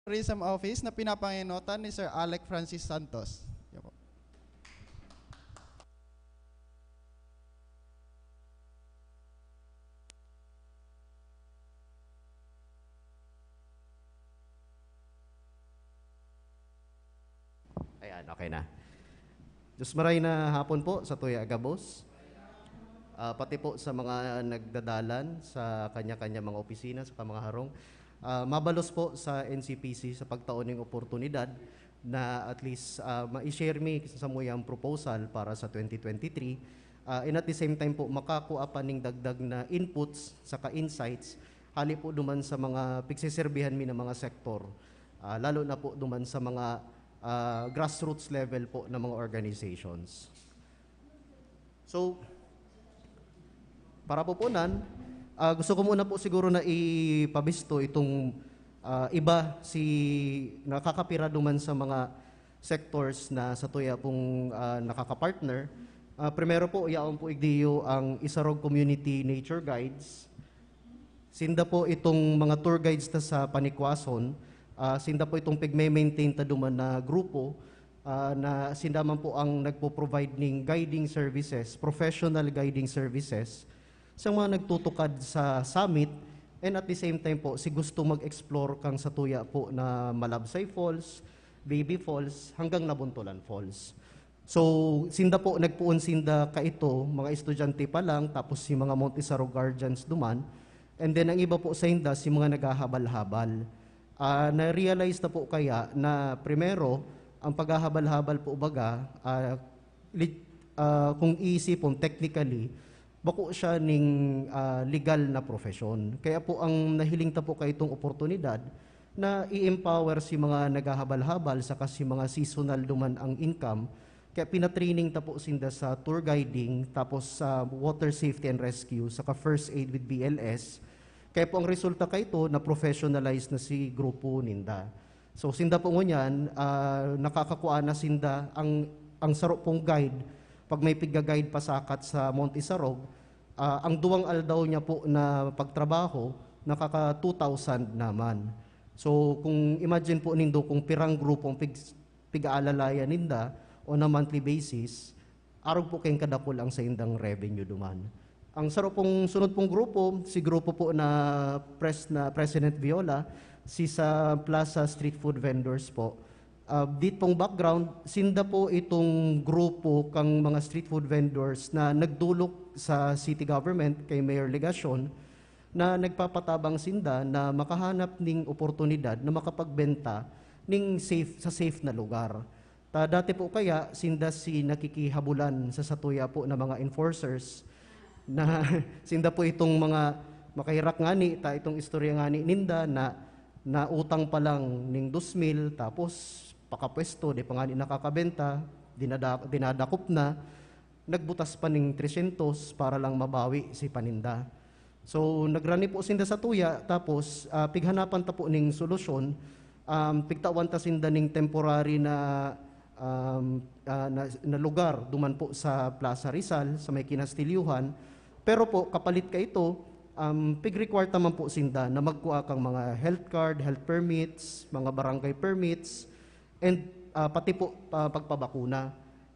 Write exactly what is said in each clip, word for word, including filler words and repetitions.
Tourism Office na pinapangenotan ni Sir Alec Francis Santos. Yan po. Ayan, okay na. Diyos maray na hapon po sa Tuya Gabos. Ah, pati po sa mga nagdadalan sa kanya-kanya mga opisina, sa mga harong. Ah, mabalos po sa N C P C sa pagtao ning oportunidad na at least ah, ma-share mi sa samuyang proposal para sa twenty twenty-three. Ah, and at the same time po, makakua pa ning dagdag na inputs saka insights hali po duman sa mga pigseserbihan mi na mga sektor, ah, lalo na po duman sa mga ah, grassroots level po ng mga organizations. So, para po punan, ah, gusto ko muna po siguro na ipabisto itong ah, iba si nakakapira duman sa mga sectors na sa tuya pong ah, nakakapartner. Ah, primero po, yaon po igdiyo ang Isarog Community Nature Guides. Sinda po itong mga tour guides ta sa Panikwason. Ah, sinda po itong pigme-maintain ta duman na grupo, ah, na sinda man po ang nagpo-provide ning guiding services, professional guiding services, sa mga nagtutukad sa summit, and at the same time po, si gusto mag-explore kang sa tuya po na Malabsay Falls, Baby Falls, hanggang Nabuntulan Falls. So, sinda po, nagpoon sinda kaito, mga estudyante pa lang, tapos si mga Monte Saro guardians duman. And then, ang iba po sa inda, si mga naghahabal-habal. Ah, na-realize na po kaya na primero, ang paghahabal-habal po baga, ah, li- ah, kung iisipon technically, bako siya ning ah, legal na profesyon. Kaya po ang nahiling ta po kaitong oportunidad na i-empower si mga naghahabal-habal saka si mga seasonal duman ang income. Kaya pinatraining ta po sinda sa tour guiding, tapos sa water safety and rescue, saka first aid with B L S. Kaya po ang resulta kaito, na-professionalize na si grupo ninda. So, sinda po ngunyan, ah, nakakakua na sinda ang, ang saro pong guide. Pag may piga-guide pasakat sa Monte Sarog, ah, ang duwang aldaw niya po na pagtrabaho, nakaka two thousand naman. So, kung imagine po nindo kung pirang grupo ang pig-, pig-aalalayan ninda on a monthly basis, arog po kayong kadakul ang saindang revenue duman. Ang saro pong sunod pong grupo, si grupo po na pres-, na President Viola, si sa Plaza Street Food Vendors po. Ah, dit pong background, sinda po itong grupo kang mga street food vendors na nagdulok sa city government kay Mayor Legacion na nagpapatabang sinda na makahanap ning oportunidad na makapagbenta ning safe, sa safe na lugar. Ta dati po kaya, sinda si nakikihabulan sa satuya po na mga enforcers na sinda po itong mga makahirak ngani, ta itong istorya ngani ninda na nautang pa lang ning dos mil, tapos pakapwesto, di pa ngani nakakabenta, dinada-, dinadakop na, nagbutas pa ning tresyentos para lang mabawi si paninda. So, nagrani po sinda sa tuya, tapos ah, pighanapan ta po ning solusyon. Um, pigtawan ta sinda ning temporary na, um, ah, na, na lugar duman po sa Plaza Rizal, sa may Kinastilyuhan. Pero po, kapalit ka ito, um, pig-require ta man po sinda na magkua kang mga health card, health permits, mga barangay permits, and ah, pati po ah, pagpabakuna.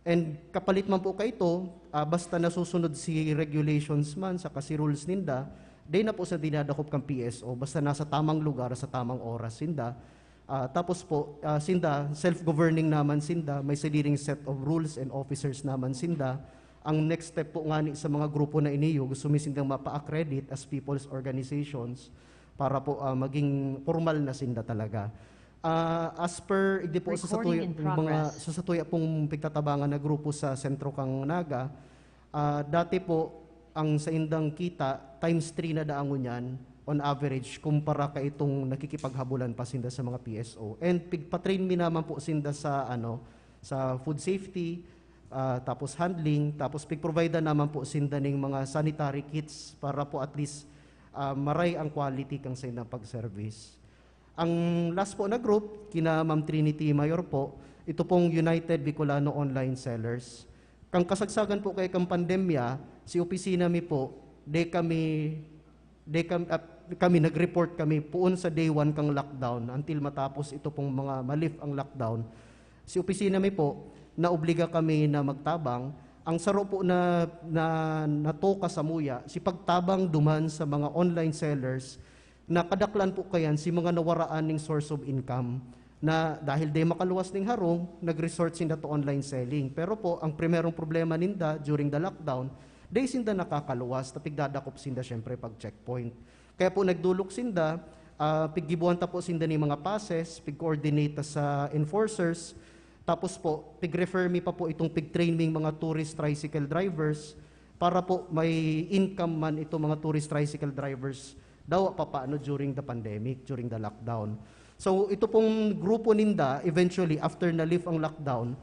And kapalit man po kaito, ah, basta nasusunod si regulations man saka si rules ninda, di na po sa dinadakop kang P S O, basta nasa tamang lugar sa tamang oras sinda. Ah, tapos po, ah, sinda, self-governing naman sinda, may sadiring set of rules and officers naman sinda. Ang next step po ngani sa mga grupo na iniyo, gusto mi sindang mapa-accredit as people's organizations para po ah, maging formal na sinda talaga. Ah, as per, hindi po sa Recording satuya, in mga, progress. Sa satuya pong pigtatabangan na grupo sa Sentro kang Naga, ah, dati po, ang saindang kita, times three na daang ngunyan, on average, kumpara ka itong nakikipaghabulan pa sinda sa mga P S O. And pigpatrain mi naman po sinda sa, ano, sa food safety, ah, tapos handling, tapos pigprovide naman po sinda ning mga sanitary kits para po at least ah, maray ang quality kang saindang pag-service. Ang last po na group, kina Ma'am Trinity Mayor po, ito pong United Bicolano Online Sellers. Kang kasagsagan po kay kang pandemya, si opisina mi po, de kami, de kami, ah, kami, nag-report kami poon sa day one kang lockdown until matapos ito pong mga ma-lift ang lockdown. Si opisina mi po, naobliga kami na magtabang. Ang saro po na, na natoka samuya, si pagtabang duman sa mga online sellers na kadaklan po kayan si mga nawaraan ning source of income, na dahil di makaluwas ning harong, nag-resort sinda to online selling. Pero po, ang primerong problema ninda during the lockdown, di sinda nakakaluwas, ta pigdadakop sinda siyempre pag checkpoint. Kaya po nagdolok sinda, ah, piggibuan ta po sinda ning mga passes, pig-coordinate ta sa enforcers, tapos po, pig-refer mi pa po itong pig-train ming mga tourist tricycle drivers para po may income man itong mga tourist tricycle drivers dawa pa paano during the pandemic, during the lockdown. So, ito pong grupo ninda, eventually, after na-lift ang lockdown,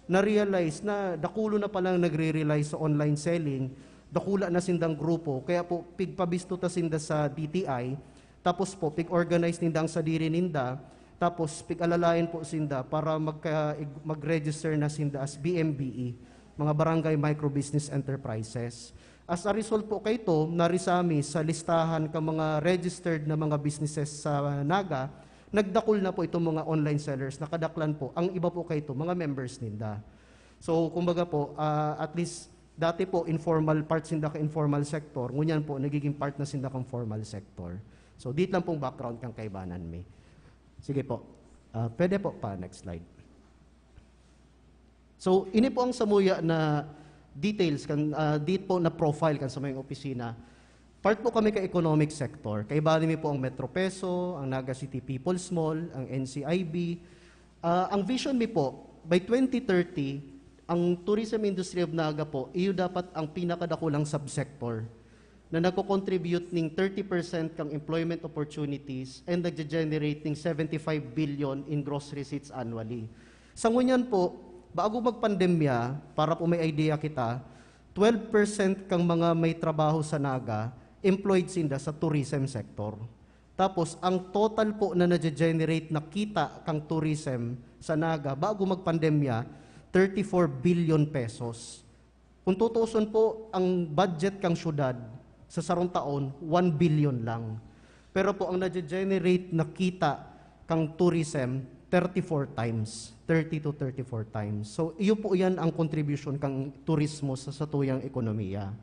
na-realize na dakulo na palang nagre-rely sa online selling, dakula na sindang grupo, kaya po pigpabisto ta sinda sa D T I, tapos po pig-organize ninda ang sadiri ninda, tapos pig-alalayan po sinda para magka, mag-register na sinda as B M B E, mga Barangay Micro Business Enterprises. As a result po kaito, narisami sa listahan ka mga registered na mga businesses sa Naga, nagdakul na po itong mga online sellers, nakadaklan po. Ang iba po kaito, mga members ninda. So, kumbaga po, ah, at least, dati po, informal part sinda ka informal sector, ngunyan po, nagiging part na sinda kang formal sector. So, dit lang pong background kang kaibanan mi. Sige po. Ah, pwede po pa, next slide. So, ini po ang samuya na details kan, ah, dit po na profile kan samuyang opisina. Part po kami ka economic sector. Kaibanan mi po ang Metro Peso, ang Naga City People's Mall, ang N C I B. Ah, ang vision mi po, by twenty thirty, ang tourism industry of Naga po, iyo dapat ang pinakadakulang subsector na nagko-contribute ning thirty percent kang employment opportunities and nagge-generate ning seventy-five billion in gross receipts annually. Sa ngunyan po, bago magpandemya, para po may idea kita, twelve percent kang mga may trabaho sa Naga, employed sinda sa tourism sector. Tapos, ang total po na nagge-generate na kita kang tourism sa Naga, bago magpandemya, thirty-four billion pesos. Kung tutuuson po, ang budget kang syudad sa sarong taon, one billion lang. Pero po, ang nagge-generate na kita kang tourism, thirty-four times, thirty to thirty-four times. So, iyo po yan ang contribution kang turismo sa satuyang ekonomiya.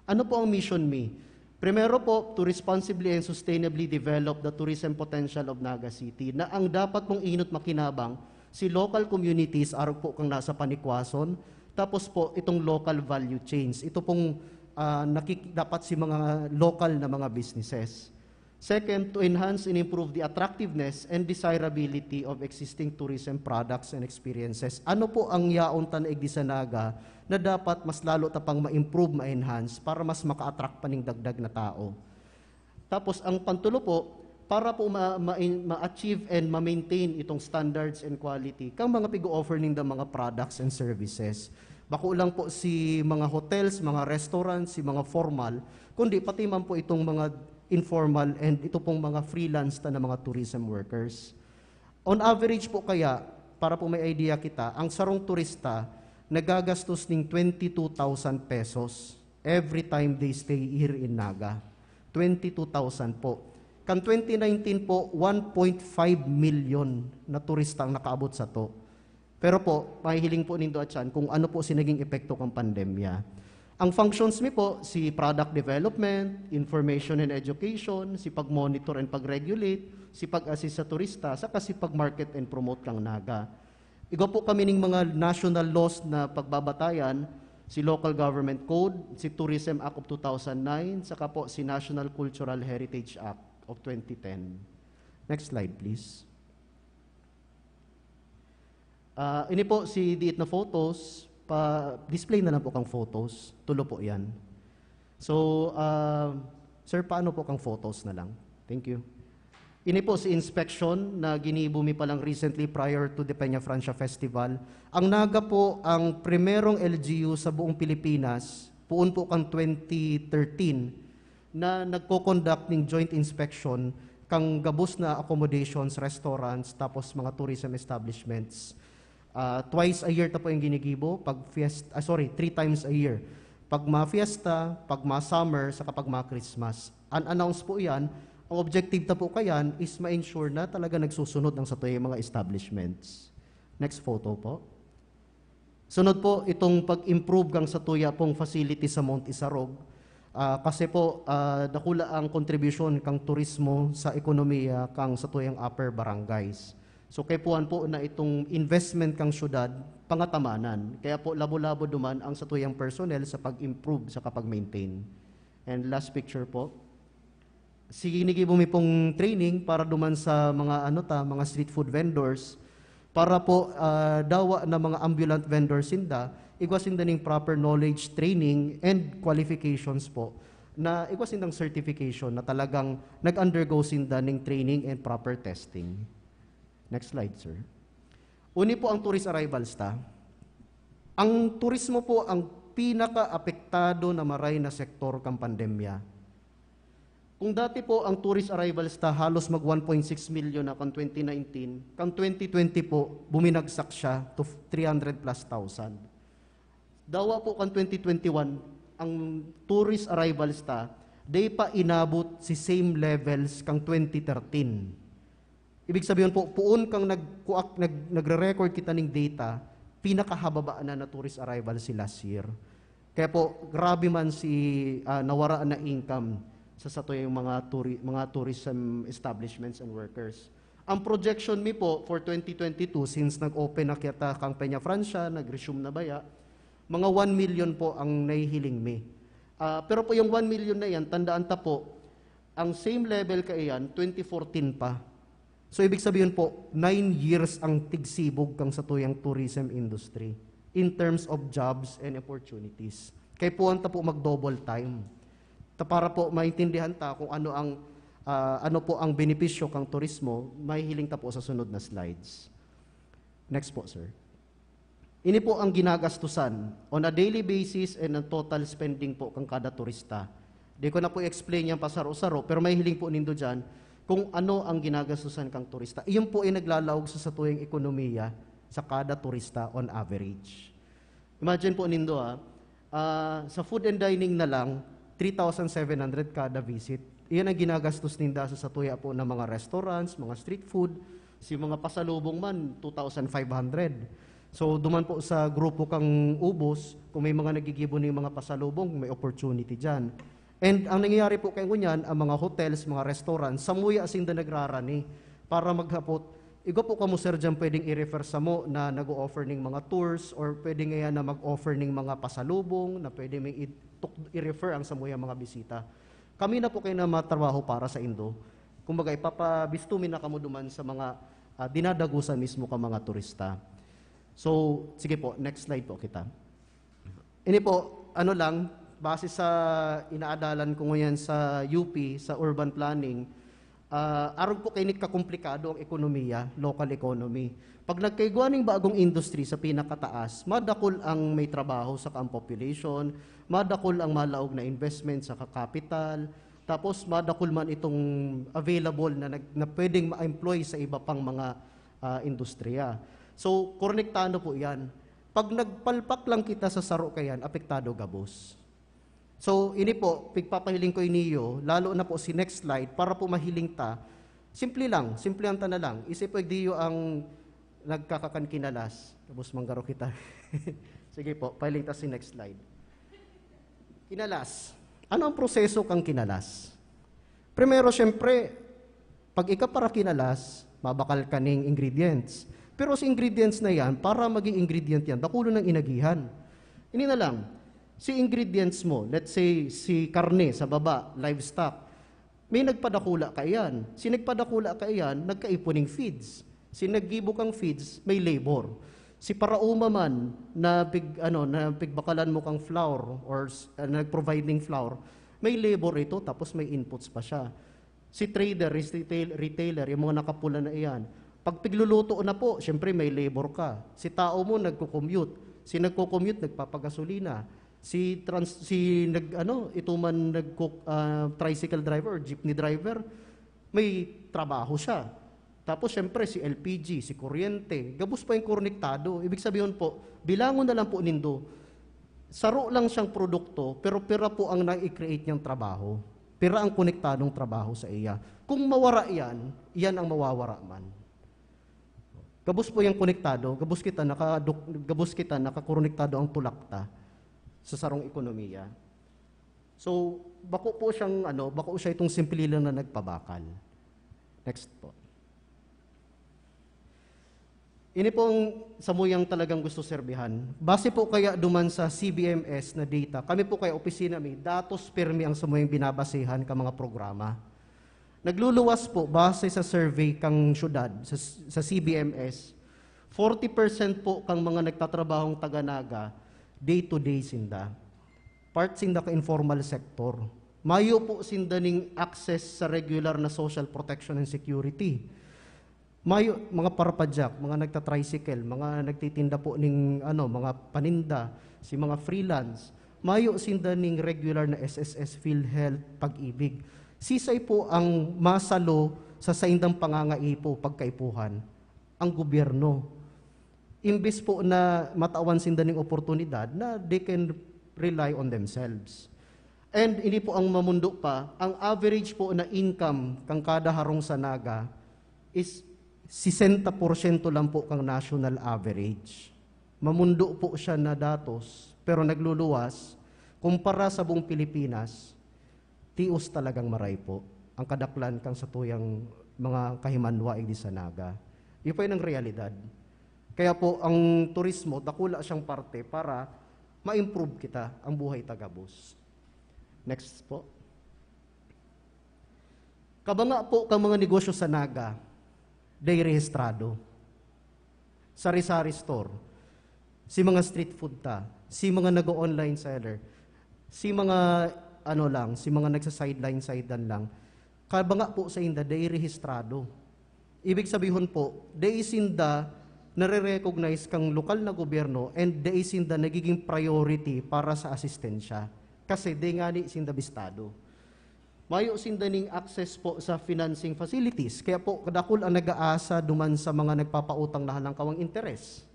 Ano po ang mission mi? Primero po, to responsibly and sustainably develop the tourism potential of Naga City, na ang dapat mong inot makinabang, si local communities, arog po kang nasa panikwason, tapos po, itong local value chains. Ito pong, ah, nakik-, dapat si mga local na mga businesses. Second, to enhance and improve the attractiveness and desirability of existing tourism products and experiences. Ano po ang yaon ta na igdi sa Naga na dapat mas lalo ta pang ma-improve, ma-enhance para mas maka-attract pa ning dagdag na tao? Tapos, ang pantulo po, para po ma-, ma-, ma-achieve and ma-maintain itong standards and quality kang mga pig-o-offer ninda mga products and services. Bako lang po si mga hotels, mga restaurants, si mga formal, kundi pati man po itong mga informal and ito pong mga freelance ta na mga tourism workers. On average po kaya, para po may idea kita, ang sarong turista nagagastos ning twenty-two thousand pesos every time they stay here in Naga. Twenty-two thousand po. Kan twenty nineteen po, one point five million na turista ang nakaabot sato. Pero po, mahihiling po nindo atyan kung ano po si naging epekto kang pandemya. Ang functions mi po, si product development, information and education, si pag-monitor and pag-regulate, si pag-assist sa turista, saka si pag-market and promote kang Naga. Igwa po kami ning mga national laws na pagbabatayan, si Local Government Code, si Tourism Act of two thousand nine, saka po si National Cultural Heritage Act of twenty ten. Next slide, please. Ah, ini po si diit na photos. Pa-display na lang po kang photos. Tulo po yan. So, ah, sir, paano po kang photos na lang? Thank you. Ini po si inspection na ginibo mi pa lang recently prior to the Peña Francia Festival. Ang Naga po ang primerong L G U sa buong Pilipinas, poon po kang twenty thirteen, na nagko-conduct ning joint inspection kang gabos na accommodations, restaurants, tapos mga tourism establishments. Ah, twice a year ta po yung ginigibo, pag fiest-, ah, sorry, three times a year. Pag mga fiesta, pag mga summer, saka pag mga Christmas. Unannounced po yan, Ang objective ta po kayan is ma-ensure na talaga nagsusunod ang satuyang mga establishments. Next photo po. Sunod po, itong pag-improve kang satuya pong facility sa Mount Isarog. Ah, kasi po, ah, dakula ang kontribusyon kang turismo sa ekonomiya kang satuyang upper barangays. So, kaipuhan po na itong investment kang syudad, pangatamanan. Kaya po, labo-labo duman ang satuyang personnel sa pag-improve sa kapag-maintain. And last picture po. Sige, ginigibo mi pong training para duman sa mga, ano ta, mga street food vendors. Para po, ah, dawa na mga ambulant vendors sinda, igwa sinda ning proper knowledge, training, and qualifications po, na igwa sindang certification na talagang nag-undergo sinda ning training and proper testing. Next slide, sir. Uni po ang tourist arrivals ta. Ang turismo po ang pinaka-apektado na maray na sektor kan pandemya. Kung dati po ang tourist arrivals ta halos mag one point six million na kan twenty nineteen, kan twenty twenty po, buminagsak siya to three hundred plus thousand. Dawa po kan twenty twenty-one, ang tourist arrivals ta, di pa inabot si same levels kang twenty thirteen. Ibig sabihin po, poon kang nagkuak-, nag-, nagre-record kita ning data, pinakahababa na na tourist arrival si last year. Kaya po, grabe man si, ah, nawara na income sa satuyang mga turi-, mga tourism establishments and workers. Ang projection mi po for twenty twenty-two, since nag-open na kita kang Peña Francia, nag-resume na baya, mga one million po ang nahihiling mi. Ah, pero po yung one million na yan, tandaan ta po, ang same level kaiyan, twenty fourteen pa. So, ibig sabihin po, nine years ang tigsibog kang satuyang tourism industry in terms of jobs and opportunities. Kaipuhan ta po mag-double time. Ta para po maintindihan ta kung ano ang, ah, ano po ang benepisyo kang turismo, mahihiling ta po sa sunod na slides. Next po, sir. Ini po ang ginagastusan on a daily basis and ang total spending po kang kada turista. Di ko na po i-explain yan pasaro-saro, pero mahihiling po nindo dyan kung ano ang ginagastusan kang turista. Iyon po ay naglalaog sa satuyang ekonomiya sa kada turista on average. Imagine po nindo, ah, ah, sa food and dining na lang, three thousand seven hundred kada visit. Iyan ang ginagastos ninda sa satuya po ng mga restaurants, mga street food, si mga pasalubong man, two thousand five hundred. So, duman po sa grupo kang Ubos, kung may mga nagigibo ng mga pasalubong, may opportunity dyan. And ang nangyayari po kay ngunyan, ang mga hotels, mga restaurants, samuya sinda nagrarani para maghapot, "Igwa po kamo, sir, dyan pwedeng i-refer samo na nag-o-offer ning mga tours or pwede ngaya na mag-offer ning mga pasalubong na pwede may i-, tuk-, i-refer ang samuyang mga bisita. Kami na po kayo na matrabaho para sa indo." Kumbaga, ipapabisto mi na kamo duman sa mga, ah, dinadagusan mismo ka mga turista. So, sige po, next slide po kita. Ini po, ano lang, base sa inaadalan ko ngayon sa U P, sa urban planning, ah, arog po kaini kakomplikado ang ekonomiya, local economy. Pag nagkaigwa ning bagong industry sa pinakataas, madakul ang may trabaho sa ang population, madakul ang malaog na investment sa kakapital, tapos madakul man itong available na nag-, na pwedeng ma-employ sa iba pang mga, ah, industriya. So, konektado po yan. Pag nagpalpak lang kita sa saro kayan, apektado gabos. So, ini po, pigpapahiling ko iniyo, lalo na po si next slide, para po mahiling ta. Simple lang, simple ang tana lang. Isip po, diyo ang nagkakakan kinalas. Tapos manggaro kita. Sige po, pahiling ta si next slide. Kinalas. Ano ang proseso kang kinalas? Primero, siyempre, pag ika para kinalas, mabakal ka ning ingredients. Pero si ingredients na yan, para maging ingredient yan, dakulo ng inagihan. Ini na lang, si ingredients mo, let's say, si karne sa baba, livestock, may nagpadakula kaiyan. Si nagpadakula kaiyan, nagkaipon ning feeds. Si naggibo kang feeds, may labor. Si parauma man na pig-, ano, na pigbakalan mo kang flour or s-, ah, nag-provide ning flour, may labor ito, tapos may inputs pa siya. Si trader, retail-, retailer, yung mga nakapula na iyan. Pag pigluluto na po, siyempre may labor ka. Si tao mo nagko-commute. Si nagko-commute, nagpapagasolina. Si trans-, si nag-, ano, ito man nagko-, ah, tricycle driver or jeepney driver, may trabaho siya. Tapos, siyempre, si L P G, si kuryente, gabos pa yung konektado. Ibig sabihin po, bilangon na lang po nindo, saro lang siyang produkto, pero pira po ang nai-create niyang trabaho. Pira ang konektadong trabaho sa iya. Kung mawara yan, yan ang mawawara man. Gabos po yung konektado, gabos kita nakaduk-, gabos kita nakakonektado ang tulak ta sa sarong ekonomiya. So, bako po siyang, ano, bako siya itong simple lang na nagpabakal. Next po. Ini po ang samuyang talagang gusto serbihan. Base po kaya duman sa C B M S na data, kami po kaya opisina may datos pirmi ang samuyang binabasehan ka mga programa. Nagluluwas po, base sa survey kang syudad, sa, sa C B M S, forty percent po kang mga nagtatrabahong taga-Naga, day-to-day sinda. Part sinda ka informal sector. Mayo po sinda ning access sa regular na social protection and security. Mayo, mga parapadyak, mga nagta-tricycle, mga nagtitinda po ning, ano, mga paninda, si mga freelance, mayo sinda ning regular na S S S, PhilHealth, Pag-ibig. Sisay po ang masalo sa saindang pangangaipo, pagkaipuhan? Ang gobyerno. Imbes po na matawan sinda ning oportunidad na they can rely on themselves. And ini po ang mamundo pa, ang average po na income kang kada harong sa Naga is sesenta porsyento lang po kang national average. Mamundo po siya na datos, pero nagluluwas, kumpara sa buong Pilipinas, tios talagang maray po ang kadaklan kang satuyang mga kahimanwa igdi sa Naga. Iyo po yun ang realidad. Kaya po, ang turismo, dakula siyang parte para ma-improve kita ang buhay ta gabos. Next po. Kabanga po kang mga negosyo sa Naga, day rehistrado. Sari-sari store, si mga street food ta, si mga nag-o-online seller, si mga ano lang, si mga nagsa-sideline-sidean lang, kabanga po sa inda, dai rehistrado. Ibig sabihon po, dai sinda nare-recognize kang lokal na gobyerno and dai sinda nagiging priority para sa asistensya. Kasi dai ngani sinda bistado. Mayo sinda ning access po sa financing facilities. Kaya po, kadakul ang nag-aasa duman sa mga nagpapautang na halangkawang interes.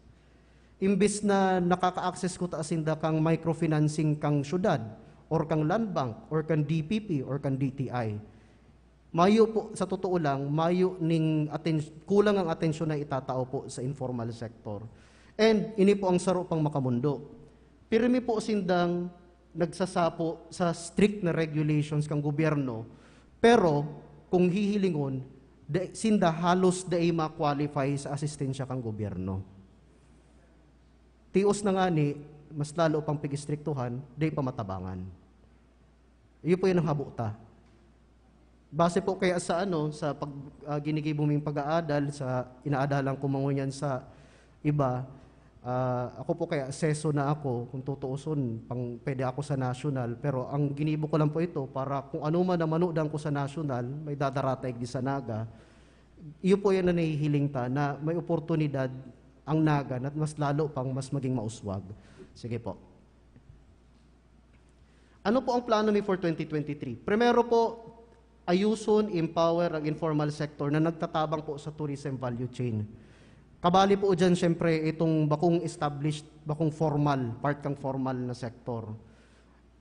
Imbes na nakaka-access kuta sinda kang microfinancing kang syudad, or kang Land Bank, or kang D P P, or kang D T I. Mayo po, sa totoo lang, mayo ning atens-, kulang ang atensyon na itatao po sa informal sector. And ini po ang saro pang makamundo. Pirmi po sindang nagsasapo sa strict na regulations kang gobyerno, pero kung hihilingon, da-, sinda halos dai ma-qualify sa asistensya kang gobyerno. Tios na ngani, mas lalo pang pag-istriktuhan, dai pa matabangan. Iyo po yan ang habo ta. Base po kaya sa ano, sa pag, ah, ginigibo ming pag-aadal, sa inaadalan ko mangunyan sa iba, ah, ako po kaya seso na ako, kung tutuuson, pang, pwede ako sa national, pero ang ginibo ko lang po ito para kung ano man ang manudan ko sa national, may dadarataig di sa Naga. Iyo po yan na nahihiling ta, na may oportunidad ang Naga na mas lalo pang mas maging mauswag. Sige po. Ano po ang plano mi for twenty twenty-three? Primero po, ayuson, empower ang informal sector na nagtatabang po sa tourism value chain. Kabali po dyan, syempre, itong bakong established, bakong formal, part kang formal na sector.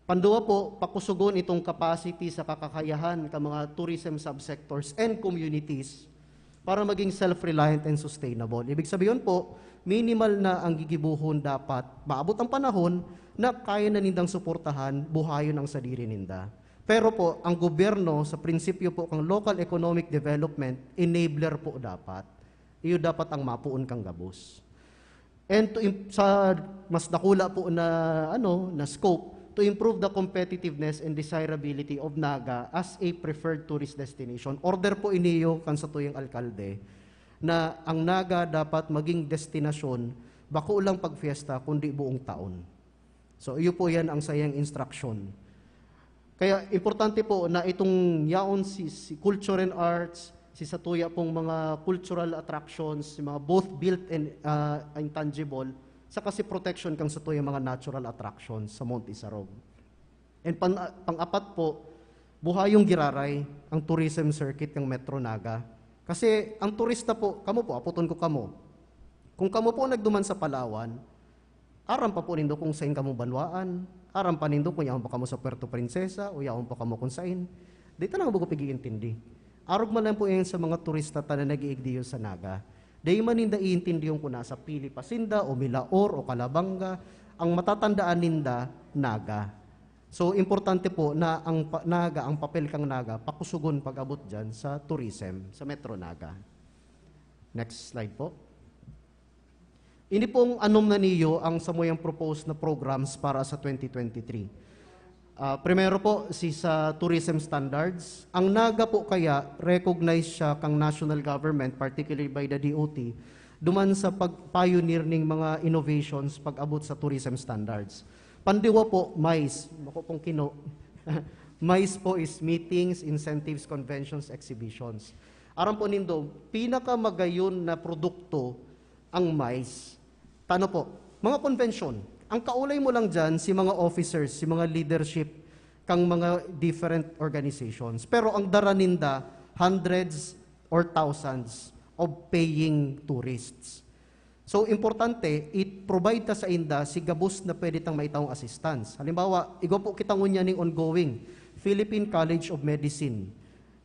Panduwa po, pakusugon itong capacity sa kakakayahan ka mga tourism subsectors and communities para maging self-reliant and sustainable. Ibig sabihin po, minimal na ang gigibuhon dapat maabot ang panahon na kaya na nindang suportahan, buhayon ang sadiri ninda. Pero po, ang gobyerno, sa prinsipyo po kang local economic development, enabler po dapat. Iyo dapat ang mapuon kang gabos. And to im-, sa mas dakula po na, ano, na scope, to improve the competitiveness and desirability of Naga as a preferred tourist destination. Order po iniyo kan satuyang alkalde na ang Naga dapat maging destinasyon, bako lang pag fiesta, kundi buong taon. So, iyo po yan ang sayang instruction. Kaya importante po na itong yaon si, si culture and arts, si satuya pong mga cultural attractions, si mga both built and, ah, intangible, saka si protection kang satuya mga natural attractions sa Mount Isarog. And pan-, pang-apat po, buhayong giraray ang tourism circuit ng Metro Naga. Kasi ang turista po, kamo po, apoton ko kamo. Kung kamo po nagduman sa Palawan, aram pa po nindo kung sain kamo banwaan, aram pa nindo kung yaon pa kamo sa Puerto Princesa o yaon pa kamo kung sain. Di ta lang buko pag-iintindi. Arog man lang po yan sa mga turista ta na nag-iigdiyo sa Naga. Di man ninda iintindihon kung nasa Pili pa sinda, o Milaor, o Calabanga. Ang matatandaan ninda, Naga. So, importante po na ang pa- Naga, ang papel kang Naga, pakusugon pag-abot dyan sa tourism, sa Metro Naga. Next slide po. Ini pong anom na niyo ang samuyang proposed na programs para sa twenty twenty-three. Ah, primero po, si sa tourism standards. Ang Naga po kaya, recognized siya kang national government, particularly by the D O T, duman sa pag-pioneer ning mga innovations pag-abot sa tourism standards. Pandiwa po, MICE. Ako pong kino. MICE po is meetings, incentives, conventions, exhibitions. Aram po nindo, pinakamagayon na produkto ang MICE. Tano po, mga convention. Ang kaulay mo lang dyan, si mga officers, si mga leadership, kang mga different organizations. Pero ang dara ninda, hundreds or thousands of paying tourists. So, importante, i-provide ta sa inda si gabos na pwede tang maitawong assistance. Halimbawa, igwa po kita ngunyan ning ongoing Philippine College of Medicine.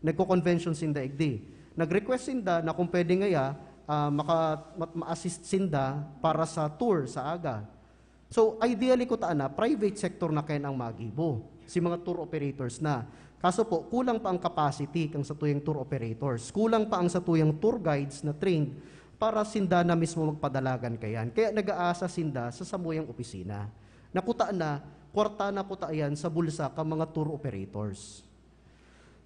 Nagko-convention sinda igdi. Nag-request sinda na kung pwede ngaya, ah, maka-, ma-, ma-assist sinda para sa tour sa aga. So, ideally ko ta na, private sector na kayan ang magibo. Si mga tour operators na. Kaso po, kulang pa ang capacity kang satuyang tour operators. Kulang pa ang satuyang tour guides na trained para sinda na mismo magpadalagan kayan. Kaya nag-aasa sinda sa samuyang opisina. Nakuta na, kwarta na kuta yan sa bulsa ka mga tour operators.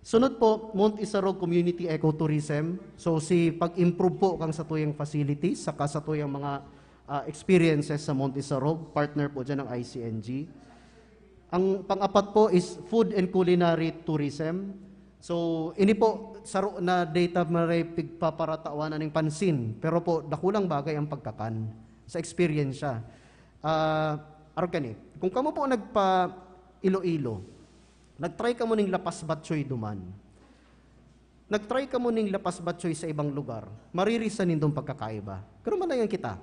Sunod po, Mount Isarog Community Ecotourism. So, si pag-improve po kang satuyang facilities, saka satuyang mga, ah, experiences sa Mount Isarog, partner po dyan ang I C N G. Ang pang-apat po is food and culinary tourism. So, ini po, saro na data maray pigpaparatawanan ning pansin. Pero po, dakulang bagay ang pagkakan sa eksperyensya. Ah, arog kani, kung kamo po nagpa Iloilo, nag-try kamo ning lapas batchoy duman. Nag-try kamo ning lapas batchoy sa ibang lugar, maririsan nindong pagkakaiba. Pero manayan kita,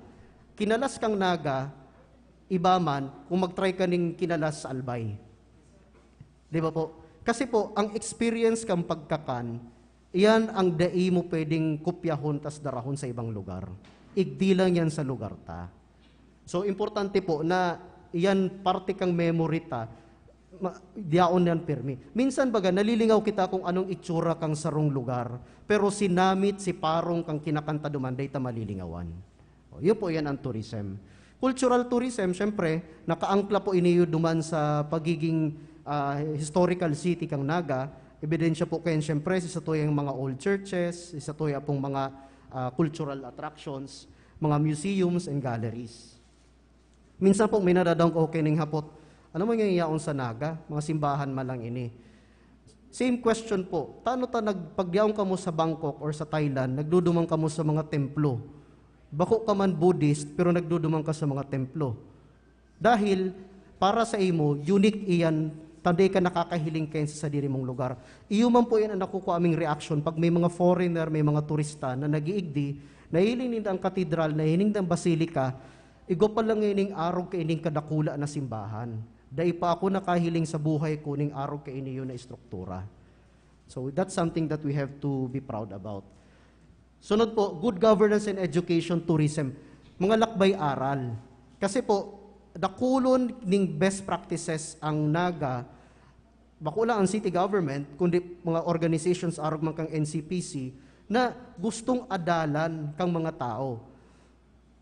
kinalas kang Naga, iba man kung mag-try ka ning kinalas sa Albay. Di ba po? Kasi po, ang experience kang pagkakan, iyan ang dai mo pwedeng kopyahon tas darahon sa ibang lugar. Igdi lang yan sa lugar ta. So, importante po na iyan parte kang memory ta, ma-, diyaon yan pirmi. Minsan baga, nalilingaw kita kung anong itsura kang sarong lugar, pero sinamit, siparong kang kinakanta duman, dai ta malilingawan. O, yun po yan ang tourism. Cultural tourism, syempre, nakaangkla po ini duman sa pagiging, ah, historical city kang Naga. Ebidensya po kayan, syempre, sa satuyang mga old churches, sa satuya pong mga, ah, cultural attractions, mga museums and galleries. Minsan po, may nadadangog ako kining hapot, "Ano man yung yaon sa Naga? Mga simbahan man lang ini." Same question po, tano ta nag-, pag yaon kamo sa Bangkok or sa Thailand, nagduduman kamo sa mga templo. Bako ka man Buddhist, pero nagduduman ka sa mga templo. Dahil, para sa imo, unique iyan, ta dai ka nakakahiling kayan sa sadiri mong lugar. Iyo man po yan ang nakukuha aming reaction pag may mga foreigner, may mga turista na nag-iigdi, nahiling ninda ang katedral, nahiling ninda ang basilika, igwa pa lang ining arog kaining kadakula na simbahan. Dai pa ako nakahiling sa buhay ko ning arog kaini yun na estruktura. So, that's something that we have to be proud about. Sunod po, good governance and education tourism. Mga lakbay aral. Kasi po, dakulon ning best practices ang Naga, bako lang ang city government, kundi mga organizations arog man kang N C P C na gustong adalan kang mga tao.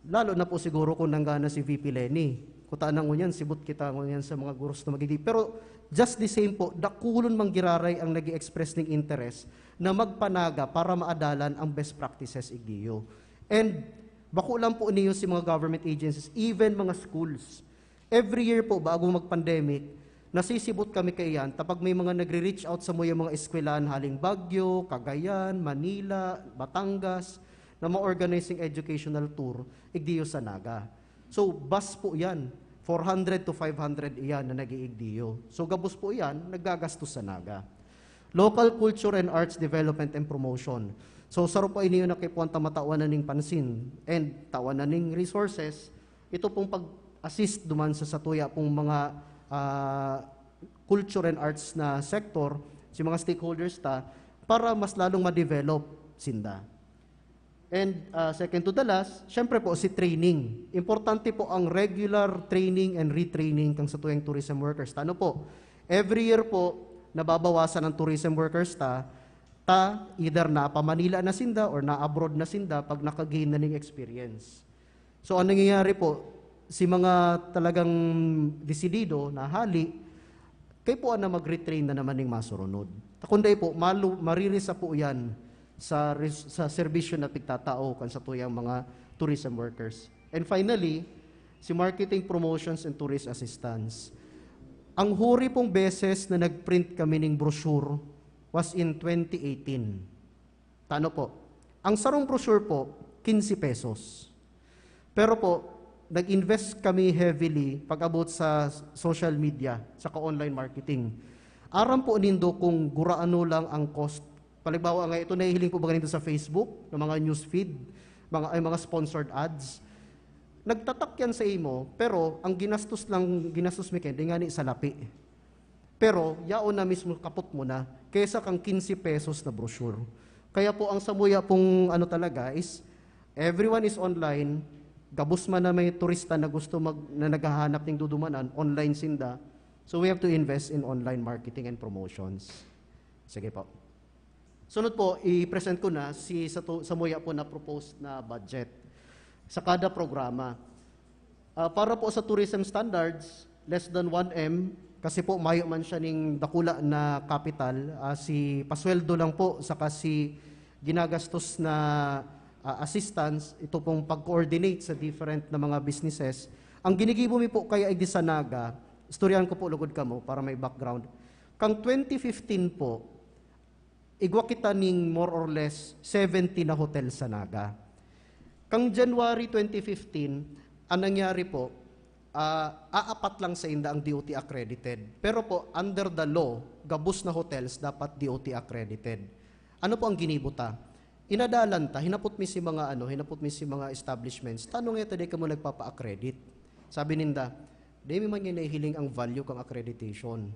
Lalo na po siguro kung nanggana si V P Leni. Kuta na ngunyan, sibot kita ngunyan sa mga gurus na magigdi. Pero just the same po, dakulon man giraray ang nag express ning interest na magpanaga para maadalan ang best practices igdiyo. And bako lang po niyo si mga government agencies, even mga schools. Every year po, bago mag-pandemic, nasisibot kami kaiyan, tapag may mga nagre-reach out sa muya mga eskwelahan haling Baguio, Cagayan, Manila, Batangas, na ma-organizing educational tour, igdiyo sa Naga. So, bus po yan. Four hundred to five hundred iyan na nag-iigdiyo. So, gabos po iyan, nagagastos sa Naga. Local culture and arts development and promotion. So, saro pa ini yung nakipuan ta matawan na ning pansin and tawan na ning resources. Ito pong pag-assist duman sa satuya pong mga, ah, culture and arts na sector, si mga stakeholders ta, para mas lalong ma-develop sinda. And, ah, second to the last, syempre po, si training. Importante po ang regular training and retraining kan satuyang tourism workers. Tano po, every year po, nababawasan ang tourism workers ta, ta, either na pa Manila na sinda or na abroad na sinda pag naka-gain na ning experience. So, ang nangyayari po, si mga talagang desidido na hali, kay po na mag-retrain na naman ning masurunod. Kundi po, malu-, maririsa po yan sa res-, sa serbisyo na pigtatao kan satuyang mga tourism workers. And finally, si marketing, promotions, and tourist assistance. Ang huri pong beses na nag-print kami ning brochure was in twenty eighteen. Tano po, ang sarong brochure po, quince pesos. Pero po, nag-invest kami heavily pag-abot sa social media, saka online marketing. Aram po nindo kung gurano lang ang cost. Halimbawa nga, ito nahihiling po ba nindo sa Facebook, ng mga newsfeed, mga, ay, mga sponsored ads? Nagtatak yan sa imo, pero ang ginastos lang, ginastos mi kaya, di nga ni salapi. Pero yaon na mismo, kapot mo na, kaysa kang quince pesos na brochure. Kaya po, ang samuya pong ano talaga is, everyone is online, gabos man na may turista na gusto mag-, na naghahanap ning dudumanan, online sinda. So we have to invest in online marketing and promotions. Sige po. Sunod po, i-present ko na si sa tu-, samuya po na proposed na budget sa kada programa. Ah, para po sa tourism standards, less than one M, kasi po mayo man siya ning dakula na kapital, ah, si pasweldo lang po, saka si ginagastos na, ah, assistance, ito pong pag-coordinate sa different na mga businesses. Ang ginigibo mi po kaya igdi sa Naga, istoryahan ko po lugod kamo para may background. Kang twenty fifteen po, igwa kita ning more or less seventy na hotel sa Naga. Kang January twenty fifteen, ang nangyari po, ah, aapat lang sa inda ang D O T accredited. Pero po, under the law, gabos na hotels dapat D O T accredited. Ano po ang ginibo ta? Inadalan ta, hinapot mi si mga ano, hinapot mi si mga establishments, "Tano nga ta di kamo nagpapa-accredit?" Sabi ninda, "Di mi man niya nahihiling ang value kang accreditation."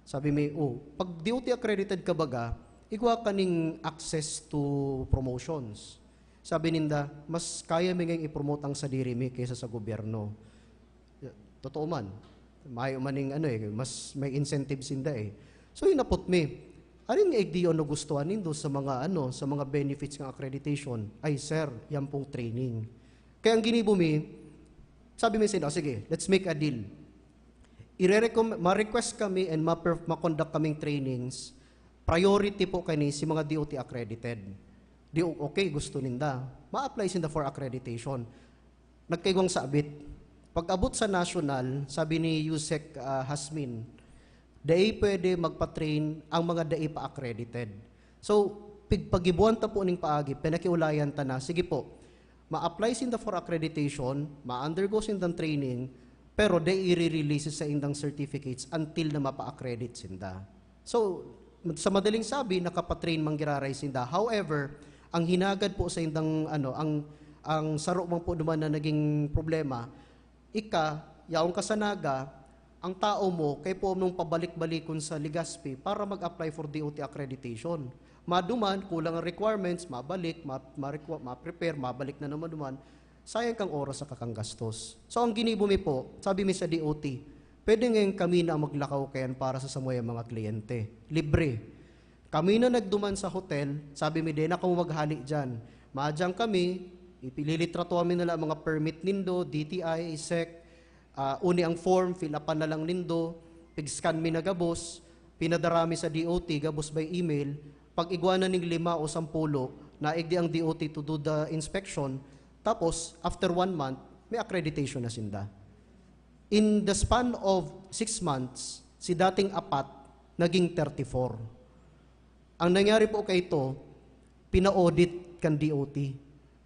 Sabi mi, "Oh, pag D O T accredited ka baga, igwa ka ning access to promotions." Sabi ninda, "Mas kaya mi ngayong i-promote ang sadiri mi kaysa sa gobyerno." Totoo man. Mayo man ning ano eh, mas may incentive sinda eh. So, hinapot mi, "Ano nga igdi ano gustuhan nindo sa mga ano, sa mga benefits ng accreditation?" "Ay, sir, yan pong training." Kaya ang ginibo mi, sabi mi sinda, "Sige, let's make a deal." Ire-recom-, ma-request kami and ma-per-, ma-conduct kaming trainings, priority po kani si mga D O T accredited. Di o-, okay, gusto ninda. Ma-apply sinda for accreditation. Nagkaigwang sabit. Pag-abot sa national, sabi ni Usec, ah, Hasmin, dai pwede magpa-train ang mga dai pa accredited. So, pigpagibuan ta po ning paagi, pinakiulayan ta na, sige po, ma-apply sinda for accreditation, ma-undergo sindang training, pero dai i-release sa indang certificates until na mapa-accredit sinda. So, sa madaling sabi, nakapatrain man giraray sinda. However, ang hinagad po sa indang, ano, ang, ang saro man po duman na naging problema, ika, yaon ka sa Naga, ang tao mo, kay po nung pabalik-balikon sa Legazpi para mag-apply for D O T accreditation. Maduman, kulang ang requirements, mabalik, ma-, ma-requ-, ma-prepare, mabalik na naman duman. Sayang kang oras sa kakang gastos. So, ang ginibo mi po, sabi mi sa D O T, "Pwede ngayon kami na maglakaw kayan para sa samuyang mga kliyente. Libre." Kami na nagduman sa hotel, sabi mi, "Di na kamo maghali dyan. Madyan kami, ipililitrato kami na lang mga permit nindo, D T I, sec, ah, uni ang form, fill upan na lang nindo." Pig-scan mi na gabos, pinadara mi sa D O T, gabos by email. Pag igwa na ning lima o sampulo, naigdi ang D O T to do the inspection. Tapos, after one month, may accreditation na sinda. In the span of six months, si dating apat, naging thirty-four. Ang nangyari po kay ito, pina-audit kan D O T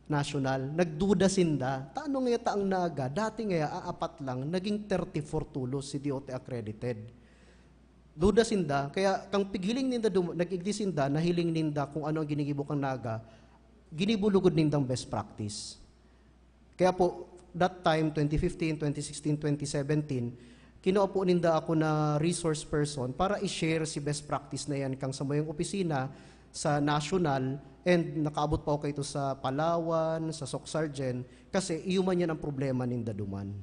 national. Nagduda sinda, "Tano ngaya ta ang Naga, dati ngaya aapat lang, naging thirty-four tolos si D O T accredited." Duda sinda, kaya kang pighiling ninda dum-, nag-igdi sinda, nahiling ninda kung ano ang ginigibo kang Naga, ginibo lugod nindang best practice. Kaya po, that time, twenty fifteen, twenty sixteen, twenty seventeen, Kinao po ninda ako na resource person para i-share si best practice na yan kang sa mayong opisina sa national, and nakaabot pa ako kaito sa Palawan, sa Soc Sargen, kasi iyo man yan ang problema ninda duman.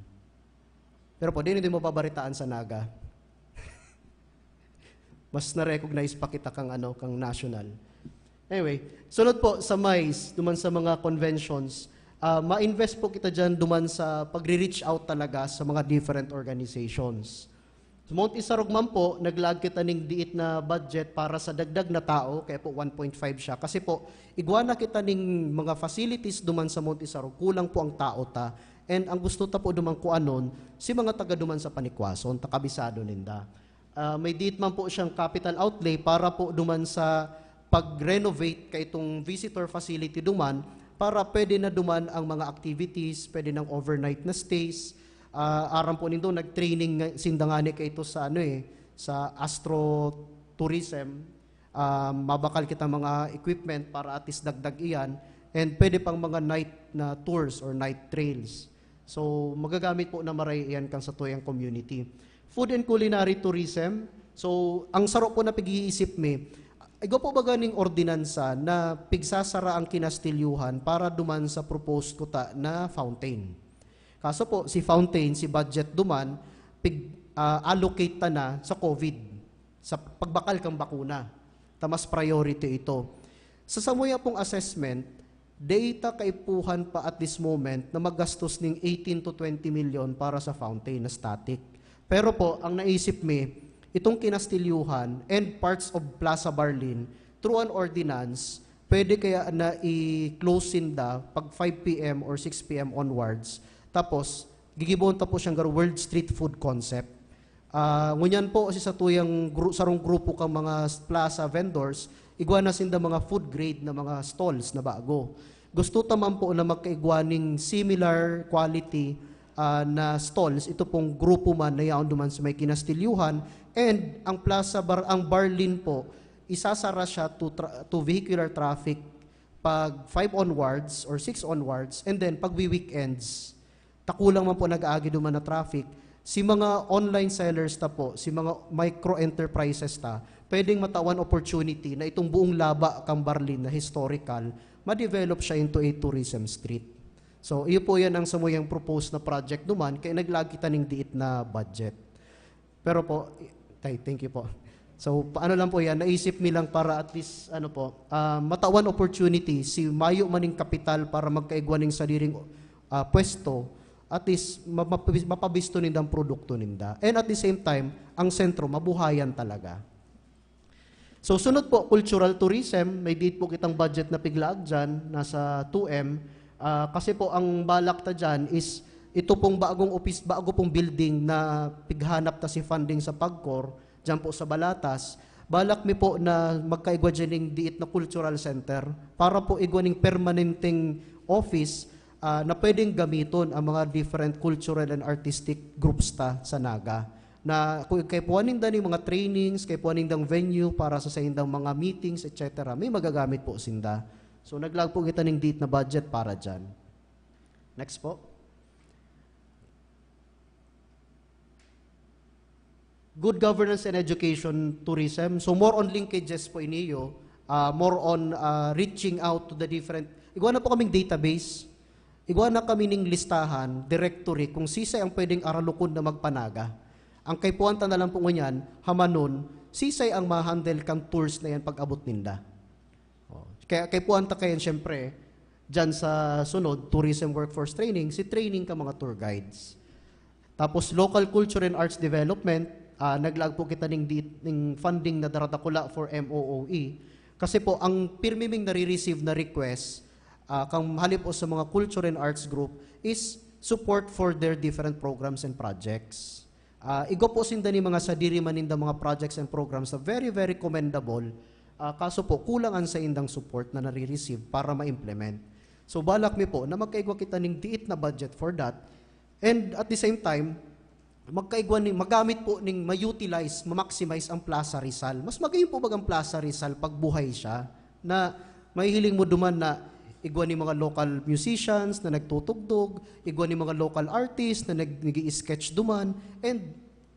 Pero po, di ninda mababaritaan sa Naga. Mas na-recognize pa kita kang, ano, kang national. Anyway, sunod po sa MICE, duman sa mga conventions, ah, ma-invest po kita dyan duman sa pagre-reach out talaga sa mga different organizations. Sa Mount Isarog man po, naglaag kita ning diit na budget para sa dagdag na tao, kaya po one point five siya. Kasi po, igwa na kita ning mga facilities duman sa Mount Isarog, kulang po ang tao ta. And ang gusto ta po duman kuanon, si mga taga duman sa Panikwason, ta kabisado ninda. Ah, may diit man po siyang capital outlay para po duman sa pag-renovate kaitong visitor facility duman, para pwede na duman ang mga activities, pwede nang overnight na stays. Ah, aram po nindo, nag-training nga, sinda ngani kaito sa, ano eh, sa astro tourism. Ah, mabakal kita mga equipment para at least dagdag iyan, and pwede pang mga night na tours or night trails. So, magagamit po na maray iyan kang satuyang community. Food and culinary tourism. So, ang saro po na pag-iisip mi, igwa po baga ning ordinansa na pigsasara ang kinastilyuhan para duman sa proposed kuta na fountain. Kaso po, si fountain, si budget duman, pig, ah, allocate ta na sa COVID, sa pagbakal kang bakuna. Ta mas priority ito. Sa samuya pong assessment, data kaipuhan pa at this moment na magastos ning eighteen to twenty million para sa fountain na static. Pero po, ang naisip mi, itong kinastilyuhan and parts of Plaza Barlin, through an ordinance, pwede kaya na i-close sinda pag five P M or six P M onwards. Tapos, gigibohon ta po siyang garo-, World Street Food Concept. Ah, ngunyan po, si satuyang gru-, sarong grupo kang mga plaza vendors, igwa na sinda mga food grade na mga stalls na bago. Gusto ta man po na magkaigwa ning similar quality, ah, na stalls, ito pong grupo man na yaon duman sa may kinastilyuhan, and ang Plaza Bar-, ang Barlin po, isasara siya to tra-, to vehicular traffic pag five onwards or six onwards, and then pag weekends, ta kulang man po nag-aagi duman na traffic. Si mga online sellers ta po, si mga micro enterprises ta, pwedeng matawan opportunity na itong buong laba kang Barlin na historical, ma-develop siya into a tourism street. So, iyo po yan ang samuyang proposed na project duman, kaya naglaag kita ning diit na budget. Pero po, tay, thank you po. So, paano lang po yan, naisip mi lang para at least, ano po, ah, matawan opportunity, si mayo maning kapital para magkaigwa ning sadiring, ah, pwesto, at least, ma-, mapabis-, mapabisto ninda ang produkto ninda. And at the same time, ang sentro, mabuhayan talaga. So, sunod po, cultural tourism. May diit po kitang budget na piglaag dyan, nasa two M. Ah, kasi po, ang balak ta dyan is ito pong bagong office, bago pong building na pighanap ta si funding sa PAGCOR, dyan po sa Balatas. Balak mi po na magkaigwa dyan ning diit na cultural center para po igwa ning permanenteng office, ah, na pwedeng gamiton ang mga different cultural and artistic groups ta sa Naga. Na kung kaipuhan ninda ning mga trainings, kaipuhan nindang venue para sa saindang mga meetings, et cetera, may magagamit po sinda. So, naglaag po kita ning diit na budget para dyan. Next po. Good governance and education tourism. So, more on linkages po iniyo, ah, more on, ah, reaching out to the different, igwa na po kaming database, igwa na kami ning listahan, directory, kung sisay ang pwedeng aralukon na magpanaga. Ang kaipuhan ta na lang po ngunyan, hamanon, sisay ang ma-handle kang tours na yan pag-abot ninda. Oh, kaya kaipuhan ta kayan, syempre, dyan sa sunod, tourism workforce training, si training ka mga tour guides. Tapos local culture and arts development, ah, naglaag po kita ning di-, ning funding na daradakula for M O O E. Kasi po, ang pirmi ming nare-receive na request, ah, kang hali po sa mga culture and arts group is support for their different programs and projects. Ah, igwa po sinda ni mga sadiri man ninda mga projects and programs na very, very commendable. Ah, kaso po, kulang ang saindang support na nare-receive para ma-implement. So, balak mi po na magkaigwa kita ning diit na budget for that. And at the same time, magkaigwa ni, magamit po ning ma-utilize, ma-maximize ang Plaza Rizal. Mas magayon po bagang Plaza Rizal pag buhay siya, na mahihiling mo duman na igwa ni mga local musicians na nagtutugtog, igwa ni mga local artists na nag-, nag-i-sketch duman, and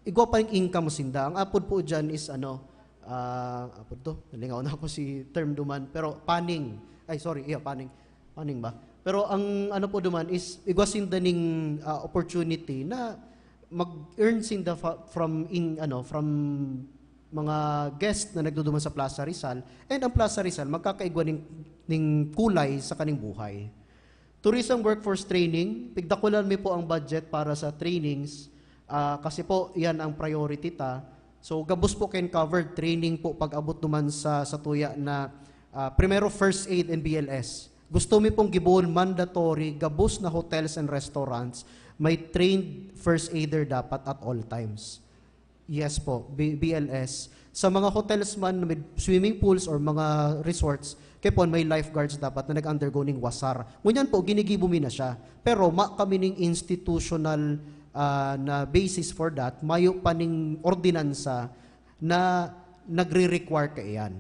igwa pa yung income sinda. Ang apod po dyan is ano, ah, apod to, nalingaw na ako si term duman, pero panning, ay sorry, yeah, panning, panning ba? Pero ang ano po duman is igwa sinda ning ah, opportunity na mag-earn sinda fa- from in ano from mga guest na nagduduman sa Plaza Rizal, and ang Plaza Rizal magkakaigwa ning, ning kulay sa kaning buhay. Tourism workforce training, pigdakulan mi po ang budget para sa trainings ah, kasi po iyan ang priority ta. So gabos po kayo covered training po pag-abot duman sa satuya na ah, primero first aid and B L S. Gusto mi pong gibohon mandatory, gabos na hotels and restaurants may trained first aider dapat at all times. Yes po, B- B L S. Sa mga hotels man na may swimming pools or mga resorts, kaya po may lifeguards dapat na nag-undergo ning wasar. Ngunyan po, ginigibo mi na siya. Pero ma kami ning institutional ah, na basis for that, mayo pa ning ordinansa na nagre-require kaiyan.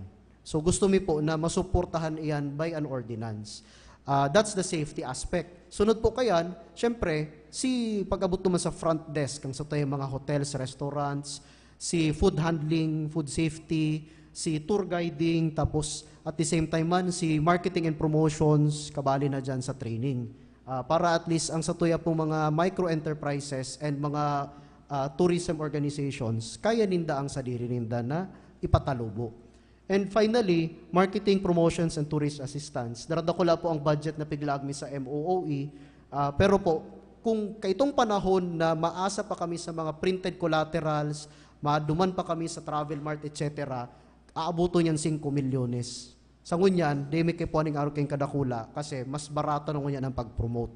So gusto mi po na masuportahan iyan by an ordinance. Ah, that's the safety aspect. Sunod po kayan, syempre, si pag-abot naman sa front desk, ang sa tayo mga hotels, restaurants, si food handling, food safety, si tour guiding, tapos at the same time man, si marketing and promotions, kabali na dyan sa training. Ah, para at least ang satuya pong mga micro enterprises and mga ah, tourism organizations, kaya ninda ang sadiri ninda na ipatalubo. And finally, marketing, promotions, and tourist assistance. Daradakula po ang budget na piglaag mi sa M O O E. Ah, pero po, kung kaitong panahon na maasa pa kami sa mga printed collaterals, maduman pa kami sa travel mart, et cetera, aabuto niyan singko milyones. Sa ngunyan, di mi kay puaning arog kayong kadakula kasi mas barato na ngunyan ang pag-promote.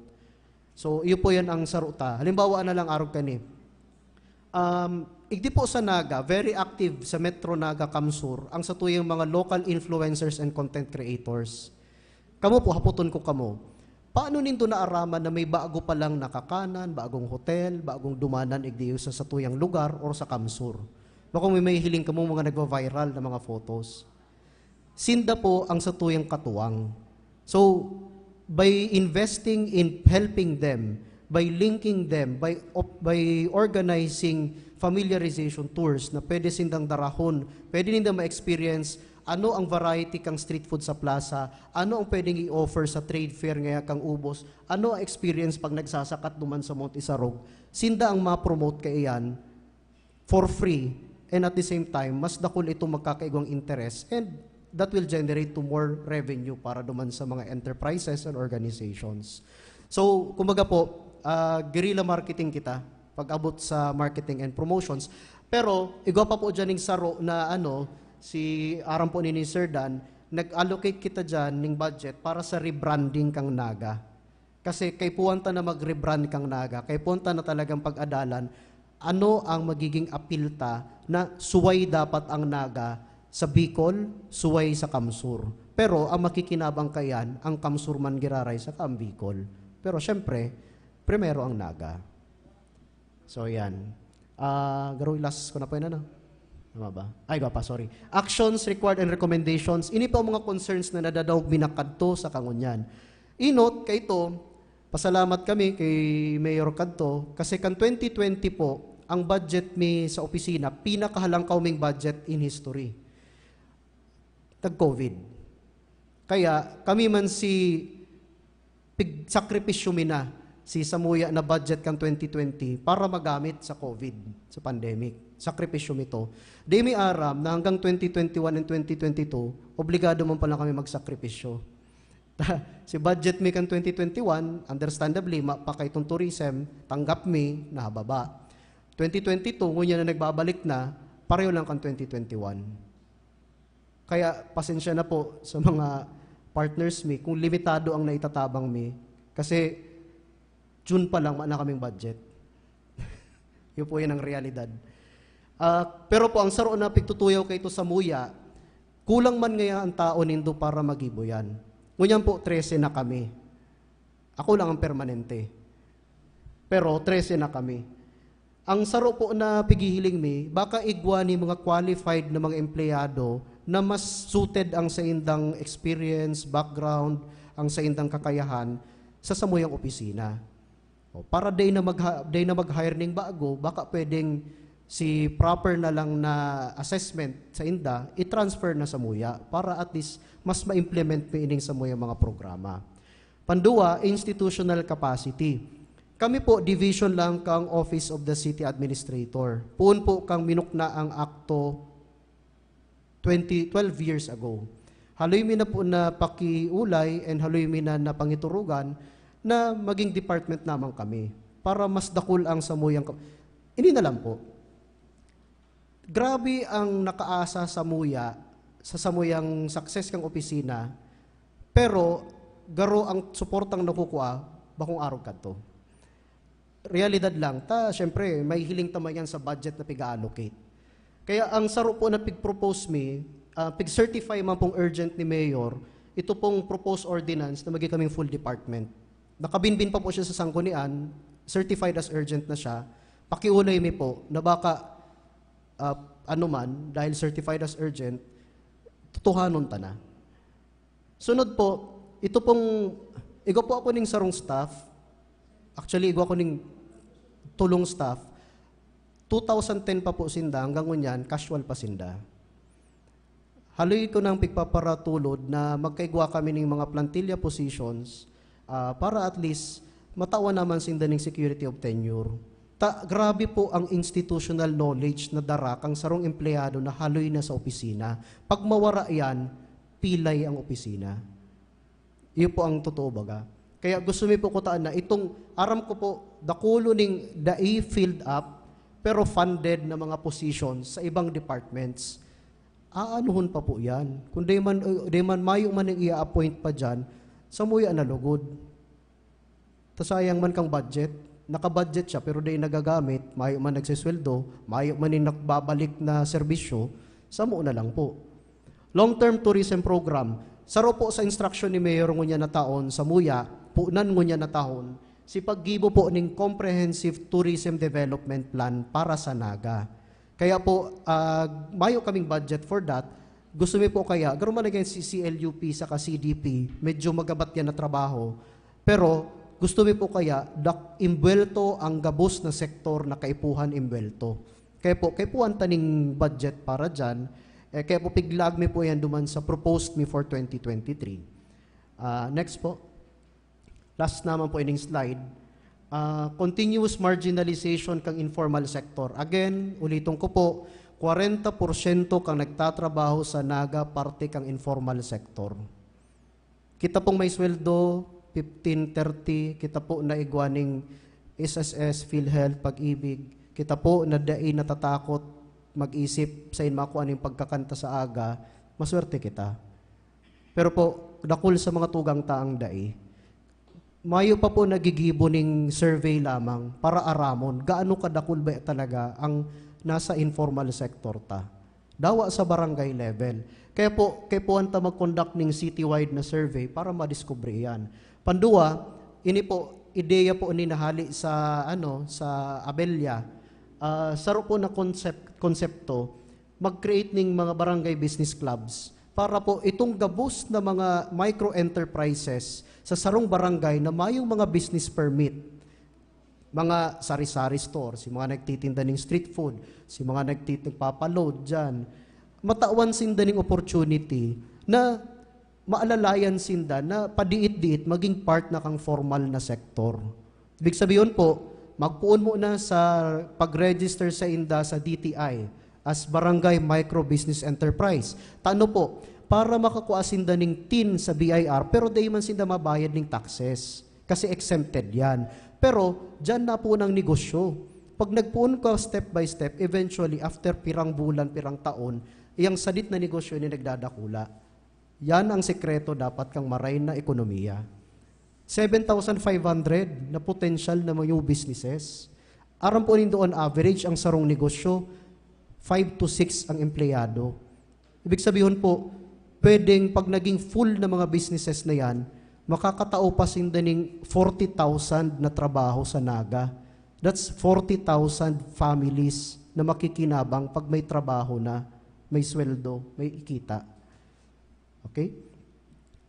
So, iyo po yan ang saruta. Halimbawa na lang arog kani. Um, igdi po sa Naga, very active sa Metro Naga, Kamsur, ang satuyang mga local influencers and content creators. Kamo po, hapoton ko kamo. Paano nindo naaraman na may bago pa lang nakakanan, bagong hotel, bagong dumanan igdi sa satuyang lugar or sa Kamsur? Baka may mahihiling kamo mga nagva-viral na mga photos. Sinda po ang satuyang katuwang. So, by investing in helping them, by linking them, by op- by organizing familiarization tours na pwede sindang darahon, pwede ninda ma-experience ano ang variety kang street food sa plaza, ano ang pwedeng i-offer sa trade fair ngaya kang ubos, ano ang experience pag nagsasakat duman sa Mount Isarog, sinda ang ma-promote kaiyan for free, and at the same time, mas dakul itong magkakaigwang interest, and that will generate to more revenue para duman sa mga enterprises and organizations. So, kumbaga po, ah, guerrilla marketing kita pag-abot sa marketing and promotions. Pero, igwa pa po dyan yung saro na ano, si aram po ni, ni Sir Dan, nag-allocate kita dyan ng budget para sa rebranding kang Naga. Kasi kaipuhan ta na mag-rebrand kang Naga, kaipuhan ta na talagang pag-adalan ano ang magiging apil ta na suway dapat ang Naga sa Bicol, suway sa Kamsur. Pero ang makikinabang kaiyan, ang Kamsur man giraray saka ang Bicol. Pero syempre, primero ang Naga. So, yan. Ah, garo last ko na po yan, ano? Tama ba? Ay, iba pa, sorry. Actions required and recommendations. Ini pa ang mga concerns na nadadaog mi na kadto sa kangunyan. Inot, kaito, pasalamat kami kay Mayor kadto kasi kan twenty twenty po, ang budget mi sa opisina, pinakahalangkaw ming budget in history. Tag-COVID. Kaya kami man si pigsakripisyo mi na si samuya na budget kan twenty twenty para magamit sa COVID, sa pandemic. Sakripisyo mi to. Di mi aram na hanggang twenty twenty-one and twenty twenty-two, obligado man pala kami magsakripisyo. Si budget mi kan twenty twenty-one, understandably, ma-, pa kay itong tourism, tanggap mi, nahababa. Twenty twenty-two, ngunyan na nagbabalik na, pareho lang kan twenty twenty-one. Kaya pasensya na po sa mga partners mi kung limitado ang naitatabang mi. Kasi June pa lang, mayo na kaming budget. Yun po yun ang realidad. Ah, pero po, ang saro na pigtutuyaw kaito samuya, kulang man ngaya ang tao nindo para magibo yan. Ngunyan po, trese na kami. Ako lang ang permanente. Pero trese na kami. Ang saro po na pighihiling mi, baka igwa ni mga qualified na mga empleyado na mas suited ang saindang experience, background, ang saindang kakayahan sa samuyang opisina. O, para day na magha-, day na mag-hire ning bago, baka pwedeng si proper na lang na assessment sa inda, i-transfer na sa muya para at least mas ma-implement mi ining sa muya mga programa. Pandua, institutional capacity. Kami po, division lang kang Office of the City Administrator. Puon po kang minukna ang akto twenty, twelve years ago. Haloy mi na po na pakiulay and haloy mi na napangiturugan na maging department naman kami para mas dakul ang samuyang ka-, ini na lang po. Grabe ang nakaasa sa muya, sa samuyang success kang opisina, pero garo ang suportang nakukua, bakong arog kadto. Realidad lang, ta, syempre, may hiling ta man yan sa budget na piga-allocate. Kaya ang saro po na pig-propose mi, ah, pig-certify man pong urgent ni Mayor, ito pong proposed ordinance na maging kaming full department. Nakabinbin pa po siya sa sanggunian, certified as urgent na siya. Pakiulay mi po na baka, ah, ano man, dahil certified as urgent, tutuhanon ta na. Sunod po, ito pong, igwa po ako ning sarong staff. Actually, igwa ko ning tulong staff. Two thousand ten pa po sinda, hanggang ngunyan, casual pa sinda. Haloy ko nang pigpaparatulod na magkaigwa kami ning mga plantilla positions, ah, para at least matawan naman sinda ning security of tenure. Ta, grabe po ang institutional knowledge na dara kang sarong empleyado na haloy na sa opisina. Pag mawara yan, pilay ang opisina. Iyo po ang totoo, baga. Kaya gusto mi po kutaan na itong, aram ko po, dakulo ning dai filled up, pero funded na mga positions sa ibang departments. Aanuhon pa po yan. Kung di man, eh, di man mayo man ang i-appoint pa dyan, samuya na lugod. Ta sayang man kang budget. Naka-budget siya, pero di nagagamit. Mayo man nagsisweldo, mayo man yung nagbabalik na serbisyo, samo na lang po. Long-term tourism program. Saro po sa instruction ni Mayor ngunyan na taon, samuya, punan ngunyan na taon, si paggibo po ning Comprehensive Tourism Development Plan para sa Naga. Kaya po, ah, mayo kaming budget for that. Gusto mi po kaya, garo man lagi si C L U P saka C D P, medyo magabat yan na trabaho. Pero gusto mi po kaya, dak-, imbwelto ang gabos na sektor na kaipuhan imbwelto. Kaya po, kaipuhan ta ning budget para dyan. Eh, kaya po, piglaag mi po yan duman sa proposed mi for twenty twenty-three. Ah, next po. Last naman po ining slide. Ah, continuous marginalization kang informal sector. Again, uliton ko po, kwarenta porsyento kang nagtatrabaho sa Naga parte kang informal sector. Kita pong may sweldo, fifteen, thirty, kita po na igwa ning S S S, PhilHealth, Pag-ibig, kita po na dai natatakot mag-isip sa inma kung ano yung pagkakanta sa aga, maswerte kita. Pero po, dakul sa mga tugang taang dai. Mayo pa po nagigibo ning survey lamang para aramon gaano kadakul ba talaga ang nasa informal sector ta. Dawa sa barangay level. Kaya po, kaipuhan ta mag-conduct ning citywide na survey para madiskubre iyan. Pandua, ini po, ideya po ni nahali sa, ano, sa Abella. Ah, saro po na concept, konsepto, mag-create ning mga barangay business clubs para po itong gabos na mga micro enterprises sa sarong barangay na mayong mga business permit, mga sari-sari store, si mga nagtitinda ning street food, si mga nagtit-, nagpapa-load dyan, matawan sinda ning opportunity na maalalayan sinda na padiit-diit maging part na kang formal na sektor. Ibig sabihin po, magpoon mo na sa pag-register sa inda sa D T I as Barangay Micro Business Enterprise. Tano po, para makakuha sinda ning tin sa B I R, pero dai man sinda mabayad ning taxes kasi exempted yan. Pero dyan na po ng negosyo. Pag nagpoon ka step by step, eventually, after pirang bulan, pirang taon, iyang sadit na negosyo ni nagdadakula. Yan ang sekreto dapat kang maray na ekonomiya. Seven thousand five hundred na potensyal na mga new businesses. Aram po nindo, on average, ang sarong negosyo, five to six ang empleyado. Ibig sabihin po, pwedeng pag naging full na mga businesses na yan, makakatao pa sinda ning forty thousand na trabaho sa Naga. That's forty thousand families na makikinabang pag may trabaho na, may sweldo, may ikita. Okay?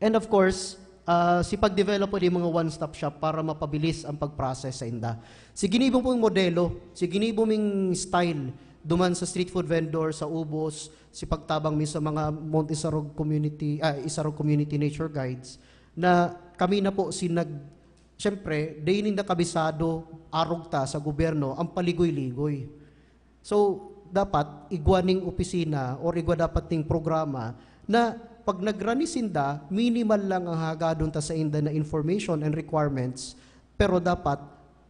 And of course, Ah, si pag-develop po di mga one-stop shop para mapabilis ang pag-process sa inda. Si ginibo pong modelo, si ginibo ming style, duman sa street food vendor, sa ubos, si pagtabang mi sa mga Mount Isarog community, ah, Isarog community nature guides, na kami na po si nag-, siyempre, di ninda kabisado, arog ta sa gobyerno, ang paligoy-ligoy. So, dapat igwa ning opisina or igwa dapat ning programa na pag nagrani sinda, minimal lang ang hagadon ta sa inda na information and requirements, pero dapat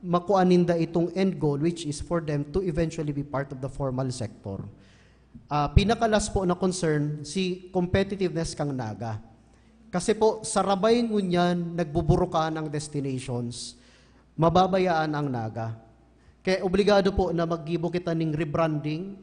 makuha ninda itong end goal, which is for them to eventually be part of the formal sector. Ah, pinakalas po na concern, si competitiveness kang Naga. Kasi po, sa rabay ngunyan, nagbuburukan ang destinations, mababayaan ang Naga. Kaya obligado po na maggibo kita ning rebranding,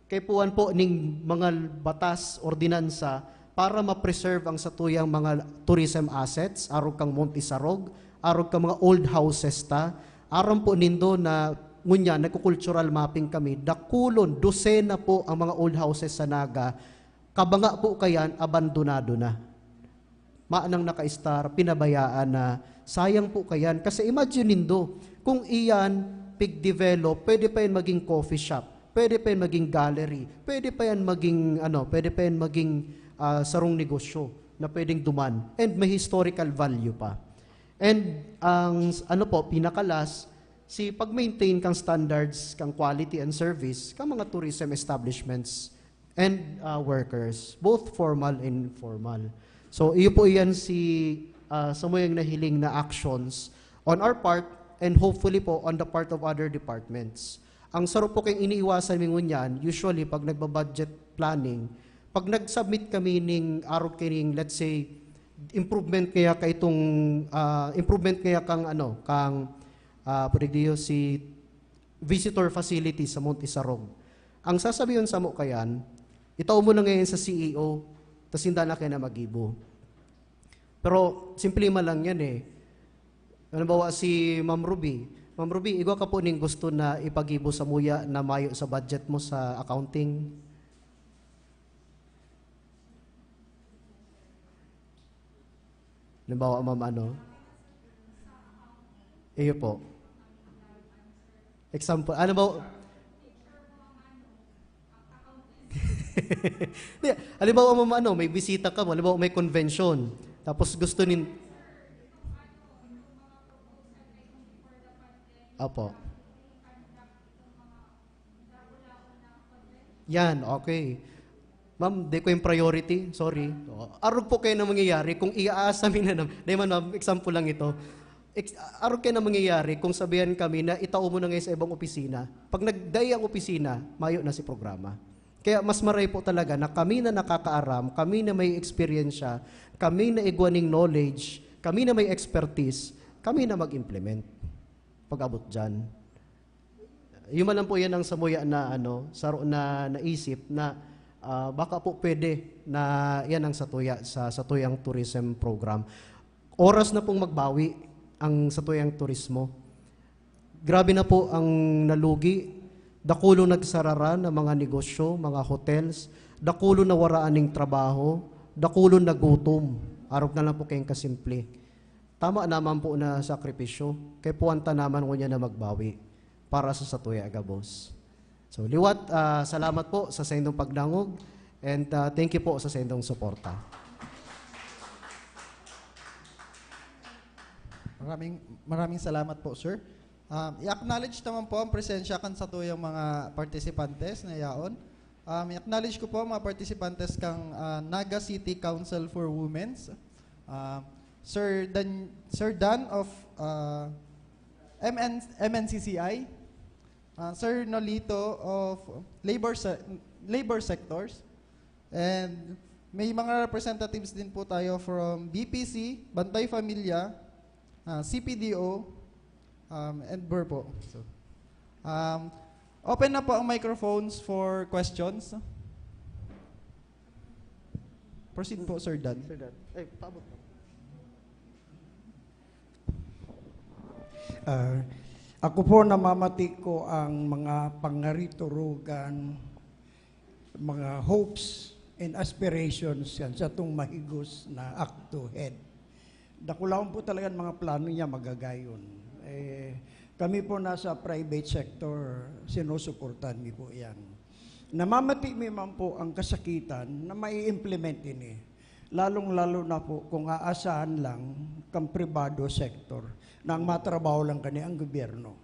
kaipuhan po ning mga batas, ordinansa, para ma-preserve ang satuyang mga tourism assets, arog kang Mount Isarog, arog kang mga old houses ta. Aram po nindo na ngunyan, nagko-cultural mapping kami, dakulon, dosena po ang mga old houses sa Naga. Kabanga po kayan, abandonado na. Manang naka-star, pinabayaan na. Sayang po kayan. Kasi imagine nindo, kung iyan pig-develop, pwede pa yan maging coffee shop, pwede pa yan maging gallery, pwede pa yan maging, ano, pwede pa yan maging, ah, sarong negosyo na pwedeng duman. And may historical value pa. And ang, ano po, pinakalas, si pag-maintain kang standards, kang quality and service, kang mga tourism establishments and, ah, workers, both formal and informal. So, iyo po iyan si, ah, samuyang nahiling na actions on our part and hopefully po on the part of other departments. Ang saro po kayong iniiwasan mi ngunyan, usually pag nagbabudget planning, pag nag-submit kami ning arog kining, let's say, improvement kaya ka itong, ah, improvement kaya kang, ano, kang, ah, pwede diyo si visitor facility sa Mount Isarog. Ang sasabihon samo kayan, itao mo na ngayon sa C E O, tas sinda na kayo na magibo. Pero simple man lang yan eh. Halimbawa si Ma'am Ruby. Ma'am Ruby, igwa ka po ning gusto na ipagibo samuya na mayo sa budget mo sa accounting? Halimbawa, ma'am, ano? Iyo po. Example, ano ba? Di, halimbawa, ma'am, ano, may bisita ka mo, halimbawa, may convention. Tapos gusto nin-, Apo. Yan, okay. Ma'am, di ko yung priority. Sorry. O, arog po kayo na mangyayari kung iaasa mi na nam-, di man, ma'am, example lang ito. Ex-, arog kayo na mangyayari kung sabihan kami na itao mo na ngayon sa ibang opisina. Pag nagdai ang opisina, mayo na si programa. Kaya mas maray po talaga na kami na nakakaaram, kami na may eksperyensya, kami na igwa ning knowledge, kami na may expertise, kami na mag-implement pag-abot dyan. Yun man lang po yan ang samuya na, ano, saro na naisip na, ah, baka po pwede na yan ang satuya sa satuyang tourism program. Oras na pong magbawi ang satuyang turismo. Grabe na po ang nalugi. Dakulon nagsarara na mga negosyo, mga hotels. Dakulon na waraan ning trabaho. Dakulon na gutom. Arog na lang po kayong kasimple. Tama naman po na sakripisyo. Kay puwanta naman ngunyan na magbawi para sa satuya gabos. So, liwat, ah, salamat po sa saindong pagdangog and, ah, thank you po sa saindong suporta. Maraming, maraming salamat po, sir. Um, i-acknowledge naman po ang presensya kan satuyang mga participantes na yaon. Um, i-acknowledge ko po ang mga participantes kang, ah, Naga City Council for Women's. Ah, Sir Dan, Sir Dan of, ah, M N, M N C C I. Ah, Sir Nolito of labor se-, labor sectors. And may mga representatives din po tayo from B P C, Bantay Familia, ah, C P D O, um, and BER po. So, um, open na po ang microphones for questions. Proceed po, Sir Dan. Sir Dan. Eh, paabot po. Ah, ako po, namamati ko ang mga pangariturugan, mga hopes and aspirations yan sa itong mahigos na ACTO head. Dakulahon po talaga ang mga plano niya, magagayon. Eh, kami po nasa private sector, sinusuportahan mi po yan. Namamati mi man po ang kasakitan na mai-implement ini. Lalong-lalo na po kung aasahan lang kang pribado sector na ang matrabaho lang kani ang gobyerno.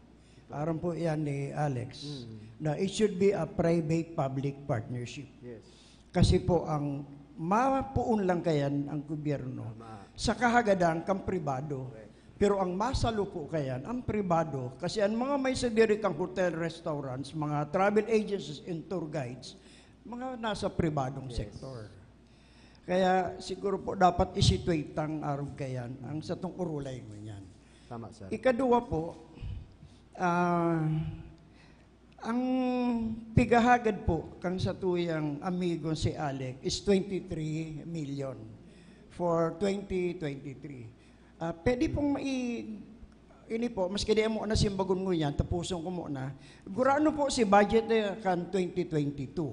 Aram po yan ni Alex, Mm. na it should be a private-public partnership. Yes. Kasi po, ang mapoon lang kayan ang gobyerno Tama. sa kahagadan kang pribado. Correct. Pero ang masalo po kayan, ang pribado. Kasi ang mga may sadiri kang hotel, restaurants, mga travel agencies and tour guides, mga nasa pribadong Yes. sektor. Kaya siguro po dapat i-situate ang arog kayan, ang satong urulay ngunyan. Tama, sir. Ikaduwa po, ah, ang pigahagad po kang satuyang amigo si Alec is twenty-three million for twenty twenty-three. Ah, pwede pong mai-, ini po, maski di mo na simbagon ngunyan, tapuson ko muna. Gurano po si budget na kan twenty twenty-two?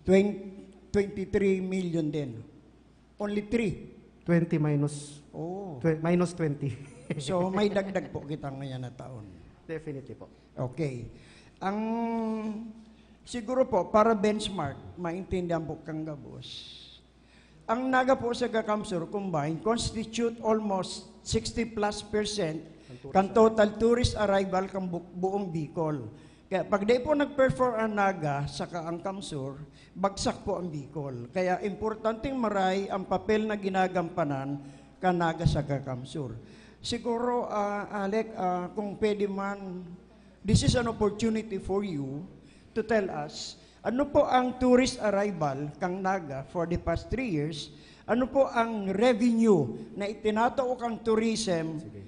Twen-, twenty-three million din. Only three. Twenty minus, Oh. twe-, minus twenty. So, may dagdag po kita ngayon na taon. Definitely po. Okay. Ang, siguro po, para benchmark, maintindihan po kang gabos. Ang Naga po sa CACamSur combined constitute almost sixty plus percent Ang tourist kan total tourist arrival kan bu-, buong Bicol. Kaya pag di po nag-perform ang Naga saka ang CamSur, bagsak po ang Bicol. Kaya importanteng maray ang papel na ginagampanan kan Naga saka CamSur. Siguro, ah, Alec, ah, kung pwede man, this is an opportunity for you to tell us, ano po ang tourist arrival kang Naga for the past three years? Ano po ang revenue na itinatao kang tourism Sige.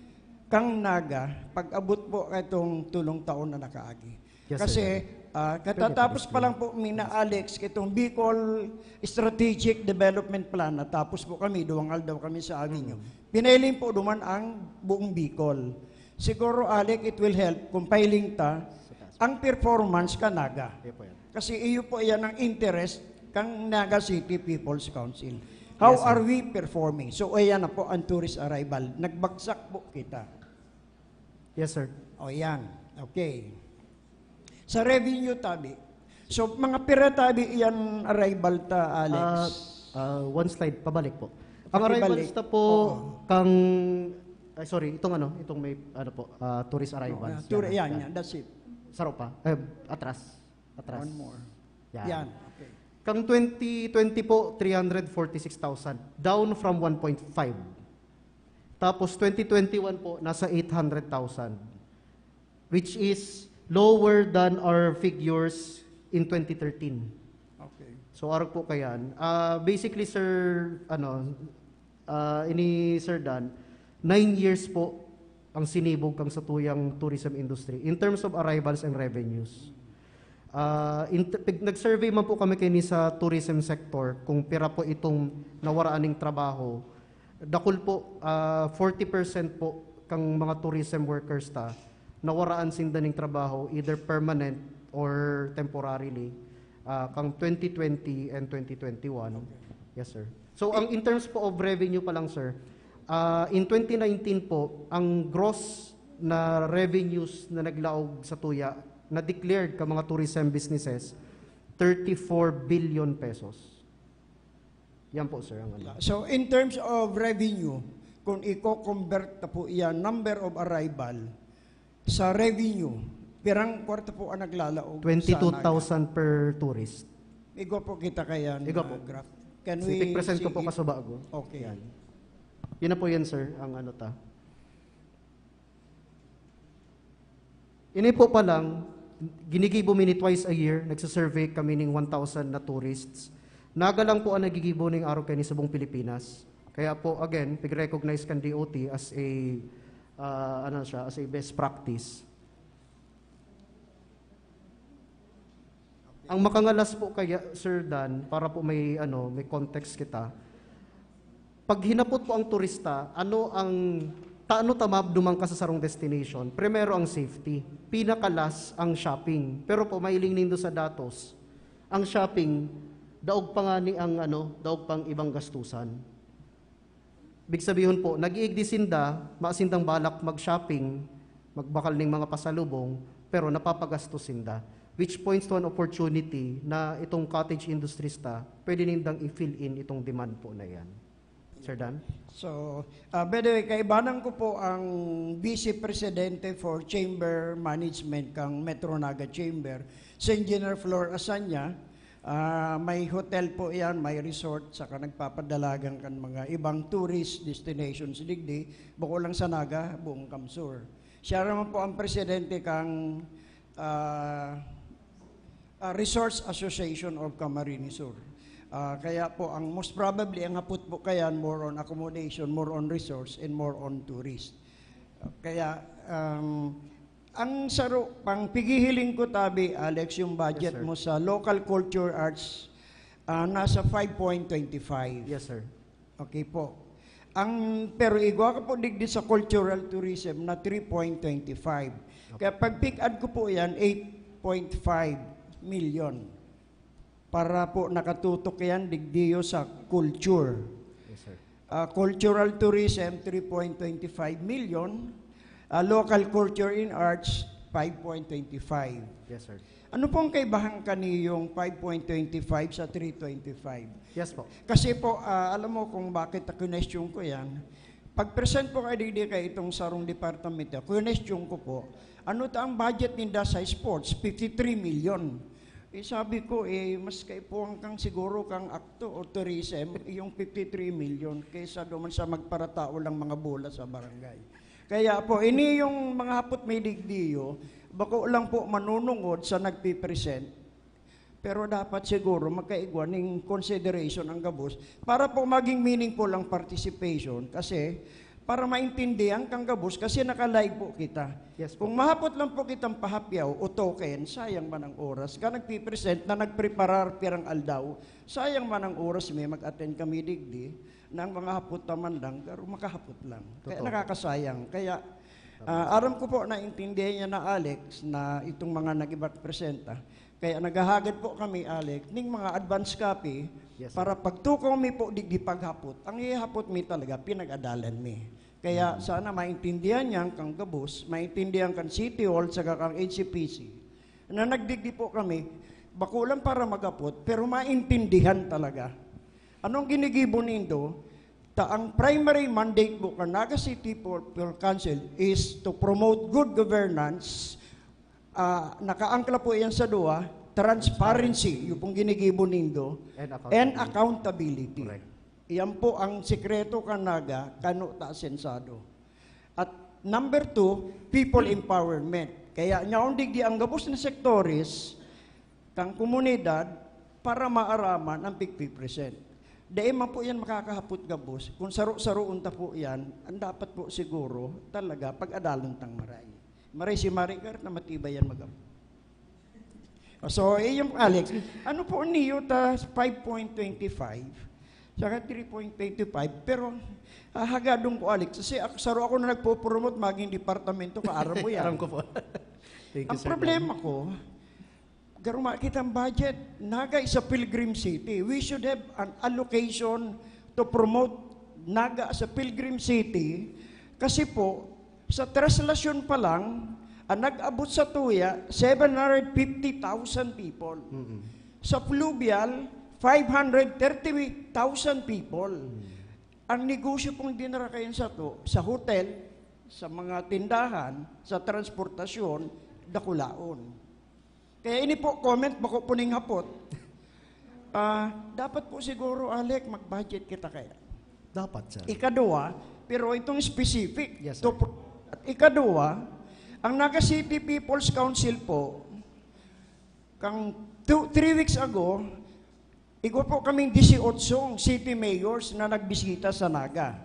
kang Naga pag-abot po itong tulong taon na nakaagi? Yes, Kasi, sir. ah, Pwede, katatapos please, pa lang po, Mina Alex, itong Bicol Strategic Development Plan, natapos po kami, duwang aldaw kami sa Avenue. Mm. Pinailing po duman ang buong Bicol. Siguro, Alec, it will help kung pailing ta Sa taas. ang performance ka Naga. Iyo po yan. Kasi iyo po yan ang interest kang Naga City People's Council. How Yes, sir. are we performing? So, ayan na po ang tourist arrival. Nagbagsak po kita. Yes, sir. O yan. Okay. Sa revenue tabi. So, mga pira tabi iyan arrival ta, Alex? Ah, ah, one slide, pabalik po. Ang Pakibalik. arrivals na po Oo. kang, ay, sorry, itong ano, itong may, ano po, ah, tourist No, arrivals. ah, tour-, Yan, yan, yan. yan. That's it. Saro pa. Eh, atras. Atras. One more. Yan. Yan. Okay. Kang twenty twenty po, three hundred forty-six thousand. Down from one point five. Tapos twenty twenty-one po, nasa eight hundred thousand. Which is lower than our figures in twenty thirteen. Okay. So, arog po kayan. Ah, basically, sir, ano, ah, ini Sir Dan, nine years po ang sinibog kang satuyang tourism industry in terms of arrivals and revenues. Ah, in t-, pig-, nag-survey man po kami kaini sa tourism sector kung pira po itong nawaraan ning trabaho. Dakul po, ah, forty percent po kang mga tourism workers ta, nawaraan sinda ning trabaho, either permanent or temporarily, ah, kang twenty twenty and twenty twenty-one. Okay. Yes, sir. So, ang in terms po of revenue pa lang, sir, ah, in twenty nineteen po, ang gross na revenues na naglaog sa tuya, na declared ka mga tourism businesses, thirty-four billion pesos. Yan po, sir, ang ano. So, in terms of revenue, kung i-convert na po iyan, number of arrival, sa revenue, pirang kwarta po ang naglalaog sa Naga? Twenty-two thousand per tourist. Igwa po kita kaya na Igwa po. graph. Can Sige, we present ko see po it? kasubago. Okay. Yan. Yun na po yan, sir, ang ano ta. Ini po pa lang, ginigibo mi ni twice a year, nagsusurvey kami ning one thousand na tourists. Naga lang po ang nagigibo ning araw kay ni subong Pilipinas. Kaya po, again, pig-recognize kan D O T as a, ah, ano siya, as a best practice. Ang makangalas po kaya, Sir Dan, para po may, ano, may context kita, pag hinapot po ang turista, ano ang, taano ta maabduman ka sa sarong destination? Primero ang safety. Pinakalas ang shopping. Pero po, mailing nindo sa datos, ang shopping, daog pa nga ni ang, ano, daog pang ibang gastusan. Big sabihon po, nag-iigdi sinda, maasindang balak mag-shopping, magbakal ning mga pasalubong, pero napapagastos sinda. Which points to an opportunity na itong cottage industries ta, pwede nindang i-fill in itong demand po na yan. Sir Dan? So, uh, by the way, kaibanan ko po ang Vice Presidente for Chamber Management kang Metro Naga Chamber, si Engineer Flor Asanya. Uh, may hotel po yan, may resort, saka nagpapadalagan kan mga ibang tourist destinations digdi, bako lang sa Naga, buong Kamsur. Siya naman po ang presidente kang uh, uh, Resorts Association of Camarines Sur. Uh, kaya po, ang most probably, ang hapot po kayan, more on accommodation, more on resorts, and more on tourist. Uh, kaya, um, ang saro, pang pigihiling ko tabi, Alex, yung budget Yes, sir. mo sa local culture arts, uh, nasa five point twenty five. Yes, sir. Okay po. Ang, pero igwa ko po digdi sa cultural tourism na three point twenty five. Kaya pag pick-up ko po yan, eight point five million. Para po nakatutok yan, digdiyo sa culture. Yes, sir. Uh, cultural tourism, three point twenty five million. Uh, local culture in arts, five point twenty five. Yes, sir. Ano pong kaibahan kaniyong five point twenty five sa three twenty five? Yes po. Kasi po, uh, alam mo kung bakit question ko yan. Pag-present po kayo digdi kay itong sarong departamento, question ko po, ano ta ang budget ninda sa sports? fifty-three million. Eh, sabi ko, eh, mas kaipuhan kang siguro kang akto o tourism, yung fifty-three million, kaysa doon sa magparatao lang mga bola sa barangay. Kaya po, ini yung mga hapot may digdiyo, bako lang po manunungod sa nagpipresent, pero dapat siguro magkaigwa ning consideration ang gabos para po maging meaningful ang participation kasi para maintindihan kang gabos kasi naka-live po kita. Yes po. Kung mahapot lang po kitang pahapyaw o token, sayang man ang oras. Ka nagpipresent na nagpreparar pirang aldaw, sayang man ang oras may mag-attend kami digdi na ang mga hapot naman lang, pero makahapot lang. Kaya Totoo. Nakakasayang. Kaya ah, aram ko po, naintindihan niya na, Alex, na itong mga nag-iba presenta. Kaya naghahagad po kami, Alex, ning mga advance copy Yes, sir. Para pagtukaw mi po digdi paghapot. Ang ihapot mi talaga, pinag-adalan mi. Kaya sana maintindihan niyan kang gabos, maintindihan kan City Hall, saka kang H C P C, na nagdigdi po kami, bako lang para maghapot, pero maintindihan talaga. Anong ginigibo nindo? Ta ang primary mandate po kan Naga City People Council is to promote good governance. Ah, nakaangkla po yan sa duwa, transparency, yung pong ginigibo nindo, And and accountability. Accountability. Correct. Yan po ang sikreto kan Naga, kano ta asensado. At number two, people empowerment. Kaya nyaon digdi ang gabos na sektores, kang komunidad, para maaraman ang pigpipresent. Dai man po yan makakahapot gabos. Kung saro-saroon ta po yan, ang dapat po siguro talaga pag-adalon tang maray. Maray si Maricar na matibay yan mag So, eh, yung Alex, ano po niyo ta five point twenty five, saka three point twenty five, pero ah, hagadon ko, Alex, kasi ako, saro ako na nagpo-promote maging departamento, kaaram mo yan. Aram ko po. Thank you, Ang sir. Problema ko, garuma kitang budget. Naga is a pilgrim city. We should have an allocation to promote Naga as a pilgrim city. Kasi po, sa traslasyon pa lang, ang nag-abot sa tuya, seven hundred fifty thousand people. Sa fluvial, five hundred thirty thousand people. Ang negosyo pong dinara kayan sa to, sa hotel, sa mga tindahan, sa transportasyon, dakulaon. Kaya ini po, comment, bako po ning hapot. Ah, dapat po siguro, Alec, mag-budget kita kaya. Dapat, sir. Ikaduwa, pero itong specific. Yes, to sir. pro- At ikaduwa, ang Naga City People's Council po, kang two, three weeks ago, igwa po kaming disiotso city mayors na nagbisita sa Naga.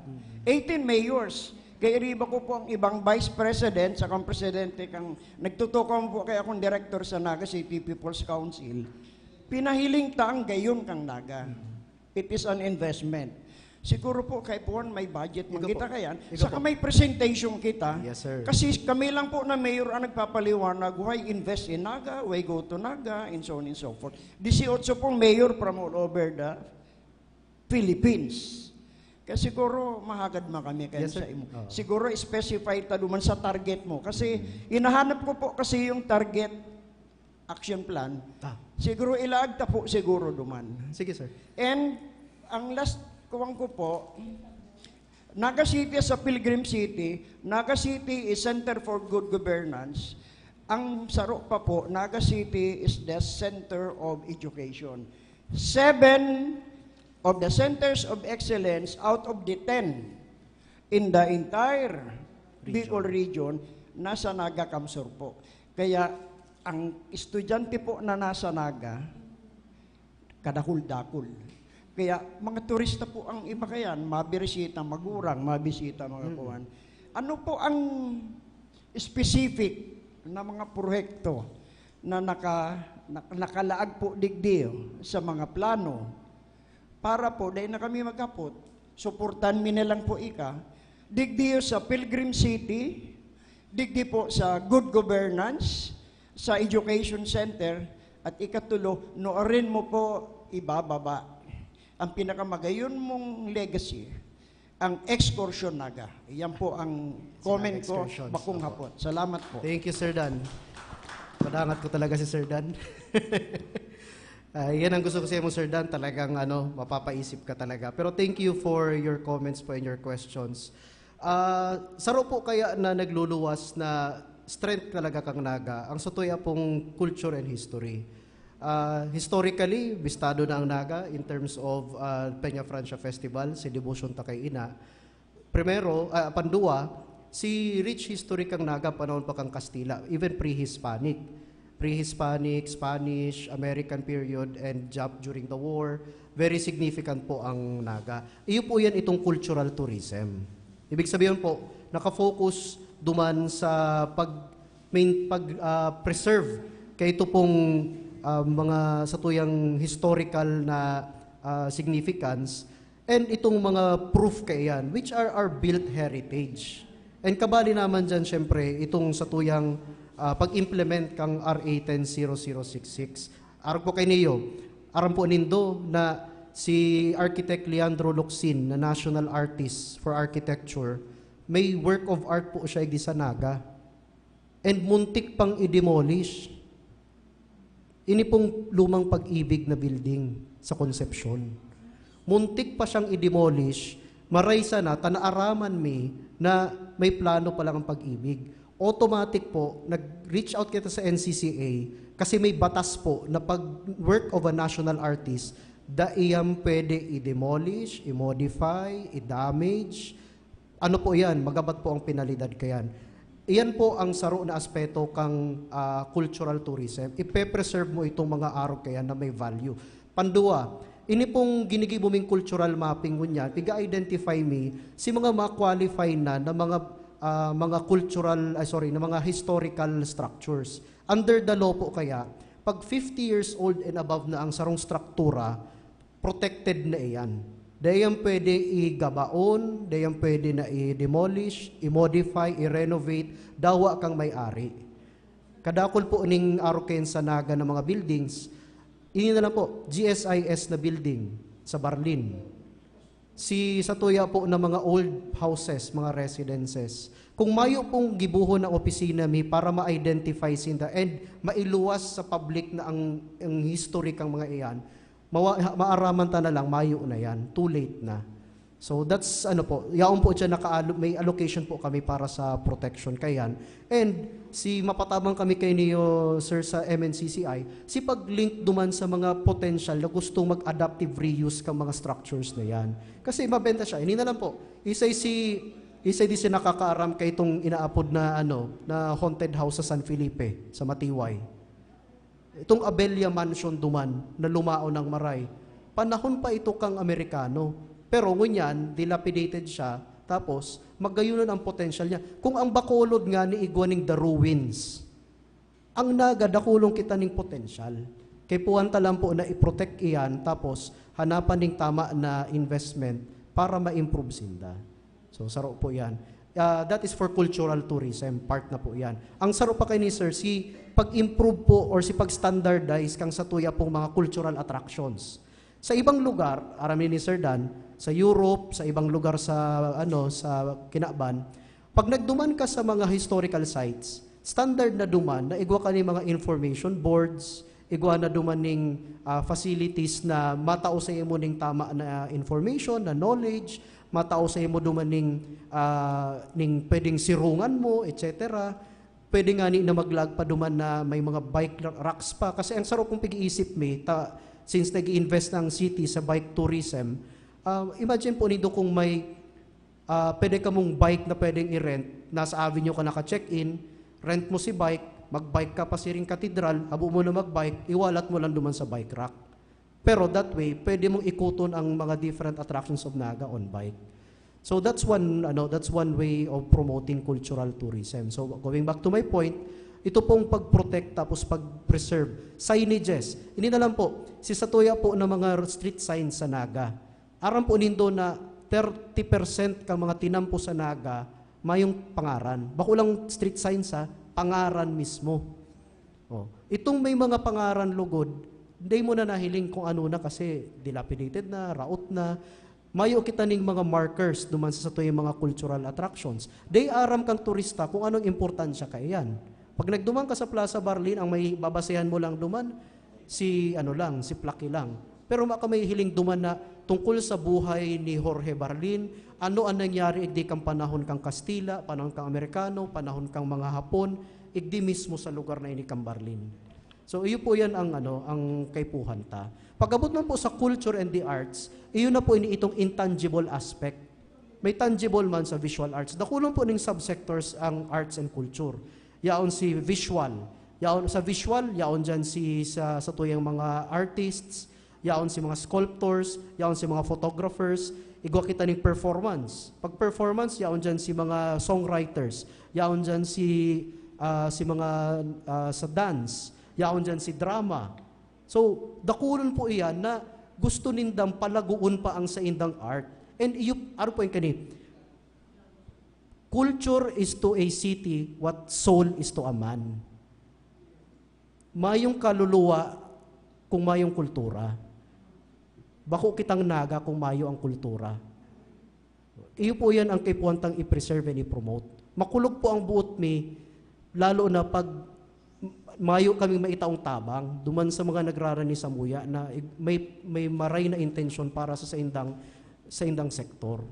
Eighteen mayors. Kay iriba ko po ang ibang vice president sa kang presidente kang nagtutukaw po kay akong director sa Naga City People's Council. Pinahiling ta ang gayon kang Naga. It is an investment. Siguro po, kay Puan, may budget man Ikaw kita po. kayan. Ikaw Saka po. May presentation kita. Yes, sir. Kasi kami lang po na mayor ang nagpapaliwanag why invest in Naga, why go to Naga, and so on and so forth. Disiotso pong mayor from all over the Philippines. Kaya siguro mahagad man kami kayo Yes, sir. sa imo. Oo. Siguro specify ta duman sa target mo. Kasi hinahanap ko po kasi yung target action plan. Ah. Siguro ilaag ta po siguro duman. Sige, sir. And ang last kuwang ko po, Naga City sa Pilgrim City, Naga City is center for good governance. Ang saro pa po, Naga City is the center of education. Seven of the centers of excellence out of the ten in the entire Bicol region, nasa Naga CamSur po. Kaya ang estudyante po na nasa Naga, kadakul-dakul. Kaya mga turista po ang iba kayan, mabisita magurang, mabisita mga kuwan. Ano po ang specific na mga proyekto na naka, na, nakalaag po digdi sa mga plano para po dahil na kami maghapot, suportan mi na lang po ika, digdi sa Pilgrim City, digdi po sa good governance, sa education center, at ikatulo, nuarin mo po ibababa ang pinakamagayon mong legacy, ang Excursion Naga. Yan po ang comment ko, Excursions. bakong Opo. Hapon. Salamat po. Thank you, Sir Dan. Padangat ko talaga si Sir Dan. Ah, yan ang gusto ko sa imo, Sir Dan. Talagang ano, mapapaisip ka talaga. Pero thank you for your comments po and your questions. Ah, saro po kaya na nagluluwas na strength talaga kang Naga, ang satuya pong culture and history. Ah, historically, bistado na ang Naga in terms of ah, Peña Francia Festival, si Devotion ta kay Ina. Primero, ah, pandua, si rich history kang Naga panahon pa kang Kastila, even pre-Hispanic. Pre-Hispanic, Spanish, American period, and Jap during the war. Very significant po ang Naga. Iyo po yan itong cultural tourism. Ibig sabihin po, nakafocus duman sa pag, main, pag ah, preserve kay ito pong ah, mga satuyang historical na ah, significance. And itong mga proof kaiyan, which are our built heritage. And kabali naman dyan, syempre, itong satuyang ah, pag-implement kang R A ten zero zero six six. Arog po kay niyo, aram po nindo na si Architect Leandro Locsin na national artist for architecture, may work of art po siya igdi sa Naga. And muntik pang i-demolish. Ini pong lumang Pag-ibig na building sa Concepcion. Muntik pa siyang i-demolish, maray sana ta naaraman mi na may plano pa lang ang Pag-ibig. Automatic po, nag-reach out kita sa N C C A kasi may batas po na pag work of a national artist, dai yan pwede i-demolish, i-modify, i-damage. Ano po yan? Magabat po ang penalidad kayan. Iyan po ang saro na aspeto kang ah, cultural tourism. Ipe-preserve mo itong mga arog kayan na may value. Pandua, ini pong ginigibo ming cultural mapping ngunyan, piga-identify mi si mga ma-qualify na na mga ah, mga cultural, ay sorry, na mga historical structures. Under the law po kaya, pag fifty years old and above na ang sarong struktura, protected na iyan. Dai yan pwede igabaon, dai yan pwede na i-demolish, i-modify, i-renovate, dawa kang may-ari. Kadakul po ning aroken sa Naga ng mga buildings, ini na lang po, G S I S na building sa Barlin. Si satuya po na mga old houses, mga residences. Kung mayo pong gibuhon ng opisina mi para ma-identify sinda and mailuwas sa public na ang, ang history kang mga iyan, mawa, maaraman ta na lang, mayo na yan. Too late na. So that's ano po, yaon po siya naka may allocation po kami para sa protection kayan. And si mapatabang kami kay niyo, sir, sa M N C C I, si pag-link duman sa mga potential na gustong mag-adaptive reuse kang mga structures na yan. Kasi mabenta siya. Hindi na lang po. Isay si isay di siya nakakaaram kay itong inaapod na ano, na haunted house sa San Felipe, sa Matiway. Itong Abella Mansion duman na lumao ng maray. Panahon pa ito kang Amerikano. Pero ngunyan, dilapidated siya, tapos magayon ang potential niya. Kung ang Bacolod nga ni igwa ning the ruins, ang Naga, dakulong kita ning potential. Kay puwan ta lang po na i-protect iyan, tapos hanapan ning tama na investment para ma-improve sinda. So, saro po yan. Ah, that is for cultural tourism, part na po yan. Ang saro pa kay ni sir, si pag-improve po or si pag-standardize kang satuya pong mga cultural attractions. Sa ibang lugar, aram ni Sir Dan, sa Europe, sa ibang lugar sa, ano, sa kinaban, pag nagduman ka sa mga historical sites, standard na duman na igwa ka ning mga information boards, igwa na duman ning, ah, facilities na matao sa imo ning tama na information, na knowledge, matao sa imo duman ning, ah, ning pwedeng sirungan mo, et cetera. Pwede ngani na maglag pa duman na may mga bike ra-, racks pa. Kasi ang saro kong pag-iisip mi, ta, since nag-i-invest na ang city sa bike tourism, ah, imagine po nindo kung may, ah, pwede kamong bike na pwedeng i-rent, nasa avenue ka naka-check-in, rent mo si bike, mag-bike ka pa siring katedral, habo mo na mag-bike, iwalat mo lang duman sa bike rack. Pero that way, pwede mong ikuton ang mga different attractions of Naga on bike. So that's one, ano, that's one way of promoting cultural tourism. So going back to my point, ito pong pag-protect tapos pag-preserve. Signages. Hindi na lang po, si satuya po ng mga street signs sa Naga. Aram po nindo na thirty percent kang mga tinampo sa Naga mayong pangaran. Bako lang street signs ha, pangaran mismo. Oh, itong may mga pangaran lugod, hindi mo na nahiling kung ano na kasi dilapidated na, raot na. Mayo kita ning mga markers duman sa satuyang mga cultural attractions. Di aram kang turista kung anong importansya kaiyan. Pag nagduman ka sa Plaza Barlin, ang may babasehan mo lang duman, si ano lang, si plaki lang. Pero maka may hiling duman na tungkol sa buhay ni Jorge Barlin, ano ang nangyari igdi kang panahon kang Kastila, panahon kang Amerikano, panahon kang mga Hapon, igdi mismo sa lugar na ini kang Barlin. So, iyo po yan ang, ano, ang kaipuhan ta. Pag-abot man po sa culture and the arts, iyo na po ini itong intangible aspect. May tangible man sa visual arts. Dakulon po ning subsectors ang arts and culture. Yaon si visual. Yaon sa visual, yaon dyan si sa, sa tuyang mga artists, yaon si mga sculptors, yaon si mga photographers, igwa kita ning performance. Pag performance, yaon dyan si mga songwriters, yaon dyan si, ah, si mga, ah, sa dance, yaon dyan si drama. So, dakulon po iyan na gusto nindang palaguon pa ang saindang art. And iyo, ano po yung kani? Culture is to a city what soul is to a man. Mayong kaluluwa kung mayong kultura. Bako kitang Naga kung mayo ang kultura. Iyo po yan ang kaipuhan tang i-preserve and i-promote. Makulog po ang buot mi, lalo na pag mayo kaming maitaong tabang duman sa mga nagrarani samuya na ig-, may, may maray na intensyon para sa saindang, saindang sektor.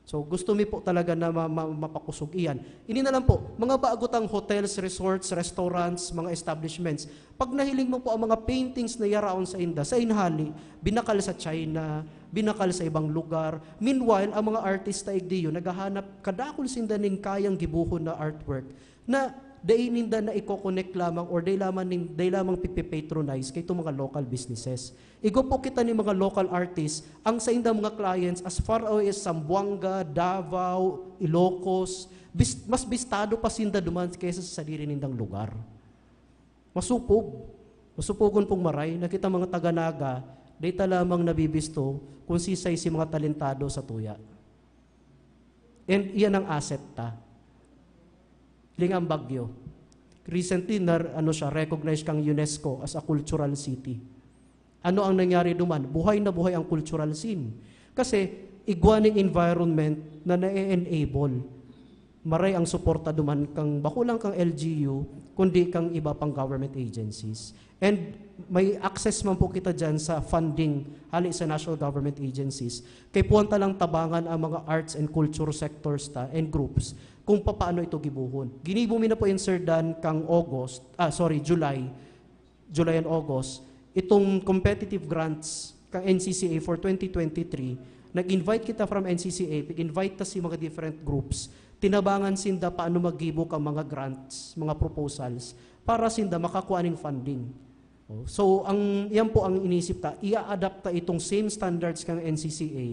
So, gusto mi po talaga na ma-, ma-, mapakosog iyan. Ini na lang po, mga bago tang hotels, resorts, restaurants, mga establishments. Pag nahiling mo po ang mga paintings na yaraon sa inda, sa inhali, binakal sa China, binakal sa ibang lugar. Meanwhile, ang mga artista igdiyo, naghahanap, kadakul sinda ning kayang gibuhon na artwork na dai ninda na i-connect lamang or dai lamang nin-, dai lamang pipipatronize kay itong mga local businesses. Igwa po kita ni mga local artists, ang saindang mga clients as far away as Zamboanga, Davao, Ilocos, bis-, mas bistado pa sinda duman kaysa sa sadiri nindang lugar. Masupog. Masupogon pong maray na kita mga taga-Naga, dai ta lamang nabibisto kung sisay si mga talentado sa tuya. And iyan ang asset ta. Lingang Bagyo. Recently, nar-, ano siya, recognized kang UNESCO as a cultural city. Ano ang nangyari duman? Buhay na buhay ang cultural scene. Kasi, igwa ning environment na na-enable. Maray ang suporta duman kang, bako lang kang L G U, kundi kang iba pang government agencies. And may access man po kita dyan sa funding hali sa national government agencies. Kaipuhan ta lang tabangan ang mga arts and culture sectors ta and groups kung papaano ito gibuhon. Ginibo mi na po yan, Sir Dan, kang August, ah, sorry, July, July and August, itong competitive grants kang N C C A for twenty twenty-three, nag-invite kita from N C C A, nag-invite ta si mga different groups, tinabangan sinda paano maggibo kang mga grants, mga proposals, para sinda makakuha ning funding. Oh, so, ang, yan po ang inisip ta, i-adapt ta itong same standards kang N C C A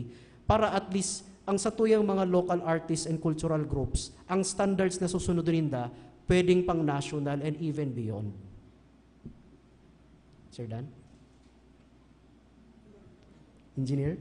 para at least ang satuyang mga local artists and cultural groups, ang standards na susunod ninda, pwedeng pang national and even beyond. Sir Dan? Engineer?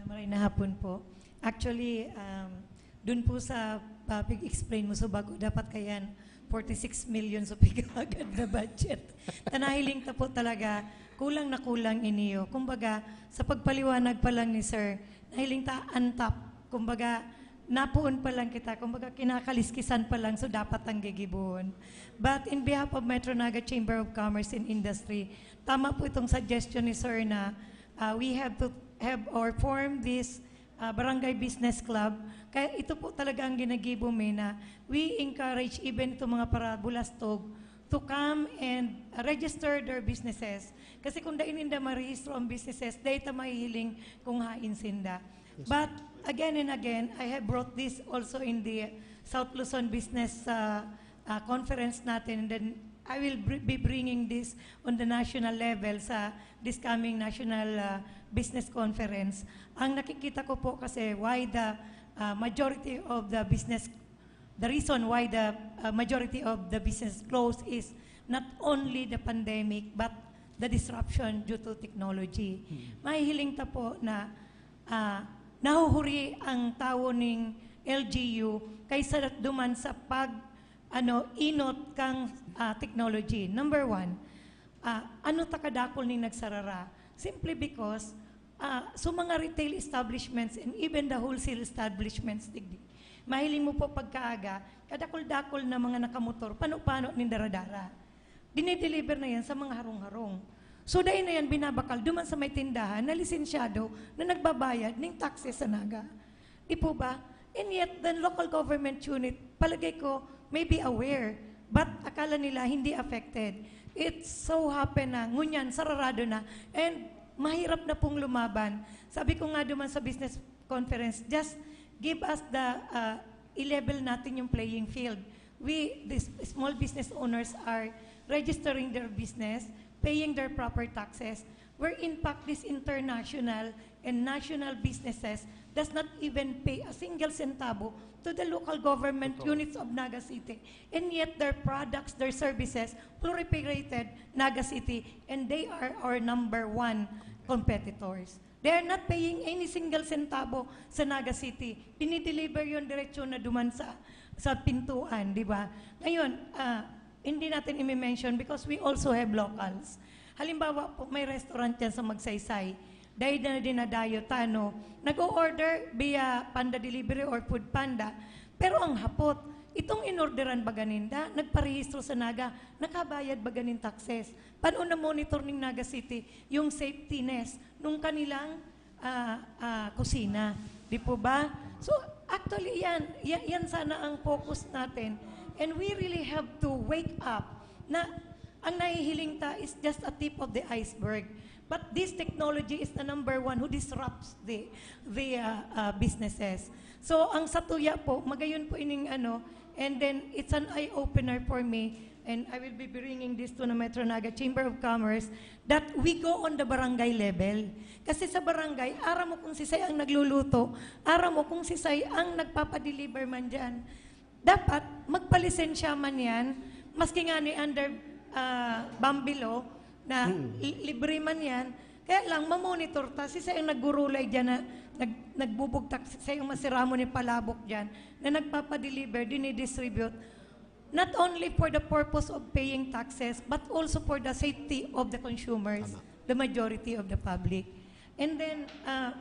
Maray na hapon po. Actually, um, dun po sa uh, pig-explain mo, so bago dapat kayan forty-six million so pigagad na budget. Tanahiling ta po talaga Kulang na kulang iniyo. Kumbaga, sa pagpaliwanag pa lang ni Sir, nahiling ta on top. Kumbaga, napoon pa lang kita. Kumbaga, kinakaliskisan pa lang. So, dapat ang gigibohon. But in behalf of Metro Naga Chamber of Commerce and Industry, tama po itong suggestion ni Sir na, ah, we have to have or form this, ah, Barangay Business Club. Kaya ito po talaga ang ginagibo mi na we encourage even itong mga parabulastog to come and register their businesses. Kasi kung dai ninda marehistro ang businesses, dai ta mahihiling kung hain sinda. But again and again, I have brought this also in the South Luzon Business, uh, uh, Conference natin, and then I will br- be bringing this on the national level sa this coming National, uh, Business Conference. Ang nakikita ko po kasi why the, uh, majority of the business, the reason why the, uh, majority of the business close is not only the pandemic but the disruption due to technology. Mahihiling ta po na, ah, nahuhuri ang tawo ning L G U kaysa duman sa pag, ano, inot kang, ah, technology. Number one, ah, ano ta kadakol ning nagsarara? Simply because, ah, so mga retail establishments and even the wholesale establishments, digdi. Mahiling mo po pagkaaga, kadakol-dakol na mga nakamotor, pano-pano nin dara-dara. Dinideliver na yan sa mga harong-harong. So, dai na yan binabakal duman sa may tindahan na lisensyado na nagbabayad ning taxes sa Naga. Di po ba? And yet, the local government unit, palagay ko, may be aware. But akala nila hindi affected. It so happen na ngunyan, sararado na. And mahirap na pong lumaban. Sabi ko nga duman sa business conference, just give us the, uh, i-level natin yung playing field. We, these small business owners are registering their business, paying their proper taxes, where in fact these international and national businesses does not even pay a single centavo to the local government units of Naga City. And yet their products, their services proliferated Naga City, and they are our number one competitors. They are not paying any single centavo sa Naga City. Dinideliver yun diretso na duman sa, sa pintuan, di ba? Ngayon, ah, hindi natin imi-mention because we also have locals. Halimbawa po, may restaurant yan sa Magsaysay. Dahil na dinadayo, tano, nag-o-order via Panda Delivery or Food Panda. Pero ang hapot, itong inorderan baga ninda, nagparehistro sa Naga, nakabayad baga nin taxes. Paano na-monitor ning Naga City yung safetiness nung kanilang, ah, ah, kusina? Di po ba? So, actually, yan, yan, yan sana ang focus natin. And we really have to wake up na ang nahihiling ta is just a tip of the iceberg. But this technology is the number one who disrupts the, the, ah, ah, businesses. So, ang satuya po, magayon po ining ano, and then it's an eye-opener for me, and I will be bringing this to the Metro Naga Chamber of Commerce, that we go on the barangay level. Kasi sa barangay, aram mo kung sisay ang nagluluto, aram mo kung sisay ang nagpapadeliver man dyan. Dapat, magpalisensya man yan, maski nga ni under, ah, Bambilo, na li-, libre man yan, kaya lang, mamonitor ta, sisay ang naggurulay dyan na nag-, nagbubugtak, sisay ang masiramon ni palabok dyan, na nagpapadeliver, dinidistribute, not only for the purpose of paying taxes, but also for the safety of the consumers, the majority of the public. And then, ah,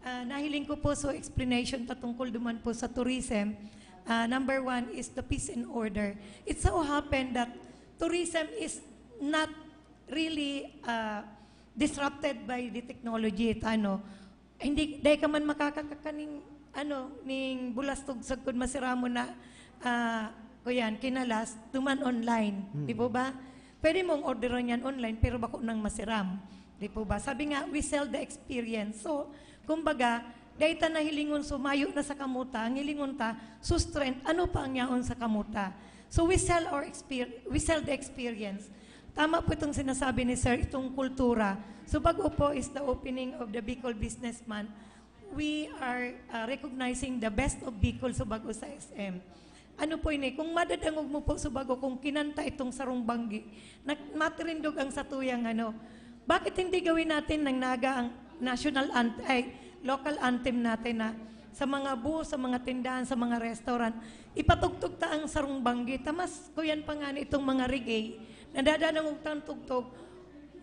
ah, nahiling ko po so explanation ta tungkol duman po sa tourism. Ah, number one is the peace and order. It so happened that tourism is not really, ah, disrupted by the technology, ano. Hindi, dai ka man makakakakan ning, ano, ning bulastog sagkod masiramon na, ah, kuyan, kinalas, duman online. Di po ba? Pwede mong orderan yan online, pero bako nang masiram. Di po ba? Sabi nga, we sell the experience. So, kumbaga, dai ta nahilingon sumayo na sa kamuta, ang hilingon ta, sustrength, ano pa ang yaon sa kamuta? So, we sell our exper-, we sell the experience. Tama po itong sinasabi ni Sir, itong kultura. So, bago po is the opening of the Bicol Business Month. We are, uh, recognizing the best of Bicol Subago sa S M. Ano po ini? Kung madadangog mo po, Subago, kung kinanta itong sarong banggi, nag-, matirindog ang satuyang ano. Bakit hindi gawin natin ng Naga ang national ant-, ay, local anthem natin na sa mga booth, sa mga tindahan, sa mga restaurant, ipatugtog ta ang sarong banggi. Tamas, kuyan pa nga nitong mga reggae, nadadangog tang tugtog.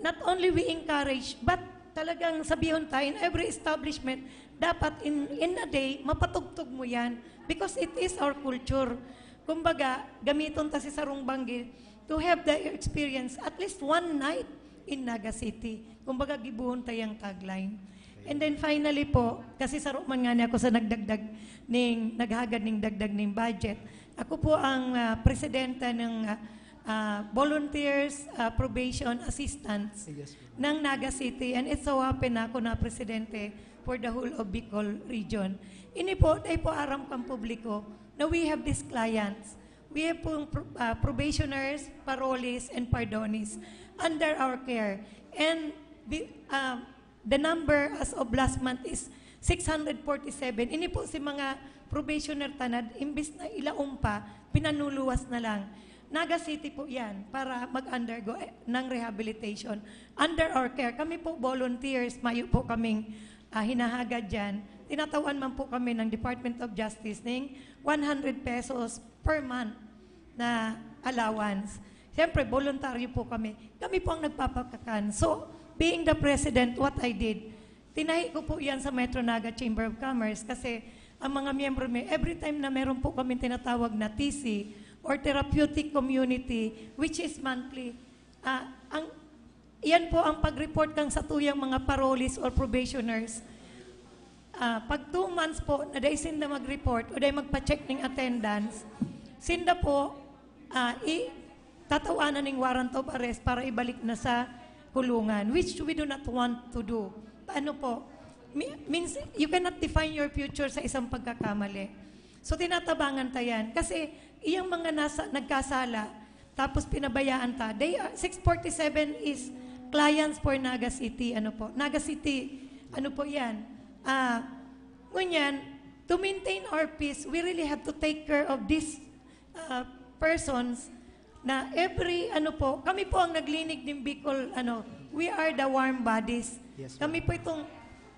Not only we encourage, but talagang sabihon tayo, in every establishment, dapat in, in a day, mapatugtog mo yan. Because it is our culture. Kumbaga, gamiton ta si sarong banggi to have the experience, at least one night in Naga City. Kumbaga, gibohon ta yang tagline. And then finally po, kasi saro man nga ako sa nagdagdag ning, naghagad ning dagdag ning budget. Ako po ang, ah, presidente ng, ah, ah, Volunteers, ah, Probation Assistants Yes, ma'am. ng Naga City. And it so happen na ako na presidente for the whole of Bicol region. Ini po, dahil po aram kang publiko na we have these clients. We have pong pro-, ah, probationers, parolees, and pardones under our care. And the, ah, the number as of last month is six hundred forty-seven. Ini po si mga probationer tanad, imbis na ilaom pa, pinanuluwas na lang. Naga City po yan para mag-undergo, eh, ng rehabilitation. Under our care. Kami po volunteers, mayo po kaming, ah, hinahagad dyan. Tinatawan man po kami ng Department of Justice ning one hundred pesos per month na allowance. Siyempre, voluntaryo po kami. Kami po ang nagpapakakan. So, being the president, what I did, tinahi ko po yan sa Metro Naga Chamber of Commerce kasi ang mga miyembro may, every time na meron po kami tinatawag na T C or therapeutic community, which is monthly, ah, ang, yan po ang pag-report kang sa tuyang mga parolees or probationers. Ah, pag two months po na dai sinda mag-report o dai magpa-check ning attendance, sinda po, ah, i-, tatawanan ning warrant of arrest para ibalik na sa kulungan, which we do not want to do. Ano po, mi-, means, you cannot define your future sa isang pagkakamali. So, tinatabangan ta yan. Kasi, iyang mga nasa, nagkasala, tapos pinabayaan ta. They are, six forty-seven is clients for Naga City. Ano po? Naga City, ano po yan? Ah, ngunyan, to maintain our peace, we really have to take care of these, ah, persons na every, ano po, kami po ang naglinig ng Bicol, ano, we are the warm bodies. Yes, ma'am. Kami po itong,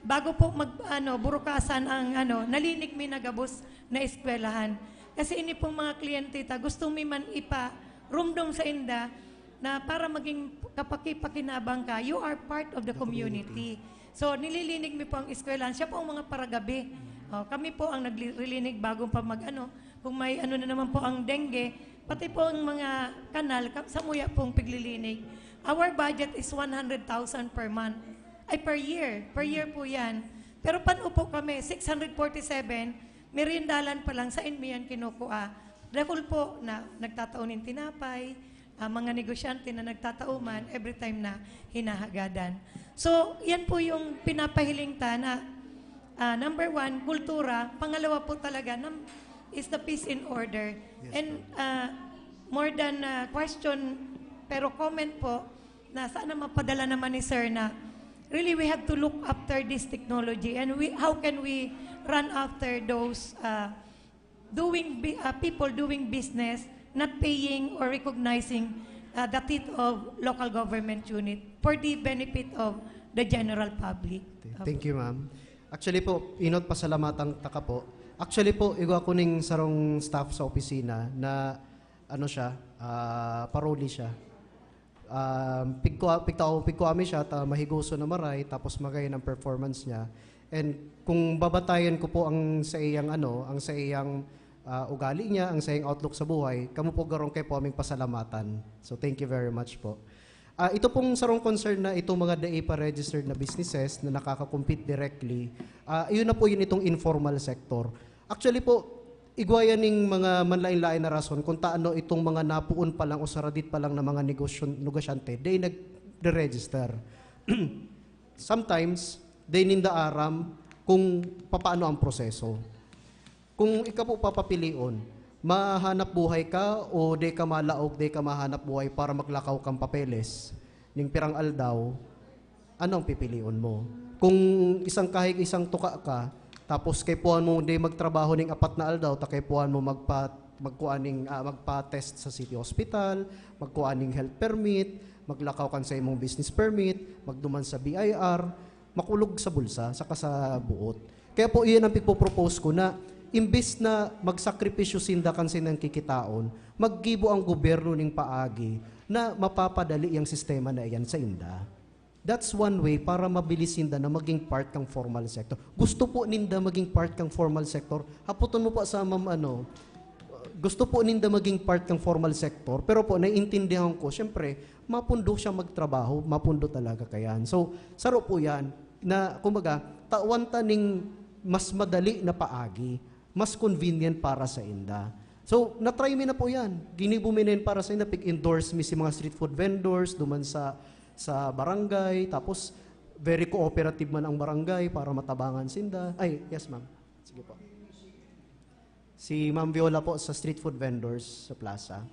bago po mag, ano, burukasan ang, ano, nalinig mi na gabos na eskwelahan. Kasi ini pong mga kliyente ta, gusto mi man ipa-rumdom sa inda na para maging kapakipakinabang ka, you are part of the The community. community. So, nililinig mi po ang eskwelahan. Siya po ang mga paragabi. Oh, kami po ang naglilinig bago pa mag, ano, kung may ano na naman po ang dengue, pati po ang mga kanal, ka-, samuya pong piglilinig. Our budget is one hundred thousand per month. Ay, per year. Per year po yan. Pero pan-upo kami, six hundred forty-seven, meriendalan pa lang, sain mi yan kinukua. Dahil po na nagtatao nin tinapay, ah, mga negosyante na nagtatao man, every time na hinahagadan. So, yan po yung pinapahiling ta na, ah, number one, kultura. Pangalawa po talaga, nam-, is the peace and order. Yes, And, ma'am. ah, more than, ah, question, pero comment po, na sana mapadala naman ni Sir na really we have to look after this technology and we, how can we run after those, ah, doing bi-, ah, people doing business not paying or recognizing, ah, the teeth of local government unit for the benefit of the general public. Thank you, ma'am. Actually po, Inot, pasalamatan ta ka po. Actually po, igwa ko ning sarong staff sa opisina na, ano siya, ah, paroli siya. Um, pigkua-, pigtao-, pigkuami siya ta mahigoso na maray, tapos magayon ang performance niya. And kung babatayan ko po ang sa iyang, ano, ang sa iyang, ah, ugali niya, ang sa iyang outlook sa buhay, kamo po garong kay po aming pasalamatan. So, thank you very much po. Ah, ito pong sarong concern na itong mga dai pa registered na businesses na nakaka-compete directly, ah, yun na po yun itong informal sector. Actually po, igwa yan ning mga manlain-lain na rason kung taano itong mga napoon pa lang o saradit pa lang na mga negosyon-, negosyante, dai nagre-register. Sometimes, dai ninda aram kung papaano ang proseso. Kung ika po papapilion, mahanap buhay ka o dai ka malaog, dai ka mahanap buhay para maglakaw kang papeles ning pirang aldaw, ano ang pipilion mo? Kung isang kahig, isang tuka ka, tapos kaipuhan mo dai magtrabaho ning apat na aldaw, ta kaipuhan mo magpa-, magkuha ning, ah, magpa-test sa city hospital, magkuha ning health permit, maglakaw kan sa imong business permit, magduman sa B I R, makulog sa bulsa, saka sa buot. Kaya po, iyan ang pigpo-propose ko na Imbis na magsakripisyo sinda kan sinang kikitaon, maggibo ang gobyerno ning paagi na mapapadali yang sistema na iyan sa inda. That's one way para mabilis sinda na maging part kang formal sector. Gusto po ninda maging part kang formal sector. Haputon mo po sa ma'am, ano, gusto po ninda maging part kang formal sector, pero po, naiintindihan ko, siyempre, mapundo siya magtrabaho, mapundo talaga kayan. So, saro po yan, na, kumbaga, tawan ta ning mas madali na paagi, mas convenient para sa inda. So, na-try mi na po yan. Ginibo mi na yan para sa inda, pig-endorse mi si mga street food vendors, duman sa, sa barangay, tapos very cooperative man ang barangay para matabangan sinda. Ay, yes, ma'am. Sige po. Si Ma'am Viola po sa street food vendors sa plaza.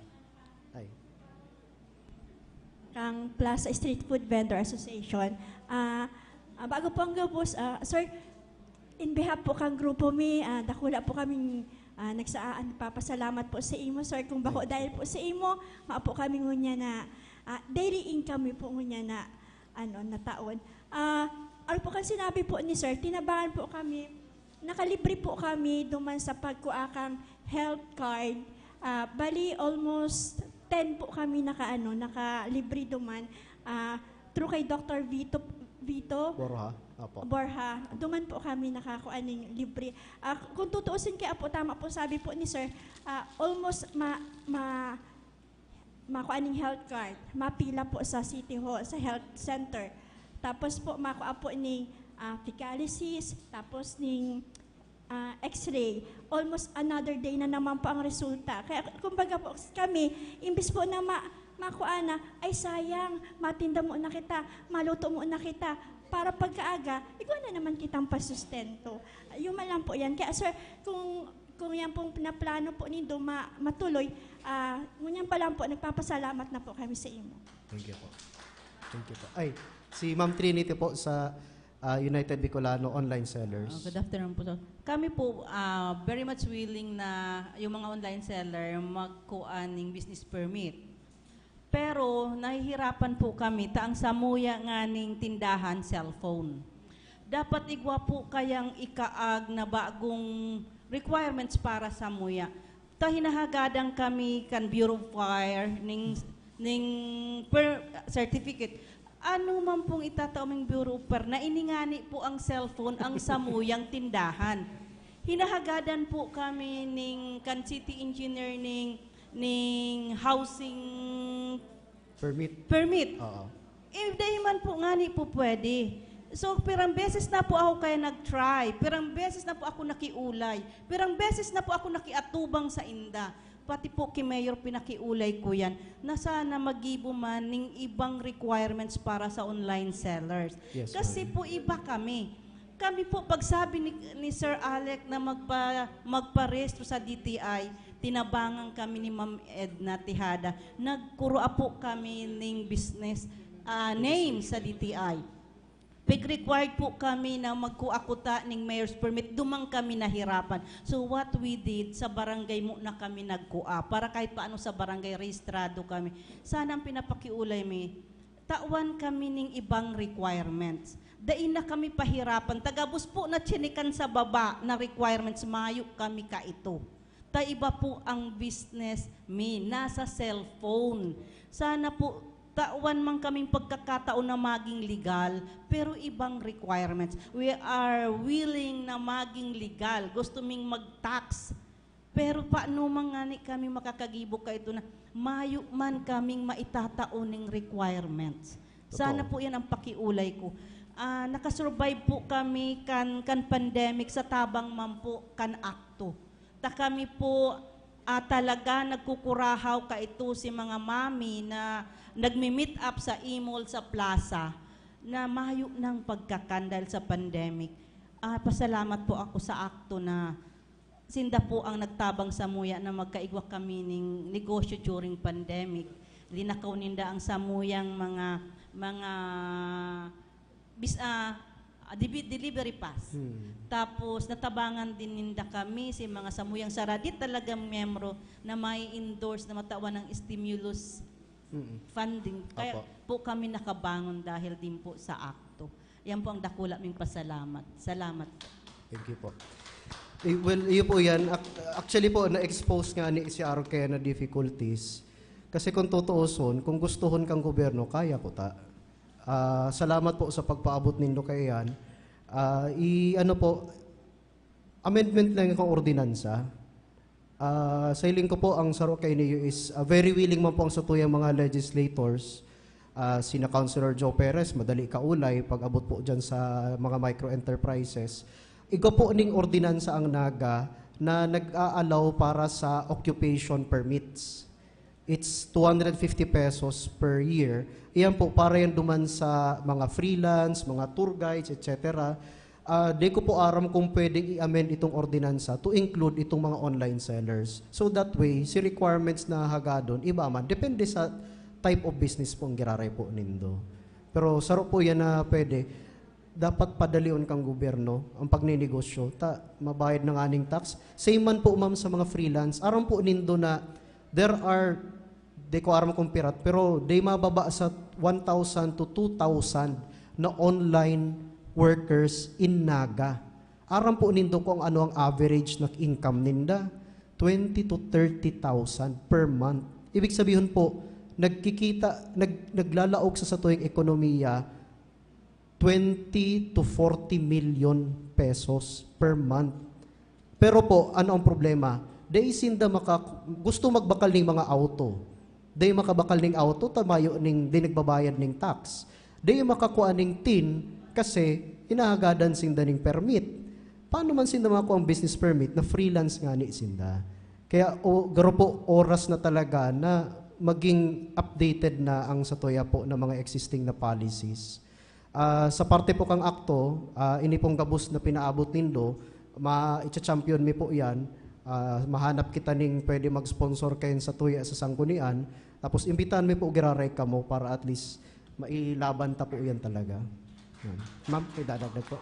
Ay. Kang Plaza Street Food Vendor Association. Ah, ah, bago po ang gabos, ah, sir, in behalf po kang grupo mi, ah, dakula po kaming ah, nagsaan, papasalamat po sa imo, sir. Kung bako dahil po sa imo, mao po kami ngunya na ah, daily income mi po ngunya na ano, na taon. Ah, ano po kan sinabi po ni sir, tinabangan po kami, nakalibre po kami duman sa pagkuha kang health card. Ah, bali, almost ten po kami naka, ano, nakalibre duman. Ah, through kay Doctor Vito, Vito Borja? Opo. Borja, duman po kami nakakuha ning libre. Ah, kung tutuusin kay Apo, tama po sabi po ni Sir, ah, almost ma, ma, makuha ning health card, mapila po sa City Hall, sa health center. Tapos po, makuha po ning ah, fecalysis, tapos ning ah, x-ray. Almost another day na naman po ang resulta. Kaya kumbaga po kami, imbis po na ma makuha na, ay sayang, matinda mo na kita, maluto mo na kita, para pagkaaga, igwa na naman kitang pasustento. Yun man lang po yan. Kaya sir, kung, kung yan pong pinaplano po nindo ma, matuloy, ah, ngunyan pa lang po, nagpapasalamat na po kami sa imo. Thank you po. Thank you po. Ay, si Ma'am Trinity po sa ah, United Bicolano Online Sellers. Ah, good afternoon po, sir. Kami po, ah, very much willing na yung mga online seller magkuha ng business permit. Pero nahihirapan po kami ta ang samuya nganing tindahan, cellphone. Dapat igwa po kayang ikaag na bagong requirements para samuya. Ta hinahagadan kami kan Bureau of Fire ning, ning per, certificate. Ano man pong itatao ming Bureau of Fire na ini ngani po ang cellphone ang samuyang tindahan. Hinahagadan po kami ning kan city engineer ning, ning housing Permit. permit. Oo. Eh, dahil man po ngani po pwede. So, pirang beses na po ako kaya nag-try. Pirang beses na po ako nakiulay. Pirang beses na po ako nakiatubang sa inda. Pati po ki Mayor pinakiulay ko yan na sana magibo man ning ibang requirements para sa online sellers. Yes, Kasi ma'am. po iba kami. Kami po, pagsabi ni, ni Sir Alec na magpa, magparehistro sa D T I, tinabangan kami ni Ma'am Edna Tejada. Nagkuro po kami ning business ah, name sa D T I. Pig-required po kami na magkuha kuta ning mayor's permit. Duman kami nahirapan. So what we did, sa barangay muna kami nagkuha. Para kahit paano sa barangay, rehistrado kami. Sana ang pinapakiulay mi, tawan kami ning ibang requirements. Dai na kami pahirapan. Tagabos po na chinikan sa baba na requirements, mayo kami kaito. Ta iba po ang business mi, nasa cellphone. Sana po, tawan man kaming pagkakataon na maging legal, pero ibang requirements. We are willing na maging legal. Gusto ming mag-tax. Pero paano man ngani kami makakagibo kaito na mayo man kaming maitatao ning requirements? Sana Totoo. Po yan ang pakiulay ko. Ah, nakasurvive po kami kan, kan pandemic sa tabang man po kan akto. Ta kami po ah, talaga nagkukurahaw kaito si mga mami na nagmi-meet up sa imol sa plaza na mayo nang pagkakan dahil sa pandemic. Ah, pasalamat po ako sa akto na sinda po ang nagtabang samuya na magkaigwa kami ning negosyo during pandemic. Linakaw ninda ang samuyang mga, mga bis, ah, ah, dibi-, delivery pass. Hmm. Tapos natabangan din ninda kami si mga samuyang saradi talagang miyembro na may endorse na matawan ng stimulus Mm. funding. Kaya Apo. Po kami nakabangon dahil din po sa akto. Yan po ang dakula ming pasalamat. Salamat po. Thank you po. Eh, well, iyo po yan. Ac-, actually po, na-expose nga ni si Aro kaya na difficulties. Kasi kung tutuuson, kung gustuhon kang gobyerno, kaya po ta. Ah, salamat po sa pagpaabot nindo kaya yan. Ah, i-, ano po, amendment lang yung ordinansa. Ah, sa hiling ko po, ang saro kay niyo is, ah, very willing man po ang satuyang mga legislators, ah, sina Councilor Joe Perez, madali kaulay, pag-abot po dyan sa mga micro enterprises. Igwa po ning ordinansa ang Naga na nag-aalaw para sa occupation permits. It's two hundred fifty pesos per year. Iyan po, para yan duman sa mga freelance, mga tour guides, et cetera. Ah, di ko po aram kung pwedeng i-amend itong ordinansa to include itong mga online sellers. So that way, si requirements na hagadon, iba man. Depende sa type of business po ang giraray po nindo. Pero saro po yan na pwede. Dapat padalion kang gobyerno ang pagninegosyo. Ta, mabayad na nga ning tax. Same man po, ma'am, sa mga freelance. Aram po nindo na there are, di ko aram kung pirat, pero di mababa sa one thousand to two thousand na online workers in Naga. Aram po nindo kung ano ang average na income ninda? Twenty to thirty thousand per month. Ibig sabihin po, nagkikita, nag-, naglalaog sa satuyang ekonomiya twenty to forty million pesos per month. Pero po, ano ang problema? Dai sinda maka-, gusto magbakal ning mga auto. Dai makabakal ning auto, ta mayo ning, dai nagbabayad ning tax. Dai makakua ning tin kasi hinahagadan sinda ning permit. Paano man sinda makakuha ang business permit na freelance ngani sinda? Kaya, o, garo po, oras na talaga na maging updated na ang satuya po na mga existing na policies. Ah, sa parte po kang akto, ah, ini pong gabos na pinaabot nindo, ma-, icha-champion mi po yan. Ah, mahanap kita ning pwede mag-sponsor kayan satuya sa sanggunian. Tapos, imbitahan mi po giraray kamo para at least mailaban ta po yan talaga. Yan. Ma'am, may dadagdag po?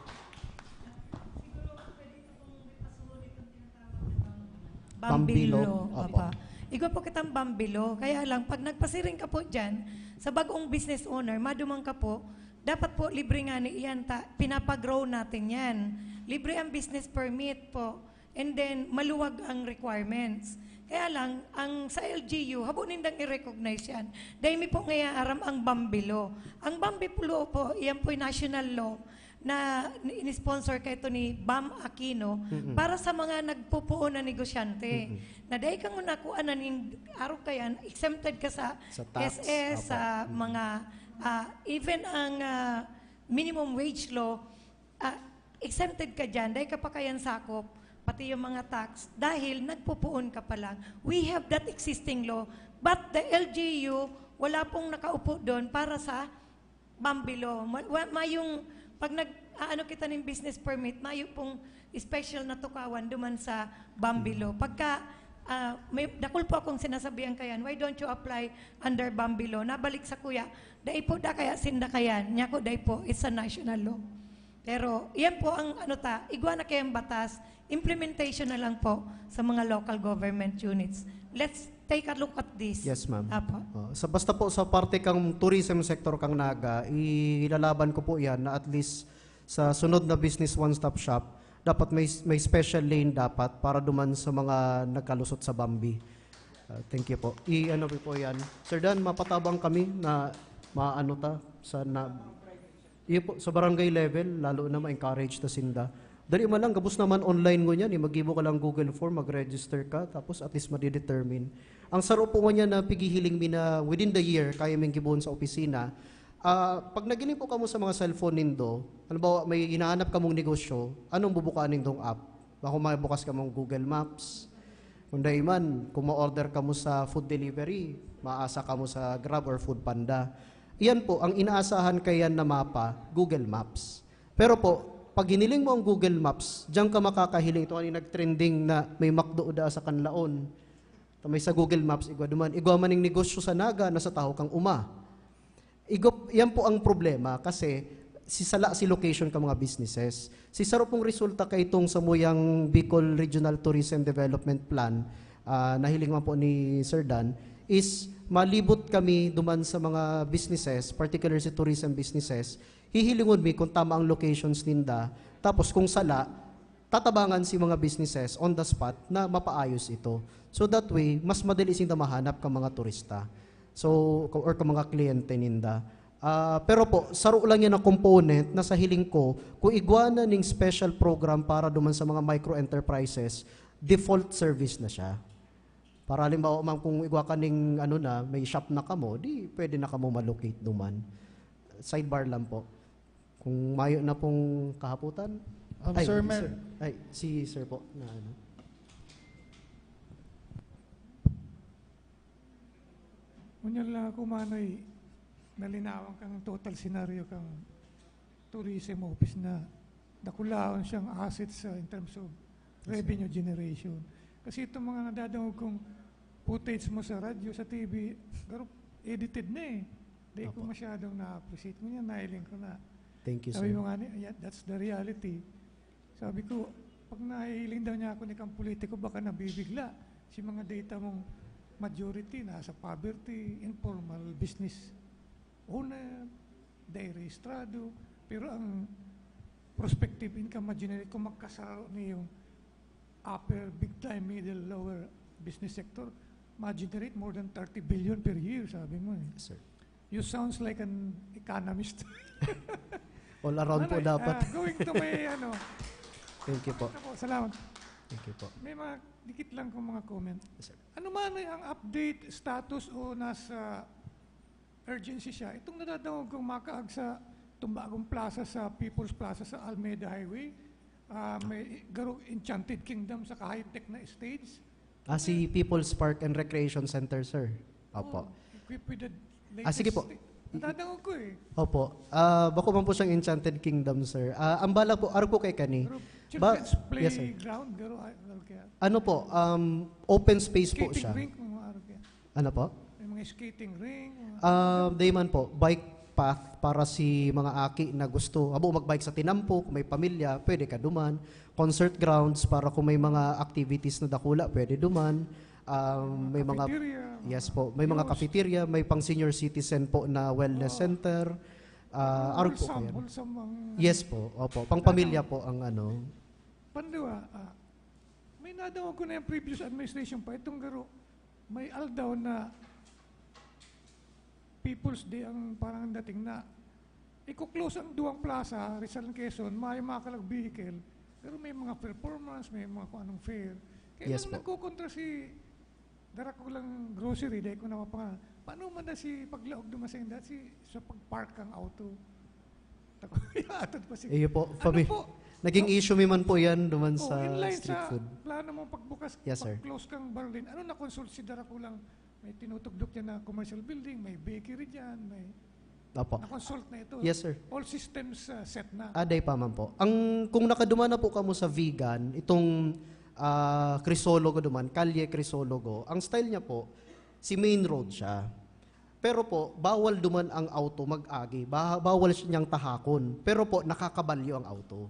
Bambilo. Bambilo, Opo. Papa. Igwa po kitang Bambilo. Kaya lang, pag nagpasiring ka po dyan, sa bagong business owner, maduman ka po, dapat po libre ngani iyan, ta, pinapag-grow natin yan. Libre ang business permit po. And then, maluwag ang requirements. Kaya lang, ang sa L G U, habo nindang i-recognize yan. Dahil mi po ngaya aram ang Bambilo. Ang Bambilo po, iyan po'y national law na ini-sponsor kaito ni Bam Aquino Mm-mm. para sa mga nagpupuon na negosyante. Mm-mm. Na dahil kang nakuha na nin arog kayan, exempted ka sa Sa tax, S S, opo. sa Mm-mm. mga, ah, even ang, ah, minimum wage law, ah, exempted ka dyan, dahil ka pa kayan sakop, pati yung mga tax, dahil nagpupuon ka pa lang. We have that existing law, but the L G U, wala pong nakaupo doon para sa Bambilo. Ma-, wa-, mayong, pag nag, aano kita ning business permit, mayo pong special na tukawan duman sa Bambilo. Pagka, ah, may, dakul po akong sinasabihan kayan, "Why don't you apply under Bambilo?" Nabalik sa kuya, "Dai po da kaya sinda kayan." Niya ko, "Dai po, it's a national law." Pero, yan po ang, ano ta, igwa na kayang batas, implementation na lang po sa mga local government units. Let's take a look at this. Yes, ma'am. Apo. Oh, sa, basta po sa parte kang tourism sector kang Naga, ilalaban ko po yan na at least sa sunod na Business One Stop Shop, dapat may, may special lane dapat para duman sa mga nagkalusot sa Bambi. Ah, thank you po. I-ano po yan. Sir Dan, mapatabang kami na maano ta sa na, iyo po, sa barangay level, lalo na ma-encourage ta sinda. Dali man lang, gabos naman online ngunyan, eh. Maggibo ka lang Google form, mag-register ka, tapos at least madidetermine. Ang saro po ngunyan na pigihiling mi na within the year, kaya ming gibohon sa opisina. Ah, pag nagini po kamo sa mga cellphone nindo, halimbawa, may hinahanap kamong negosyo, anong bubukaan nindong app? Bako mabukas kamong Google Maps. Kung dai man, kung ma-order kamo sa food delivery, maasa kamo sa Grab or Food Panda. Iyan po, ang inaasahan kayan na mapa, Google Maps. Pero po, pag hiniling mo ang Google Maps, diyan ka makakahiling. Ito ang nagtrending na may McDo da sa Kanlaon. Ta may sa Google Maps, igwa duman. Igwa man ning negosyo sa Naga, nasa tahaw kang uma. Igop, yan po ang problema kasi si sala si location ka mga businesses. Si saro pong resulta kaitong samuyang Bicol Regional Tourism Development Plan, ah, nahiling man po ni Sir Dan, is malibot kami duman sa mga businesses, particular si tourism businesses, hihilingon mi kung tama ang locations ninda. Tapos kung sala, tatabangan si mga businesses on the spot na mapaayos ito. So that way, mas madali sinda mahanap ka mga turista. So, ka- or ka mga kliyente ninda. Ah, pero po, saro lang yan na component na sa hiling ko, kung igwa na ning special program para duman sa mga micro enterprises, default service na siya. Para halimbawa, ma'am, kung igwa ka ning, ano na, may shop na kamo, di pwede na kamo malocate duman. Sidebar lang po. Kung mayo na pong kahapotan. Um, Ay, Sir hindi, Mer. sir. Ay, si sir po na ano. Ngunyan lang ako, Manoy, nalinawan kang total scenario kang tourism office na dakulaon siyang assets sa in terms of revenue generation. Kasi itong mga nadadangog kong footage mo sa radyo, sa T V, pero edited na eh. Di ko Opo. masyadong na-appreciate. Ngunyan, nailing ko na. Thank you, Sabi sir. mo nga, ni- yeah, that's the reality. Sabi ko, pag nahihiling daw niya ako ni kang politiko, baka nabibigla. Si mga data mong majority nasa poverty, informal business owner, di rehistrado. Pero ang prospective income ma-generate kung magkasaro niyo yung upper, big time, middle, lower business sector, ma-generate more than thirty billion per year, sabi mo eh. Sir. You sounds like an economist. All around po Ano, dapat. ah, going to my, ano, Thank you po. Ako, salamat. Thank you po. May mga dikit lang kong mga comment. Yes, sir. Ano man ay ang update, status o nasa urgency siya? Itong nadadangog kong makaag sa itong bagong plaza sa People's Plaza sa Almeda Highway, ah, may garo Enchanted Kingdom sa high-tech na stage. Ah, si People's Park and Recreation Center, sir. Opo. Oh, equipped with the Ah, sige latest po. sti- Nadadangog ko eh. Opo. Ah, bako man po siyang Enchanted Kingdom, sir. Ah, ang bala po, arog po kay kani. Pero Ba- children's yes, sir. Playground, garo, ah, garo kaya. Ano po, um, open space po Skating siya. Rink, mga garo kaya. Ano po? May mga skating rink. Mga Ah, di man po, bike path para si mga aki na gusto. Habo magbike sa tinampo, kung may pamilya, pwede ka duman. Concert grounds para kung may mga activities na dakula, pwede duman. Um, may mga Cafeteria, Yes mga po, may mga views. Cafeteria, may pang senior citizen po na wellness Oo. center. Ah, arog po po Wholesome, yan. wholesome ang Yes po, opo. Pang pamilya po ang ano. Panduwa, ah, may nadangog ko na yung previous administration pa, itong garo, may aldaw na People's Day ang parang dating na iko-close ang duwang plaza, Rizal and Quezon, may mga kalag vehicle, pero may mga performance, may mga kung anong fair. Kaya Yes lang po. Nagkukontra si Darakulang Grocery, dahil ko na mapangalan. Paano man na si paglaog duman sa inda, si, sa pag-park ang auto? Tako, atod pa si... Iyo po, Ano fami- po? Naging issue mi man po yan duman Oh, sa in line street sa food. plano mong pagbukas, Yes, sir. pag-close kang Barlin, ano na-consult si Darakulang? May tinutugdok niya na commercial building, may bakery dyan, may Opo. na-consult na ito. Yes, sir. All systems uh, set na. Aday pa man po. Ang, kung nakaduman na po kamo sa Vigan, itong ah, Crisologo duman, Kalye Crisologo, ang style niya po, si main road siya. Pero po, bawal duman ang auto mag-agi. Ba- bawal niyang tahakon. Pero po, nakakabalyo ang auto.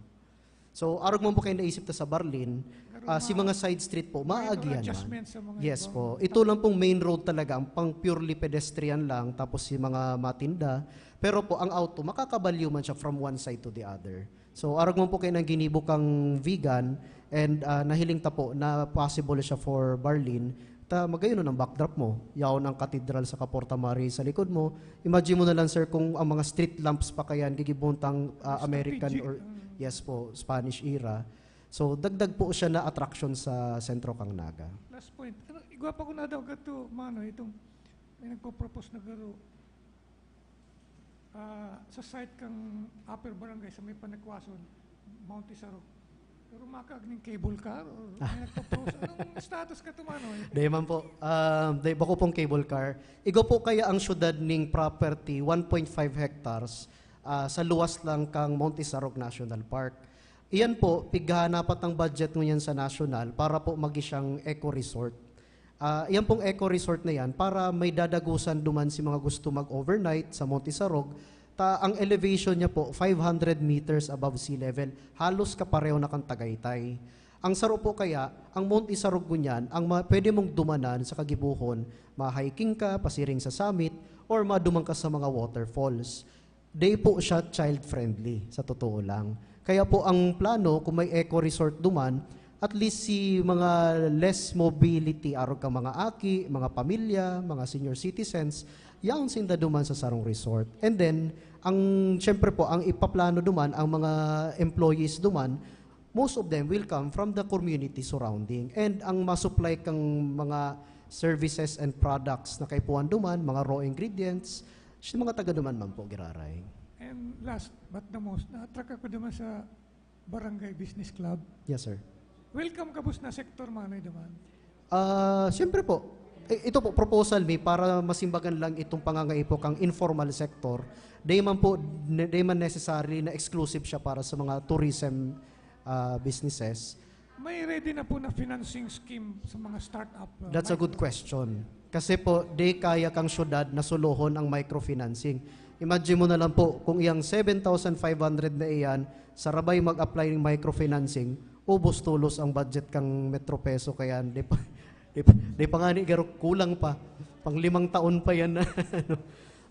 So, arog man po kayo naisip ta sa Barlin, Pero ah, si ma- mga side street po, minor maagi yan man. adjustment sa mga Yes ibang po. Ito lang pong main road talaga, ang pang purely pedestrian lang, tapos si mga matinda. Pero po, ang auto, makakabalyo man siya from one side to the other. So, arog man po kayo nang ginibo kang Vigan, and ah, nahiling ta po na possible siya for Barlin, ta magayon ang backdrop mo. Yaon ang katedral sa Kaporta Mari sa likod mo. Imagine mo na lang, sir, kung ang mga street lamps pa kayan, gigibuntang ah, American Strategic, or, mm. yes po, Spanish era. So, dagdag po siya na attraction sa sentro kang Naga. Last point. Ano, igwa pa ko na daw gato, mano, itong may nagpo-propose na garo ah, sa site kang Upper Barangay sa may Panikwason, Mount Isarog. Pero makaag ning cable car or may nagpo-propose? Anong status ka tumano? Dahil man po, um, dahil bako pong cable car, igo po kaya ang syudad ning property, one point five hectares, ah, sa luwas lang kang Mount Isarog National Park. Iyan po, pighahanapat ang budget ngunyan sa national para po magi siyang eco resort. Ah, iyan pong eco resort na yan, para may dadagusan duman si mga gusto mag-overnight sa Mount Isarog, ta ang elevation niya po, five hundred meters above sea level. Halos kapareho na kan Tagaytay. Ang saro po kaya, ang Mount Isarog ngunyan, ang ma- pwede mong dumanan sa kagibuhon, ma-hiking ka, pasiring sa summit, or maduman ka sa mga waterfalls. Di po siya child-friendly, sa totoo lang. Kaya po ang plano, kung may eco resort duman, at least si mga less mobility, arog kan mga aki, mga pamilya, mga senior citizens, yaon sinda duman sa sarong resort. And then, ang, syempre po, ang ipaplano duman, ang mga employees duman, most of them will come from the community surrounding. And ang ma-supply kang mga services and products na kaipuhan duman, mga raw ingredients, si mga taga duman man po, giraray. And last but the most, na-attract ako duman sa Barangay Business Club. Yes, sir. Welcome kabos na sektor man ay duman. Ah, siyempre po. I-, ito po, proposal mi para masimbagan lang itong pangangaipo kang informal sector. Di man po, ne-, di man necessary na exclusive siya para sa mga tourism, ah, businesses. May ready na po na financing scheme sa mga startup, uh, That's a good micro- question. Kasi po, di kaya kang syudad na solohon ang microfinancing. Imagine mo na lang po, kung iyang seven thousand five hundred na iyan, sarabay mag-apply ng microfinancing, ubos tulos ang budget kang Metro Peso, kaya di pa, di pa, di pa nga ni garo, kulang pa. Pang limang taon pa yan na, ano.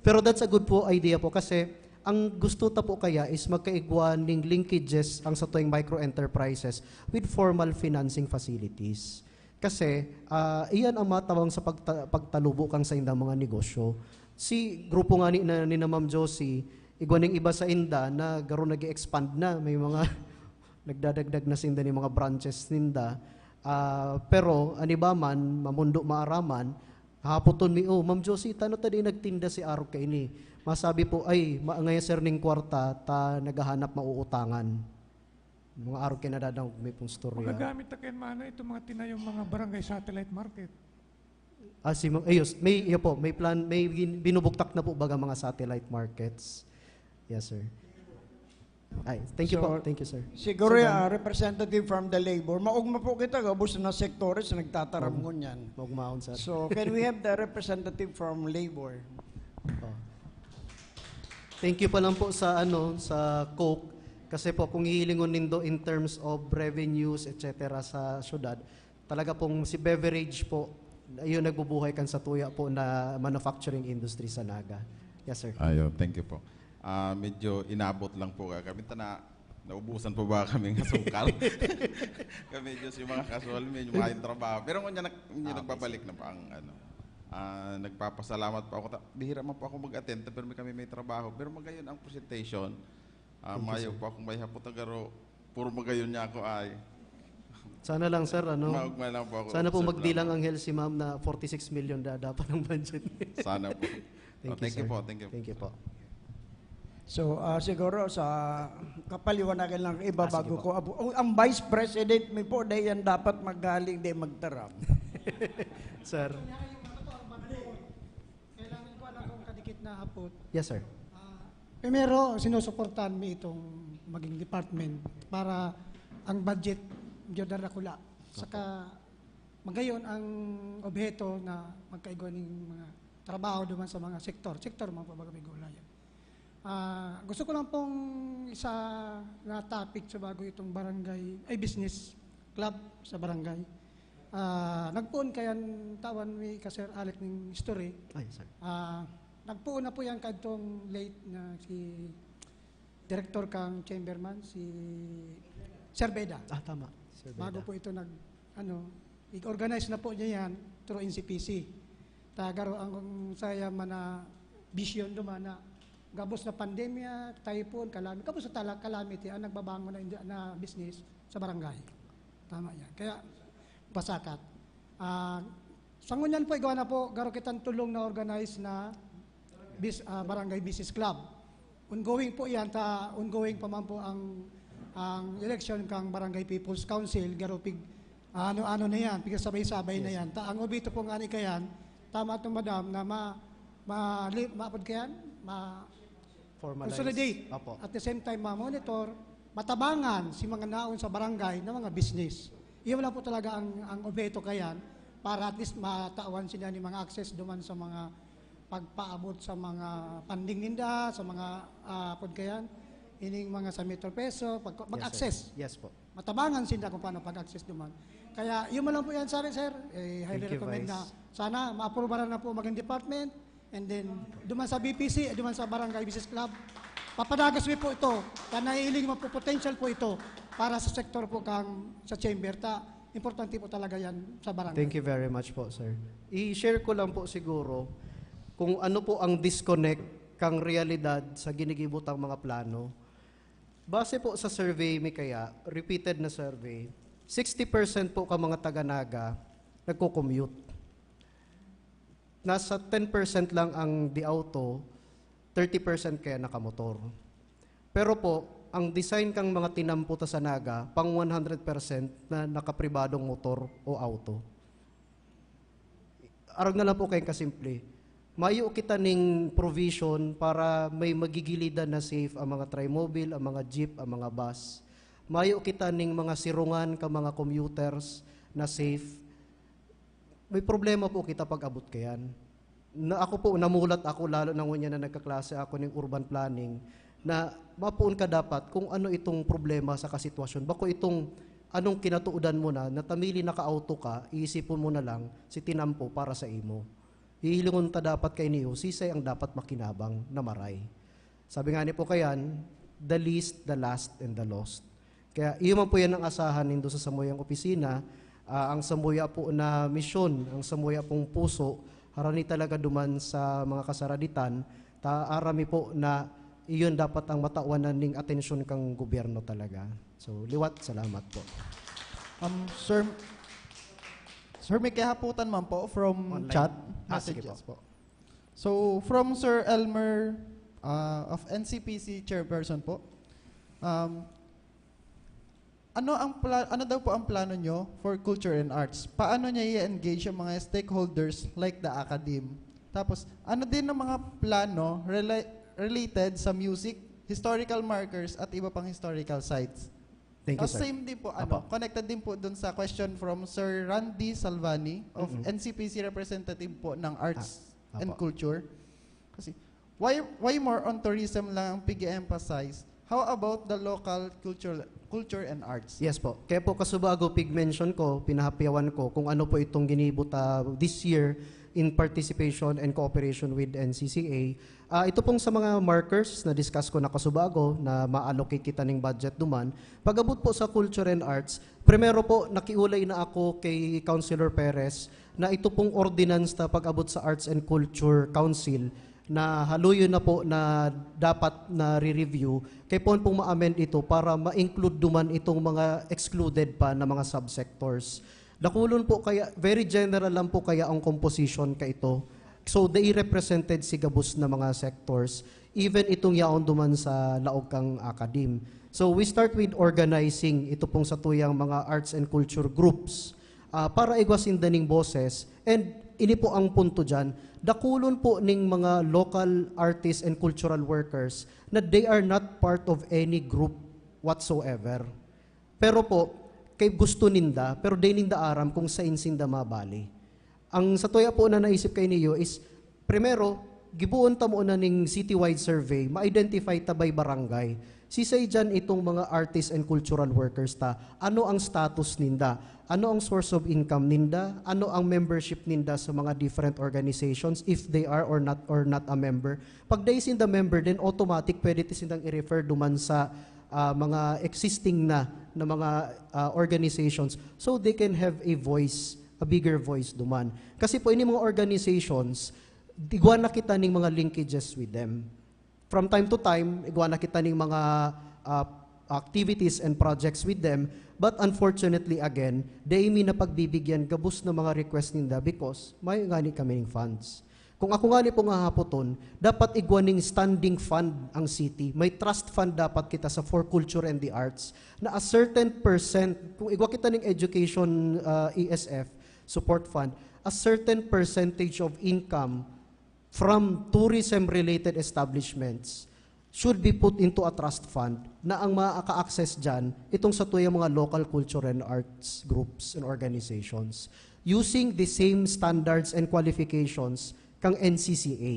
Pero that's a good po idea po kasi ang gusto ta po kaya is magkaigwa ning linkages ang satuyang micro enterprises with formal financing facilities. Kasi, ah, iyan ang matabang sa pagta-, pagtalubo kang saindang mga negosyo. Si grupo ngani na ni na Ma'am Josie, igwa ning iba sainda na garo nag-e-expand na, may mga nagdadagdag na sinda ni mga branches ninda. Ah, pero an iba man, mamundo maaraman, hahapoton mi, "Oh, Ma'am Josie, tano ta di nagtinda si arog kaini?" Masabi po, "Ay, ma-, ngaya, sir, ning kwarta, ta naghahanap mauutangan." Mga arog kayo nadadangog mi pong storya. Magagamit ta kayan, mano, itong mga tinayong mga barangay satellite market. Ah, si Ma'am, ayos. May, iyo po, may plan, may gin-, binubuktak na po baga mga satellite markets. Yes, sir. Ay, thank you po. So, thank you, sir. Siguro, Sir Dan? Ah, representative from the labor. Maugma po kita, gabos na sektores na nagtataram Maug-, ngunyan. Maugmaon, sir. So, can we have the representative from labor? Oh. Thank you pa lang po sa, ano, sa Coke. Kasi po, kung hihilingon nindo in terms of revenues, et cetera, sa syudad, talaga pong si beverage po, ayun, nagbubuhay kan satuya po na manufacturing industry sa Naga. Yes, sir. Ayo, thank you po. Ah, medyo inabot lang po ka-, kami ta na, naubusan po ba kami ng asukal? Kami medyo si mga casual, medyo mga yung trabaho. Pero ngunyan, nag-, ngunyan Ah, okay, nagbabalik sir. Na po ang, ano, ah, nagpapasalamat po ako. Ta-, bihira man po ako mag-attend, pero may, kami may trabaho. Pero magayon ang presentation. Ah, Thank you, mayo sir. Po akong may hapot na garo. Puro magayon niya ako ay. Sana lang, sir, ano? Maugma lang po ako, Sana po sir, magdilang salamat. Anghel si ma'am na forty-six million da-, dapat ang budget. Sana po. Thank Oh, you, thank you sir. Po, thank you. Thank you po. So, ah, siguro sa kapaliwanagan lang iba Ah, sige bago po. Ko abu-, oh, ang vice president mi po, dahil yan dapat magaling, di magtaram. Sir. Kailangan ko lang kung kadikit na hapot. Yes, sir. Ah, primero, sinusuportahan mi itong maging department para ang budget, medyo darakula. Saka, magayon ang obheto na magkaigwa ning mga trabaho duman sa mga sektor. Sektor, mga pabagay gulayan. Ah, gusto ko lang pong isa na topic sa bago itong barangay, ay, business club sa barangay. Ah, nagpoon kayan tawan mi ka Sir Alec ning history. Ay, sir. Ah, nagpoon na po yan kadtong late na si Director kang Chamberman, si Sir Beda. Ah, tama. Sir Beda. Bago po ito nag, ano, i-organize na po niya yan through N C P C. Ta garo ang saya man na vision duman na gabos na pandemya, typhoon, calam-, gabos na tala-, calamity, ang nagbabangon na, na business sa barangay. Tama yan. Kaya, pasakat. Ah, sa ngunyan po, igwa na po, garo kitang tulong na organize na bis-, ah, Barangay Business Club. Ongoing po yan, ta ongoing pa man po ang, ang election kang Barangay People's Council, garo pig, ano-ano na yan, pigsabay-sabay na Yes. Yan. Ta ang obito po nga ni kayan, tama to, madam, na ma-, ma-, li-, maapod kayan, ma-, Formalize. Consolidate. Opo. At the same time, ma-monitor, matabangan si mga naon sa barangay na mga business. Iyon lang po talaga ang, ang obheto kayan para at least matawan sila ni mga access duman sa mga pagpaabot sa mga funding ninda, sa mga, ah, pod kayan, ining mga sa Metro Peso, pag, Yes, sir. Mag-access. Yes po. Matabangan sinda kung paano pag-access duman. Kaya, yun man lang po yan, sir, sir. Eh, highly Thank you, recommend Vice. Na sana maaprubaran na po maging department. And then, duman sa B P C, duman sa Barangay Business Club. Papadagos mi po ito, ta nahihiling mapopotential po ito para sa sektor po kang sa chamber. Ta, importante po talaga yan sa barangay. Thank you very much po, sir. I-share ko lang po siguro kung ano po ang disconnect kang realidad sa ginigibo tang mga plano. Base po sa survey mi kaya, repeated na survey, sixty percent po ka mga taga-Naga nagko-commute. Nasa ten percent lang ang di-auto, thirty percent kaya nakamotor. Pero po, ang design kang mga tinampo ta sa Naga, pang one hundred percent na nakapribadong motor o auto. Arog na lang po kayong kasimple. Mayo kita ning provision para may magigilidan na safe ang mga trimobile, ang mga jeep, ang mga bus. Mayo kita ning mga sirungan ka mga commuters na safe. May problema po kita pag-abot kayan. Na ako po, namulat ako, lalo na ngunyan na nagkaklase ako ning urban planning, na mapuon ka dapat kung ano itong problema sa kasitwasyon. Bako itong anong kinatuodan mo na, natamili naka-auto ka, iisipon mo na lang si tinampo para sa imo. Hihilingon ta dapat kay niyo, sisay ang dapat makinabang na maray. Sabi nga ni po kayan, the least, the last, and the lost. Kaya iyo man po yan ang asahan nindo sa samuyang opisina, ah, ang samuya po na misyon, ang samuya pong puso, harani talaga duman sa mga kasaraditan, ta arami po na iyon dapat ang matawan na ning atensyon kang gobyerno talaga. So, liwat, salamat po. Um, sir, sir, may kahaputan man po from Online. Chat Ah, sige messages po. So, from Sir Elmer uh, of N C P C chairperson po, um, ano ang pla- ano daw po ang plano nyo for culture and arts? Paano niya i-engage ang mga stakeholders like the academe? Tapos, ano din ang mga plano rela- related sa music, historical markers at iba pang historical sites? Thank you, Tapos sir. Same din po, ano, Apo. Connected din po dun sa question from Sir Randy Salvani of Mm-mm. N C P C representative po ng Arts Ah, and apo. Culture. Kasi, why why more on tourism lang ang pig-emphasize? How about the local culture culture and arts? Yes po. Kaya po kasubago pig-mention ko, pinahapyawan ko kung ano po itong ginibo ta this year in participation and cooperation with N C C A. Ah, ito pong sa mga markers na discuss ko na kasubago na ma-allocate kita ning budget duman. Pag-abot po sa culture and arts, primero po nakiulay na ako kay Councilor Perez na ito pong ordinance na pag-abot sa Arts and Culture Council na haluyon na po na dapat na re-review, kay pon pong ma-amend ito para ma-include duman itong mga excluded pa na mga subsectors. Dakulon po kaya, very general lang po kaya ang composition ka ito. So, they represented si gabos na mga sectors, even itong yaon duman sa laog kang academe. So, we start with organizing ito pong satuyang mga arts and culture groups ah, para igwa sinda ning boses. And ini po ang punto dyan, dakulon po ning mga local artists and cultural workers na they are not part of any group whatsoever. Pero po, kay gusto ninda, pero di ninda aram kung sain sinda mabali. Ang satuya po na naisip kay niyo is, primero, gibuon ta muna ning citywide survey, ma-identify ta by barangay. Sisay dyan itong mga artists and cultural workers ta? Ano ang status ninda? Ano ang source of income ninda? Ano ang membership ninda sa mga different organizations if they are or not or not a member? Pag dai sinda member, then automatic pwede ti sindang i-refer duman sa ah, mga existing na na mga ah, organizations, so they can have a voice, a bigger voice duman. Kasi po ini mga organizations, igwa na kita ning mga linkages with them. From time to time, igwa na kita ning mga ah, activities and projects with them. But unfortunately, again, dai mi napagbibigyan gabos na mga request ninda because may ngani kami ning funds. Kung ako ngani pong hahapoton, dapat igwa ning standing fund ang city. May trust fund dapat kita sa for culture and the arts na a certain percent, kung igwa kita ning education ah, E S F support fund, a certain percentage of income from tourism-related establishments should be put into a trust fund na ang makaka-access dyan, itong satuyang mga local culture and arts groups and organizations using the same standards and qualifications kang N C C A.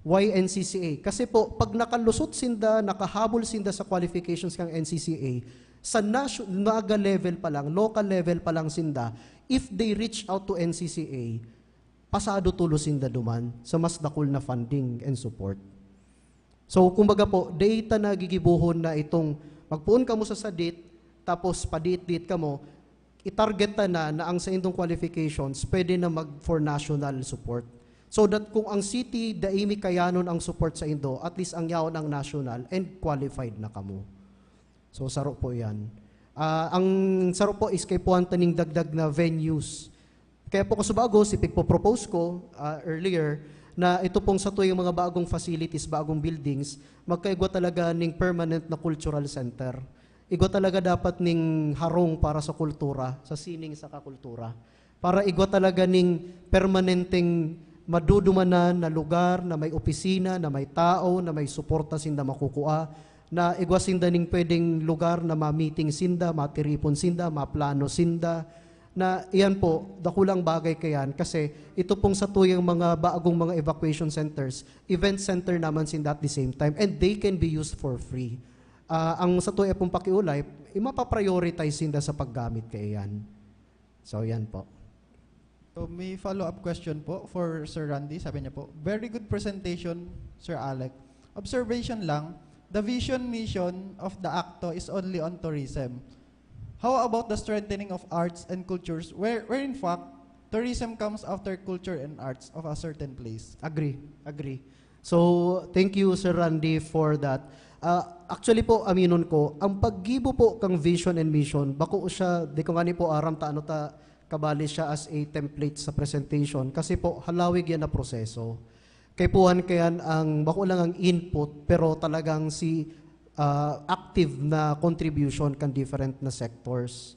Why N C C A? Kasi po, pag nakalusot sinda, nakahabol sinda sa qualifications kang N C C A, sa nation, naga level pa lang, local level pa lang sinda, if they reach out to N C C A, pasado tulo sinda duman sa mas dakul na funding and support. So, kumbaga po, data na gigibohon na itong magpoon kamo sa sadit, tapos padiit-diit kamo, i-target ta na, na ang saindong qualifications pwede na mag for national support. So that kung ang city, dai mi kayanon ang support sa indo, at least ang yaon ang national and qualified na kamo. So, saro po yan. Ah, ang saro po is kaipuhan ta ning dagdag na venues. Kaya po kasubago, si pigpo-propose ko ah, earlier, na ito pong satuyang mga bagong facilities, bagong buildings, magkaigwa talaga ning permanent na cultural center. Igwa talaga dapat ning harong para sa kultura, sa sining sa kakultura. Para igwa talaga ning permanenteng madudumanan na lugar na may opisina, na may tao, na may suporta sinda makukua, na igwa sinda ning pwedeng lugar na ma-meeting sinda, matiripon sinda, maplano sinda, na iyan po, dakulang bagay kayan kasi ito pong satuyang mga bagong mga evacuation centers, event center naman sinda at the same time, and they can be used for free. Ah, ang satuya pong pakiulay, imapaprioritize sinda sa paggamit kaiyan. So, yan po. So, may follow-up question po for Sir Randy. Sabi niya po, "Very good presentation, Sir Alec. Observation lang, the vision mission of the ACTO is only on tourism. How about the strengthening of arts and cultures where, where in fact, tourism comes after culture and arts of a certain place?" Agree, agree. So, thank you, Sir Randy, for that. Ah, actually po, aminon ko, ang paggibo po kang vision and mission, bako siya, di ko ngani po aram ta ano ta kabali siya as a template sa presentation. Kasi po, halawig yan na proseso. Kaipuhan kayan ang, bako lang ang input, pero talagang si ah, active na contribution kan different na sectors.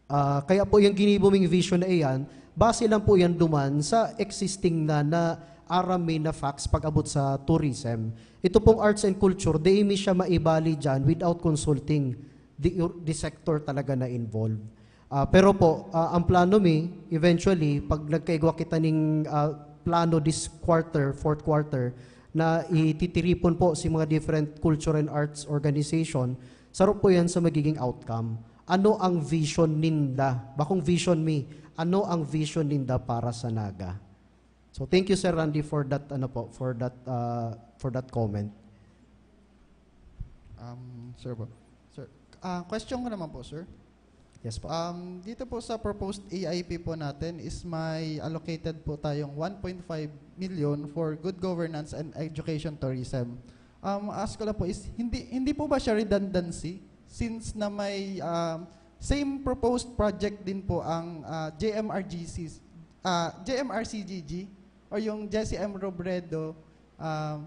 Ah, kaya po yung ginibo ming vision na iyan, base lang po yan duman sa existing na, na aram mi na facts pag-abot sa tourism. Ito pong arts and culture, di mi siya maibali dyan without consulting the, the sector talaga na involved. Ah, pero po, ah, ang plano mi, eventually, pag nagkaigwa kita ning ah, plano this quarter, fourth quarter, na ititiripon po si mga different culture and arts organization, saro po yan sa magiging outcome. Ano ang vision ninda? Bakong vision mi, ano ang vision ninda para sa Naga? So thank you, Sir Randy, for that, ano po, for that, ah, for that comment. Um, sir po. Sir, ah, question ko naman po, sir. Yes po. Um, dito po sa proposed A I P po natin is may allocated po tayong one point five million for good governance and education tourism. Um, ask ko lang po is, hindi, hindi po ba siya redundancy? Since na may um, same proposed project din po ang uh, J M R G C, uh, J M R C G G or yung Jesse M. Robredo um,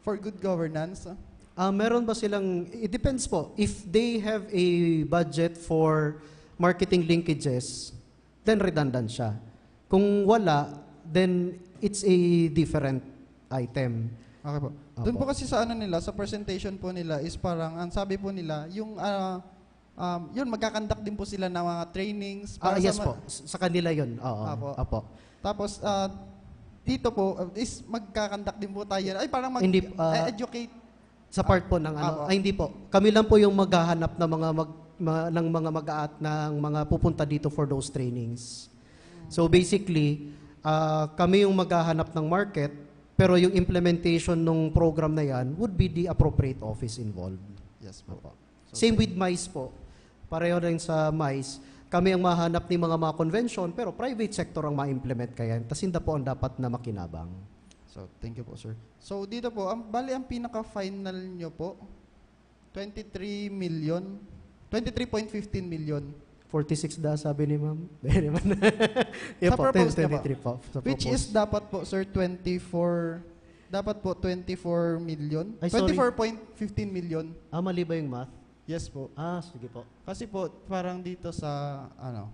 for good governance? Ah, meron ba silang, it depends po. If they have a budget for marketing linkages, then redundant siya. Kung wala, then it's a different item. Okay po. Doon po kasi sa ano nila, sa presentation po nila is parang, ang sabi po nila, yung ah, um, yun, magkakandak din po sila ng mga trainings. Ah, para yes sa ma- po. S- Sa kanila yun. Oo. Apo. Apo. Tapos, ah, dito po uh, is magkakandak din po tayo. Ay, parang mag- Hindi, ah, eh, educate. Sa part po ng ano, Apo. Ay, hindi po. Kami lang po yung maghahanap ng mga mag, ma- ng mga mag-aat ng mga pupunta dito for those trainings. So basically, ah, kami yung maghahanap ng market, pero yung implementation ng program na yan would be the appropriate office involved. Yes po. Same with MICE po. Pareho rin sa MICE, kami ang mahanap ni mga mga convention, pero private sector ang ma-implement kaya. Tas hindi po ang dapat na makinabang. So, thank you po, sir. So, dito po, ang, bali ang pinaka-final nyo po, twenty-three million, twenty-three point fifteen million. Forty-six da, sabi ni ma'am. Hindi naman. Yan Sa po, propose niya po. twenty-three po. Sa Which propose. Is dapat po, sir, twenty-four, dapat po twenty-four million. Ay, sorry. Twenty-four point fifteen million. Ah, mali ba yung math? Yes po. Ah, sige po. Kasi po, parang dito sa, ano,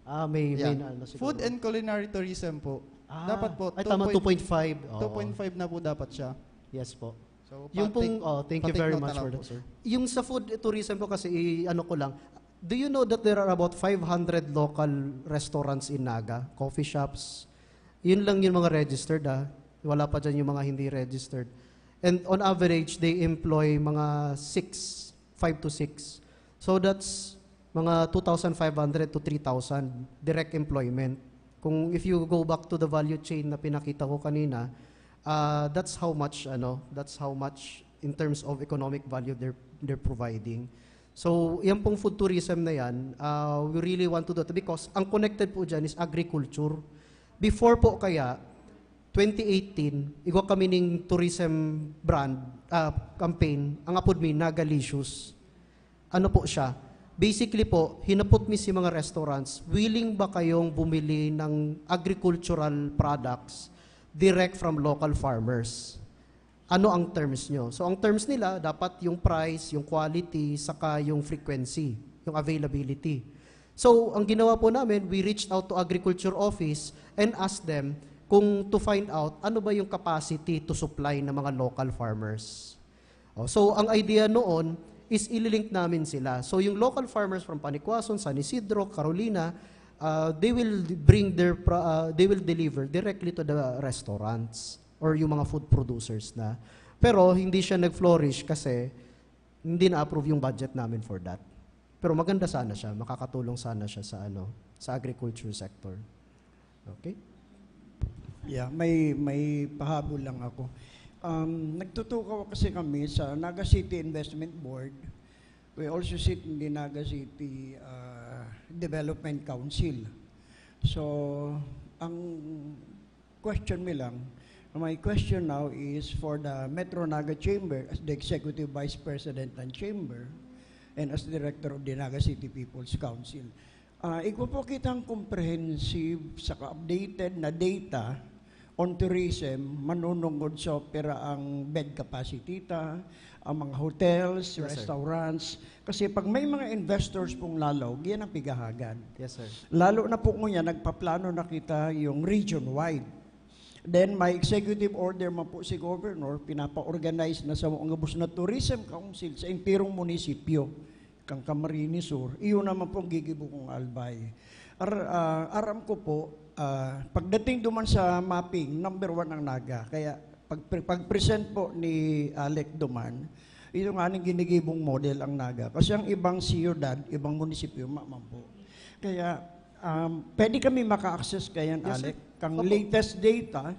Ah, may, yeah. may na ano siguro. Food and culinary tourism po. Ah, Dapat po, ay, tama, two point five. Oo. two point five na po dapat siya. Yes po. So, Yung pa-take- pong, oh, thank you pa-take very note much na lang for po, that. Sir. Yung sa food tourism po kasi, i- ano ko lang, do you know that there are about five hundred local restaurants in Naga, coffee shops? Yun lang yung mga registered, ah. Wala pa dyan yung mga hindi registered. And on average, they employ mga six, five to six. So that's mga two thousand five hundred to three thousand direct employment. Kung if you go back to the value chain na pinakita ko kanina, Uh, that's how much, ano, that's how much in terms of economic value they're, they're providing. So, yan pong food tourism na yan, uh, we really want to do it because ang connected po dyan is agriculture. Before po kaya, twenty eighteen, igwa kami ning tourism brand, ah, campaign, ang apod mi, Nagalicious. Ano po siya? Basically po, hinapot mi si mga restaurants, willing ba kayong bumili ng agricultural products direct from local farmers? Ano ang terms nyo? So, ang terms nila, dapat yung price, yung quality, saka yung frequency, yung availability. So, ang ginawa po namin, we reached out to agriculture office and asked them kung to find out ano ba yung capacity to supply ng mga local farmers. Oh, so, ang idea noon is ililink namin sila. So, yung local farmers from Panicuason, San Isidro, Carolina, uh, they will bring their pro- uh, they will deliver directly to the restaurants or yung mga food producers na. Pero hindi siya nag-flourish kasi hindi na-approve yung budget namin for that. Pero maganda sana siya, makakatulong sana siya sa ano, sa agriculture sector. Okay? Yeah, may may pahabol lang ako. Um, nagtutukaw kasi kami sa Naga City Investment Board. We also sit in the Naga City uh, Development Council. So, ang question mi lang, my question now is for the Metro Naga Chamber as the Executive Vice President ng Chamber and as Director of the Naga City People's Council. Ah, igwa po kitang comprehensive saka updated na data on tourism, manunungod sa pira ang bed capacity ta, ang mga hotels, Yes, sir. Restaurants. Kasi pag may mga investors pong lalaw, yan ang pigahagad. Yes, sir. Lalo na po ngunyan, nagpaplano na kita yung region-wide. Then, may executive order man po si Governor, pinapa-organize na sa mga gabos na tourism council sa entire munisipyo, kan Camarines Sur. Iyon naman po ang gigibo kong albay. Ar- ah, aram ko po, ah, pagdating duman sa mapping, number one ang Naga. Kaya pag, pag-present po ni Alec duman, ito nga ning ginigibong model ang Naga. Kasi ang ibang siyudad, ibang munisipyo, maman po. Kaya, um, pwede kami maka-access kayan, Yes, sir. Alec. Kang Opo. Latest data,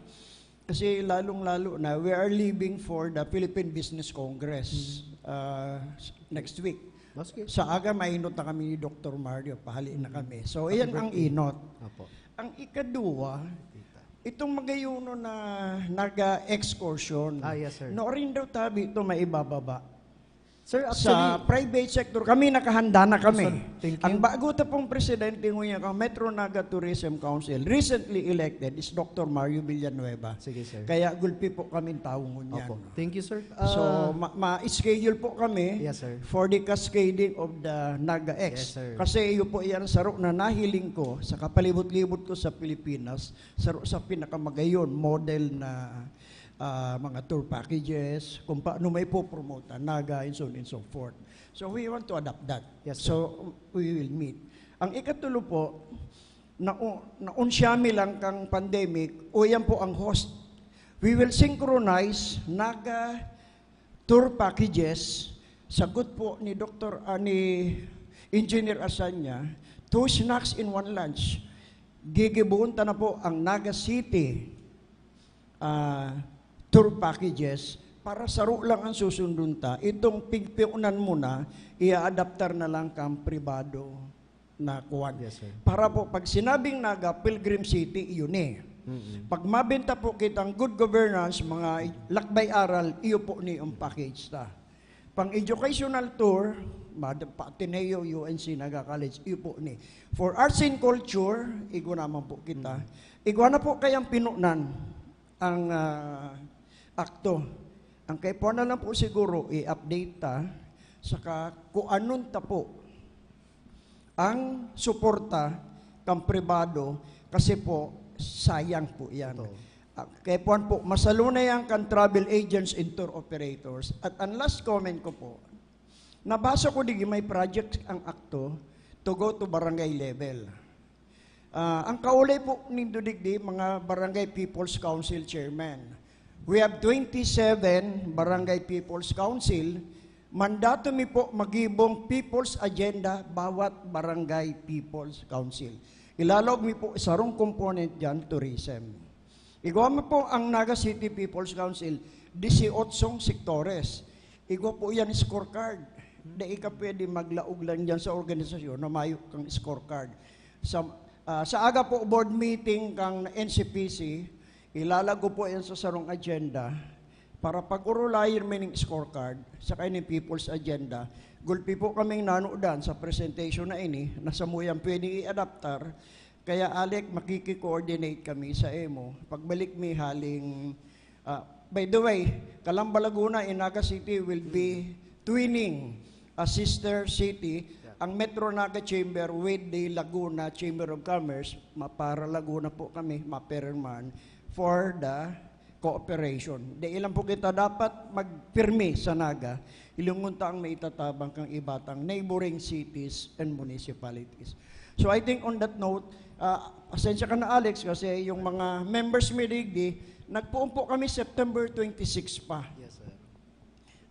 kasi lalong-lalo na, we are leaving for the Philippine Business Congress uh, next week. Maski. Sa aga, mainot na kami ni Doctor Mario, pahali na kami. So, Happy iyan ang birthday. Inot. Opo. Ang ikaduwa, itong magayono na naga-excursion. Ah, yes, sir. Noorin daw tabi ito maibababa. Sir, Sa actually, private sector, kami nakahanda na kami. Sir, thank you. Ang bago ta pong presidente nguya kang Metro Naga Tourism Council, recently elected, is Doctor Mario Villanueva. Sige, sir. Kaya gulpi po kami tawo ngunyan. Opo. Thank you, sir. So, Ah, ma- ma-schedule po kami Yes, sir. for the cascading of the Naga X. Yes, sir. Kasi iyo po yan saro na nahiling ko sa kapalibot-libot ko sa Pilipinas, saro sa pinakamagayon model na ah, mga tour packages, kung paano may popromote ang Naga, and so on and so forth. So we want to adapt that. Yes, sir. So we will meet. Ang ikatulo po, na naunsya mi lang kang pandemic, o yan po ang host. We will synchronize Naga tour packages, sagot po ni Doktor ah, ni Engineer Asanya, two snacks in one lunch. Gigibohon ta na po ang Naga City ah, tour packages para saro lang ang susundon ta. Itong pigpiunan mo na, i-adaptar na lang kang pribado na kuwan. Yes, sir. Para po, pag sinabing Naga, Pilgrim City, yun eh. Mm-mm. Pag mabenta po kitang good governance, mga lakbay aral, iyo po ni ang package ta. Pang educational tour, mad- pa Ateneo, U N C, Naga College, iyo po ni. For arts and culture, igwa naman po kita. Igwa na po kayang pinunan ang ah, akto. Ang kaipuhan na lang po siguro, i-update ta, saka kung anong ta po ang suporta kang pribado, kasi po, sayang po yan. Totoo. Ah, kaipuhan po, masalo na yan kan travel agents and tour operators. At ang last comment ko po, nabasa ko di may project ang akto to go to barangay level. Ah, ang kaulay po nindo digdi, mga Barangay People's Council Chairman. We have twenty-seven Barangay People's Council. Mandato mi po magibong People's Agenda bawat Barangay People's Council. Ilalaog mi po sarong component dyan, tourism. Igwa mo po ang Naga City People's Council, dieciocho sektores. Igwa po yan scorecard. Dai ka pwede maglaog lang dyan sa organisasyon na mayo kang scorecard. Sa, ah, sa aga po board meeting kang N C P C, ilalago po yan sa sarong agenda para pag-urulayan mi ning scorecard sa kaining People's Agenda. Gulpi po kaming nanodan sa presentation na ini na samuyang pwedeng i-adaptar. Kaya, Alec, makiki-coordinate kami sa imo. Pagbalik mi haling, ah, by the way, Calamba, Laguna and Naga City will be twinning a sister city, ang Metro Naga Chamber with the Laguna Chamber of Commerce. Mapara Laguna po kami, mapirmahan for the cooperation. Dai lang po kita dapat magpirmi sa Naga, ilingon ta ang maitatabang kang ibatang neighboring cities and municipalities. So I think on that note, ah, pasensya ka na, Alex, kasi yung mga members mi digdi, nagpuon po kami September twenty-six pa. Yes, sir.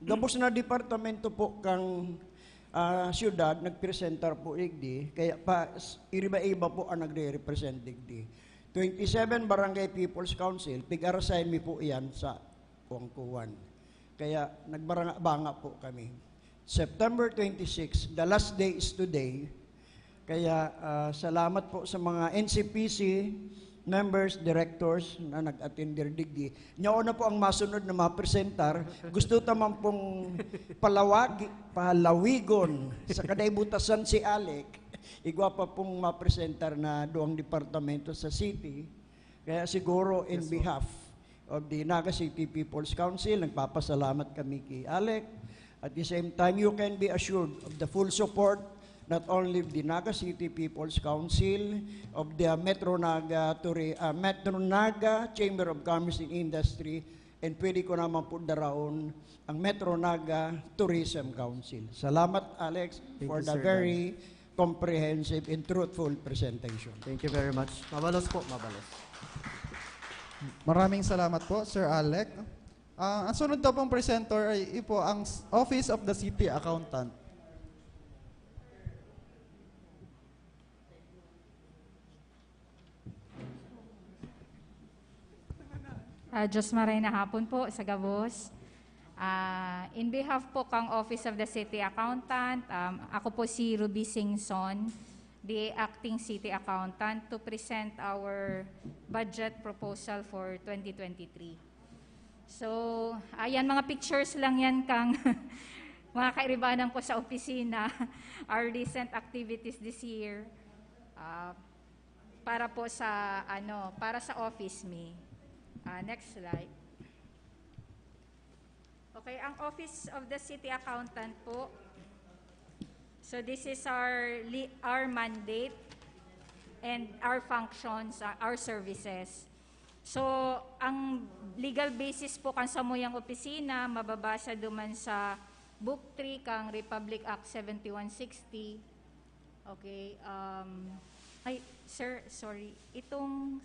Gabos na departamento po kang, ah, siyudad, nagpresentar po digdi, kaya pa, s- iriba-iba po ang nagre-represent digdi. Twenty-seven Barangay People's Council, pig-assign mi po iyan sa Kuangkuan. Kaya nagbanga-banga po kami. September twenty-six, the last day is today. Kaya, ah, salamat po sa mga N C P C members, directors na nag-attend digdi. Nyaon na po ang masunod na mapresentar. Gusto ta man pong palawagi, palawigon sa kadai butasan si Alec. Igwa pa pong mapresentar na duwang departamento sa city. Kaya siguro in Yes, po. behalf of the Naga City People's Council, nagpapasalamat kami kay Alec. At the same time, you can be assured of the full support not only of the Naga City People's Council, of the Metro Naga Turi-, ah, Metro Naga Chamber of Commerce and Industry, and pwede ko naman po daraon ang Metro Naga Tourism Council. Salamat, Alex, Thank for you, the Sir very comprehensive and truthful presentation. Thank you very much. Mabalos po, mabalos. Maraming salamat po, Sir Alec. Ah, ang sunod daw pong presenter ay ipo ang s- Office of the City Accountant. Ah, Diyos maray na hapon po sa gabos. Ah, in behalf po kang Office of the City Accountant, um, ako po si Ruby Singson, the Acting City Accountant, to present our budget proposal for twenty twenty-three. So, ayan, mga pictures lang yan kang mga kairibanan ko sa opisina, our recent activities this year. Ah, para po sa, ano, para sa office mi. Ah, next slide. Okay, ang Office of the City Accountant po. So this is our li- our mandate and our functions, uh, our services. So ang legal basis po kan samuyang opisina mababasa duman sa Book three kang Republic Act seventy-one sixty. Okay, um, ay, sir, sorry. Itong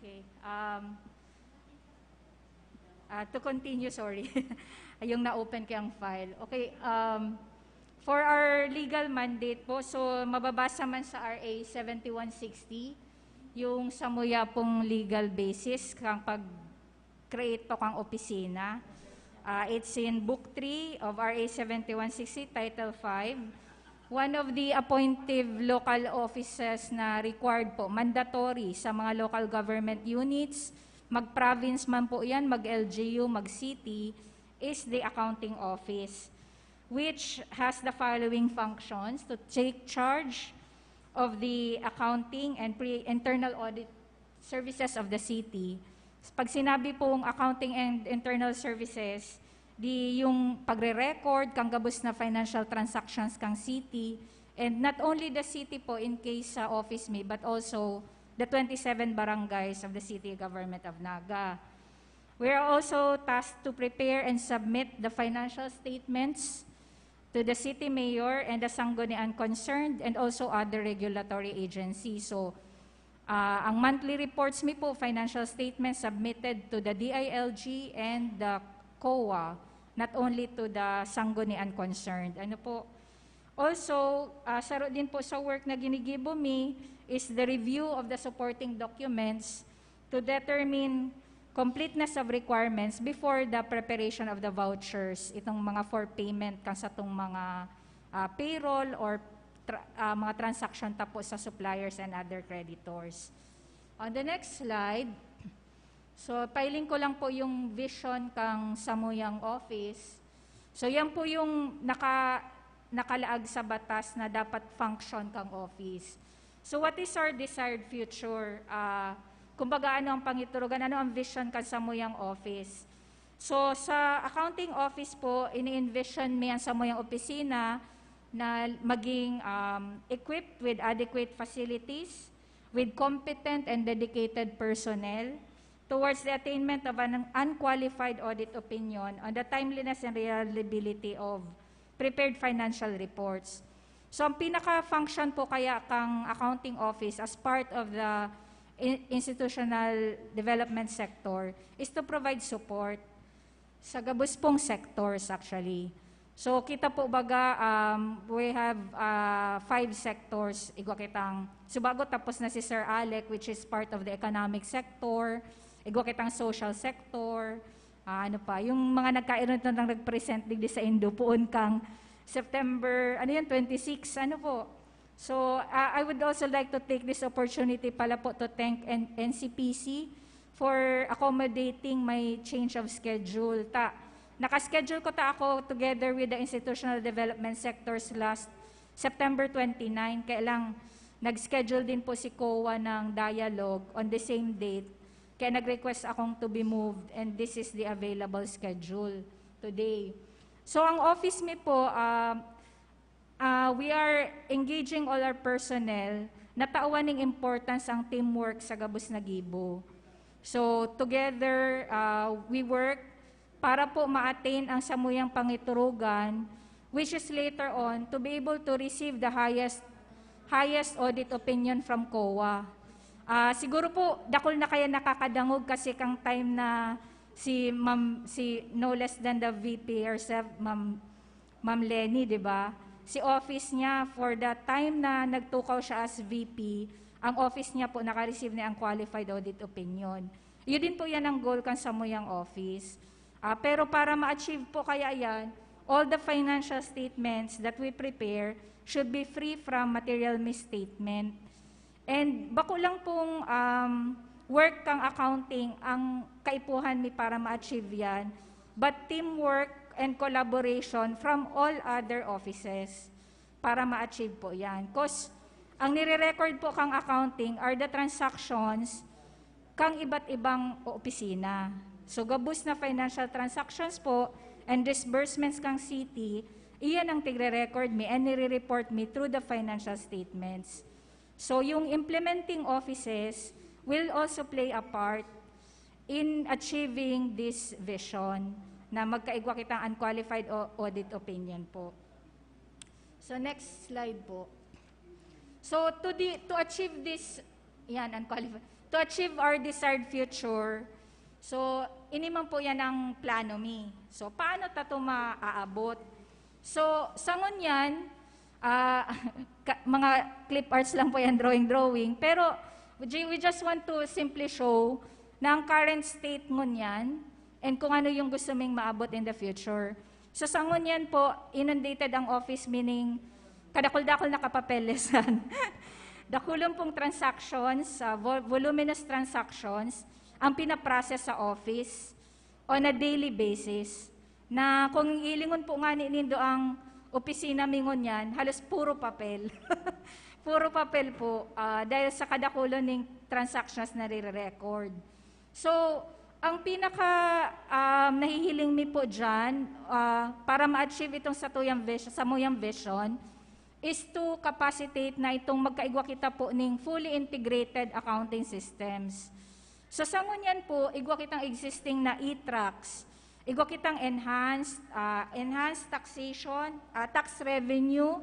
Okay. Um, ah, to continue, sorry. Yung na-open ko yung file. Okay, um, for our legal mandate po, so mababasa man sa R A seventy-one sixty, yung samuya pong legal basis kang pag-create to kang opisina. Ah, it's in Book three of R A seventy-one sixty, Title five. One of the appointive local offices na required po, mandatory sa mga local government units, mag-province man po yan, mag-L G U, mag-city, is the accounting office, which has the following functions: to take charge of the accounting and pre-, internal audit services of the city. Pag sinabi pong accounting and internal services, di yung pagre-record kang gabos na financial transactions kang city, and not only the city po in case sa office mi, but also the twenty-seven barangays of the city government of Naga. We are also tasked to prepare and submit the financial statements to the city mayor and the sanggunian concerned, and also other regulatory agencies. So, ah, ang monthly reports mi po, financial statements submitted to the D I L G and the COA, not only to the sanggunian concerned. Ano po? Also, ah, saro din po sa work na ginigibo mi is the review of the supporting documents to determine completeness of requirements before the preparation of the vouchers, itong mga for payment kan satong mga, ah, payroll or tra-, ah, mga transaction ta po sa suppliers and other creditors. On the next slide, so, pailing ko lang po yung vision kang samuyang office. So, yan po yung naka-, nakalaag sa batas na dapat function kang office. So, what is our desired future? Ah, kumbaga, ano ang pangiturugan? Ano ang vision kan samuyang office? So, sa accounting office po, ini-envision mi ang samuyang opisina na maging, um, equipped with adequate facilities, with competent and dedicated personnel, towards the attainment of an unqualified audit opinion on the timeliness and reliability of prepared financial reports. So, ang pinaka-function po kaya kang accounting office as part of the in-, institutional development sector is to provide support sa gabos pong sectors, actually. So, kita po baga, um, we have, ah, five sectors. Igwa kitang, subago tapos na si Sir Alec, which is part of the economic sector. Igwa kitang social sector. Ah, ano pa? Yung mga nagkairunod na nang nag-present digdi sa Indo, poon kang September, ano yan, twenty-six, ano po? So, ah, I would also like to take this opportunity pala po to thank N-, N C P C for accommodating my change of schedule. Ta, naka-schedule ko ta ako together with the institutional development sectors last September twenty-nine. Kaya lang, nag-schedule din po si COA ng dialogue on the same date. Kaya nag-request akong to be moved, and this is the available schedule today. So, ang office mi po, ah, ah, we are engaging all our personnel na tawan ning importance ang teamwork sa gabos na gibo. So, together, ah, we work para po ma-attain ang samuyang pangiturugan, which is later on to be able to receive the highest, highest audit opinion from COA. Ah, siguro po, dakul na kaya nakakadangog kasi kang time na si Ma'am, si no less than the V P herself, Ma'am, Ma'am Leni, di ba? Si office niya, for the time na nagtukaw siya as V P, ang office niya po naka-receive na ang qualified audit opinion. Yun din po yan ang goal kan samuyang office. Ah, pero para ma-achieve po kaya yan, all the financial statements that we prepare should be free from material misstatement. And bako lang pong, um, work kang accounting ang kaipuhan mi para ma-achieve yan, but teamwork and collaboration from all other offices para ma-achieve po yan. 'Cause ang nire-record po kang accounting are the transactions kang iba't ibang opisina. So, gabos na financial transactions po and disbursements kang city, iyan ang tigre-record mi and nire-report mi through the financial statements. So, yung implementing offices will also play a part in achieving this vision na magkaigwa kitang unqualified o-, audit opinion po. So, next slide po. So, to the, to achieve this, yan, unqualified, to achieve our desired future, so, ini man po yan ang plano mi. So, paano ta to maaabot? So, sa ngunyan, ah, ka-, mga clip arts lang po yan, drawing-drawing. Pero, we ju-, we just want to simply show na ang current state ngunyan and kung ano yung gusto ming maabot in the future. So, sa ngunyan po, inundated ang office, meaning kadakul-dakul na kapapeles. Dakulon pong transactions, ah, vol-, voluminous transactions, ang pinaprocess sa office on a daily basis. Na kung ilingon po nga ni nindo ang opisina mi ngunyan, halos puro papel. Puro papel po, ah, dahil sa kadakulon ning transactions na nire-record. So, ang pinaka, um, nahihiling mi po dyan, ah, para ma-achieve itong satuyang vis-, samuyang vision, is to capacitate na itong magkaigwa kita po ning fully integrated accounting systems. So, sa ngunyan po, igwa kitang existing na e-tracks. Igwa kitang enhanced, ah, enhanced taxation, ah, tax revenue,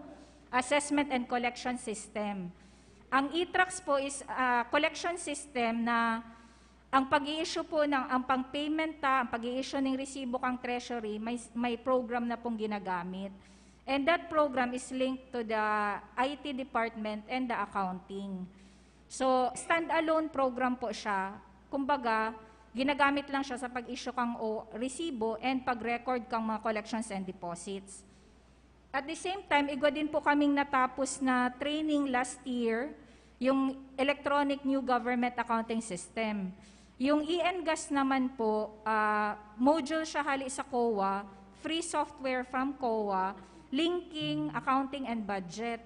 assessment and collection system. Ang e-tracks po is, ah, collection system na ang pag-i-issue po ng, ang pang-payment ta, ang pag-i-issue ng resibo kang treasury, may, may program na pong ginagamit. And that program is linked to the I T department and the accounting. So, standalone program po siya. Kumbaga, ginagamit lang siya sa pag-issue kang o resibo and pag-record kang mga collections and deposits. At the same time, igwa din po kaming natapos na training last year, yung Electronic New Government Accounting System. Yung E N gas naman po, ah, module siya hali sa COA, free software from COA, linking accounting and budget.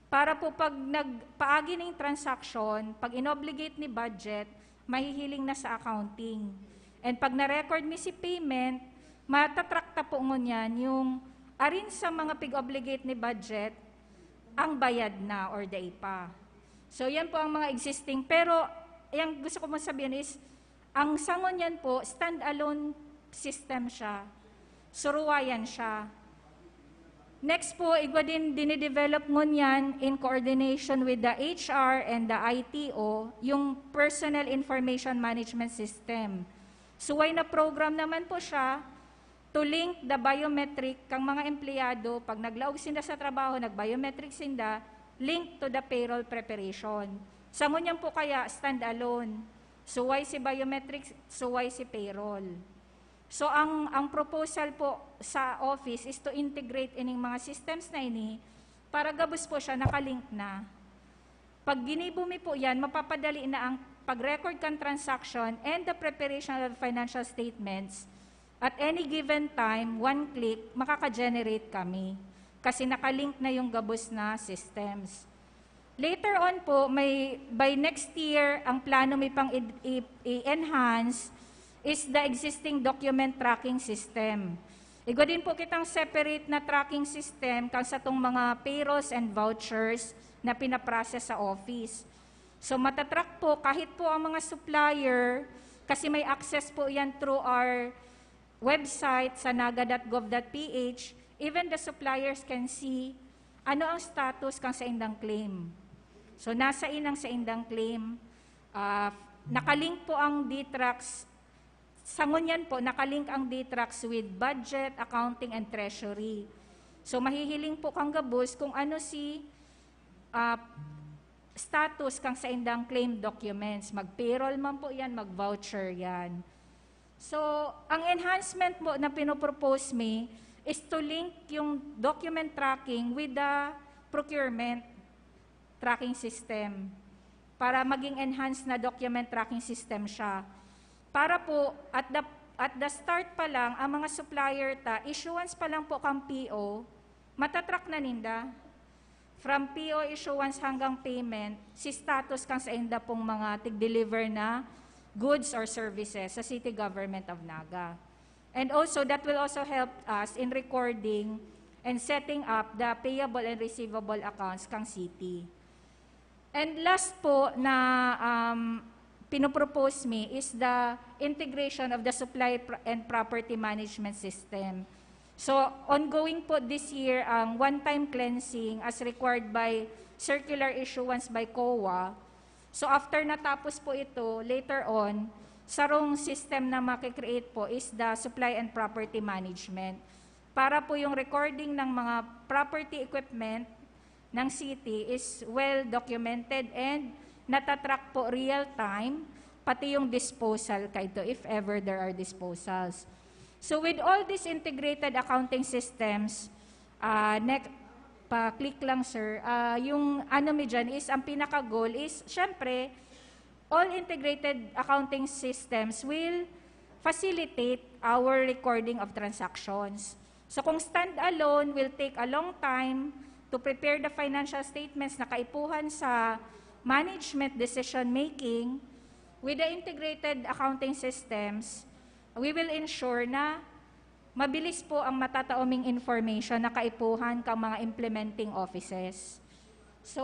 Para po pag nagpaagi ning transaction, pag inobligate ni budget, mahihiling na sa accounting. And pag na-record mi si payment, matatrakta po ngunyan yung arin sa mga pig-obligate ni budget, ang bayad na or dai pa. So, yan po ang mga existing. Pero, yung gusto ko mong sabihin is, ang sa ngunyan po, standalone system siya. Suruwayan siya. Next po, igwa din dinidevelop ngunyan in coordination with the H R and the I T O, yung Personnel Information Management System. Suway na program naman po siya to link the biometric kang mga empleyado. Pag naglaog sinda sa trabaho, nag-biometric sinda, link to the payroll preparation. Sa ngunyan po kaya, standalone. Suway si biometric, suway si payroll. So, ang, ang proposal po sa office is to integrate ining mga systems na ini para gabos po siya nakalink na. Pag ginibo mi po yan, mapapadali na ang pag-record kan transaction and the preparation of financial statements. At any given time, one click, makaka-generate kami. Kasi nakalink na yung gabos na systems. Later on po, may, by next year, ang plano mi pang i-, i-, i-enhance is the existing document tracking system. Igwa din po kitang separate na tracking system kan satong mga payrolls and vouchers na pinaprocess sa office. So, matatrack po, kahit po ang mga supplier, kasi may access po yan through our website sa naga dot gov dot P H, even the suppliers can see ano ang status kang saindang claim. So, nasa in ang saindang claim. Ah, nakalink po ang D-Trax. Sa ngunyan po, nakalink ang D-Trax with budget, accounting, and treasury. So, mahihiling po kang gabos kung ano si, ah, status kang saindang claim documents. Mag-payroll man po yan, mag-voucher yan. So, ang enhancement po na pinopropose mi is to link yung document tracking with the procurement tracking system para maging enhanced na document tracking system siya. Para po, at the, at the start pa lang, ang mga supplier ta, issuance pa lang po kang P O, matatrack na ninda. From P O issuance hanggang payment, si status kang sainda pong mga tig-deliver na goods or services sa City Government of Naga. And also, that will also help us in recording and setting up the payable and receivable accounts kang city. And last po na, um, pinopropose mi is the integration of the supply pr-, and property management system. So, ongoing po this year ang one-time cleansing as required by circular issuance by COA. So, after natapos po ito, later on, sarong system na makikreate po is the supply and property management. Para po yung recording ng mga property equipment ng city is well documented and natatrack po real time, pati yung disposal kaito, if ever there are disposals. So with all these integrated accounting systems, ah, next, pa-click lang, sir. Ah, yung ano mi dyan is, ang pinaka-goal is, syempre, all integrated accounting systems will facilitate our recording of transactions. So kung standalone will take a long time to prepare the financial statements na kaipuhan sa management decision making, with the integrated accounting systems, we will ensure na mabilis po ang matataoming information na kaipuhan kang mga implementing offices. So,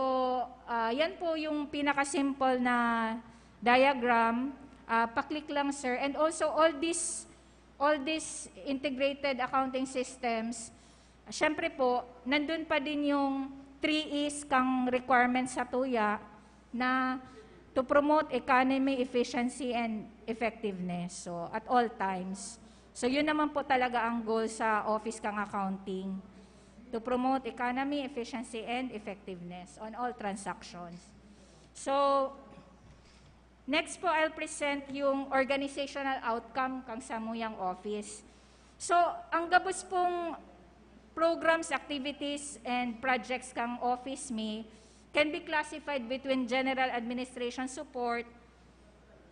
ah, yan po yung pinaka-simple na diagram. Ah, pa-click lang, sir. And also, all these, all these integrated accounting systems, syempre po, nandun pa din yung three E's kang requirements sa tuya na to promote economy, efficiency, and effectiveness. So, at all times. So, yun naman po talaga ang goal sa office kang accounting. To promote economy, efficiency, and effectiveness on all transactions. So, next po, I'll present yung organizational outcome kang samuyang office. So, ang gabos pong programs, activities, and projects kang office mi can be classified between general administration support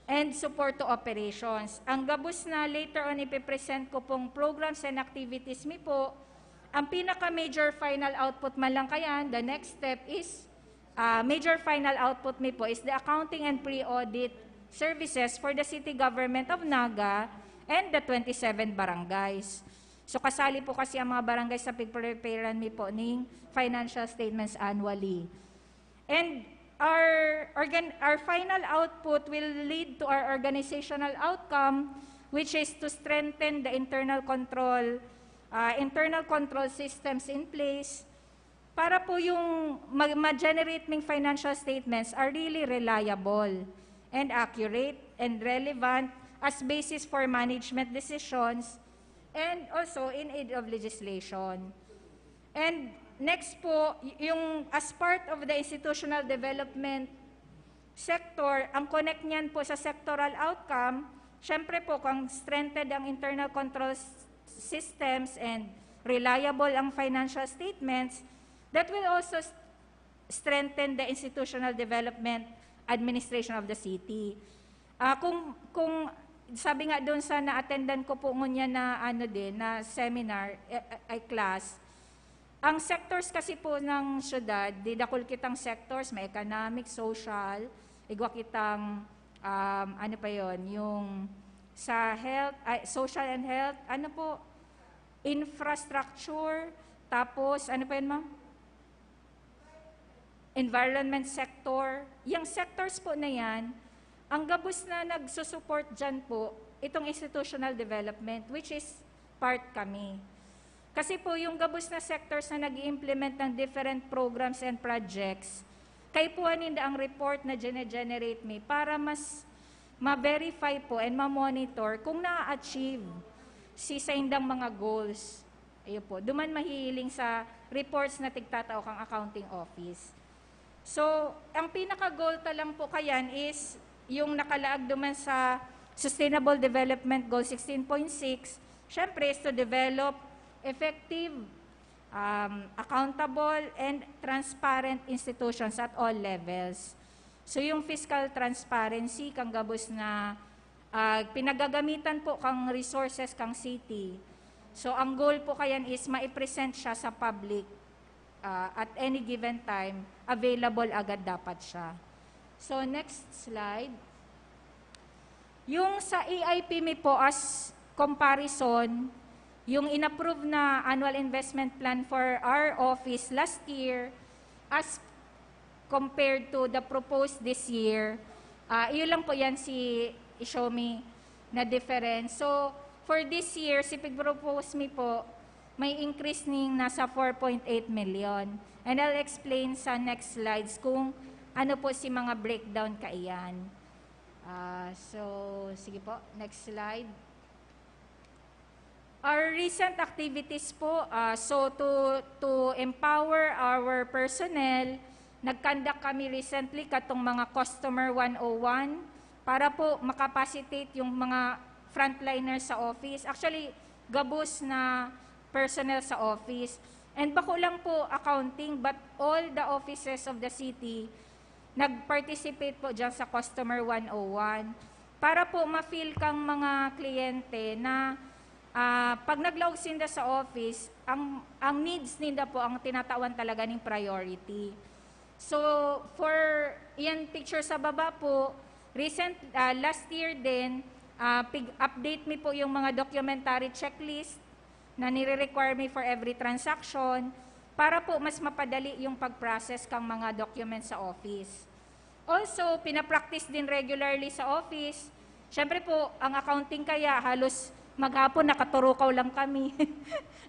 and support to operations. Ang gabos na later on ipipresent ko pong programs and activities mi po, ang pinaka-major final output man lang kayan, the next step is, ah, major final output mi po is the accounting and pre-audit services for the city government of Naga and the twenty-seven barangays. So, kasali po kasi ang mga barangay sa pigpreparean mi po ning financial statements annually. And our organ-, our final output will lead to our organizational outcome, which is to strengthen the internal control, ah, internal control systems in place para po yung ma-, ma-generate ming financial statements are really reliable and accurate and relevant as basis for management decisions and also in aid of legislation. And next po, y-, yung as part of the institutional development sector, ang connect niyan po sa sectoral outcome, syempre po, kung strengthened ang internal control s-, systems and reliable ang financial statements, that will also s-, strengthen the institutional development administration of the city. Ah, kung, kung sabi nga doon sa na-attendan ko po ngunyan na ano din, na seminar, eh, ay class, ang sectors kasi po ng syudad, di dakul kitang sectors, may economic, social, igwa kitang, um, ano pa yon, yung sa health, ay, social and health, ano po, infrastructure, tapos, ano pa yun, ma'am? Environment sector. Yung sectors po na yan, ang gabos na nagsusupport dyan po, itong institutional development, which is part kami. Kasi po, yung gabos na sectors na nag implement ng different programs and projects, kaipuhan ninda ang report na gene-generate mi para mas ma-verify po and ma-monitor kung na-achieve si saindang mga goals. Ayun po, duman mahihiling sa reports na tigtatao kang accounting office. So, ang pinaka-goal ta lang po kayan is yung nakalaag duman sa Sustainable Development Goal sixteen point six, syempre, is to develop effective, um, accountable, and transparent institutions at all levels. So, yung fiscal transparency, kang gabos na, ah, pinagagamitan po kang resources kang city. So, ang goal po kayan is mai-present siya sa public, ah, at any given time, available agad dapat siya. So, next slide. Yung sa A I P mi po, as comparison, yung inapprove na annual investment plan for our office last year, as compared to the proposed this year, ah, iyo lang po yan si i-show mi na difference. So, for this year, si pig-propose mi po, may increase ning nasa four point eight million. And I'll explain sa next slides kung ano po si mga breakdown kaiyan. Ah, so, sige po, next slide. Our recent activities po, ah, so to, to empower our personnel, nag-conduct kami recently katong mga Customer one oh one para po makapacitate yung mga frontliners sa office. Actually, gabos na personnel sa office. And bako lang po accounting, but all the offices of the city nag-participate po dyan sa Customer one oh one para po ma-feel kang mga kliyente na Ah, pag naglaog sinda sa office, ang, ang needs ninda po ang tinatawan talaga ning priority. So, for iyan picture sa baba po, recent, ah, last year din, ah, pig-, update mi po yung mga documentary checklist na nire-require mi for every transaction para po mas mapadali yung pag-process kang mga documents sa office. Also, pinapractice din regularly sa office. Siyempre po, ang accounting kaya halos maghapon nakaturukaw lang kami.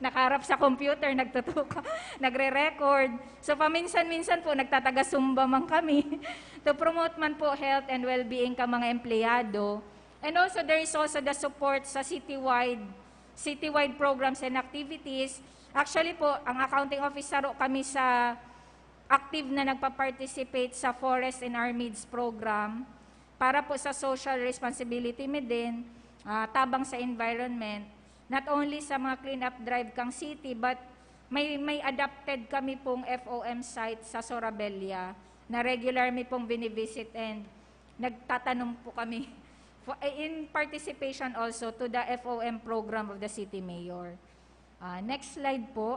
Nakaharap sa computer, nagtutukaw, nagre-record. So, paminsan-minsan po, nagtataga-zumba man kami to promote man po health and well-being ka mga empleyado. And also, there is also the support sa citywide, citywide programs and activities. Actually po, ang accounting office saro kami sa active na nagpa-participate sa Forest and Our Meads program para po sa social responsibility mi din, ah, tabang sa environment, not only sa mga clean-up drive kang city, but may, may adapted kami pong F O M site sa Sorabella na regular mi pong binivisit and nagtatanom po kami for, in participation also to the F O M program of the city mayor. Ah, next slide po.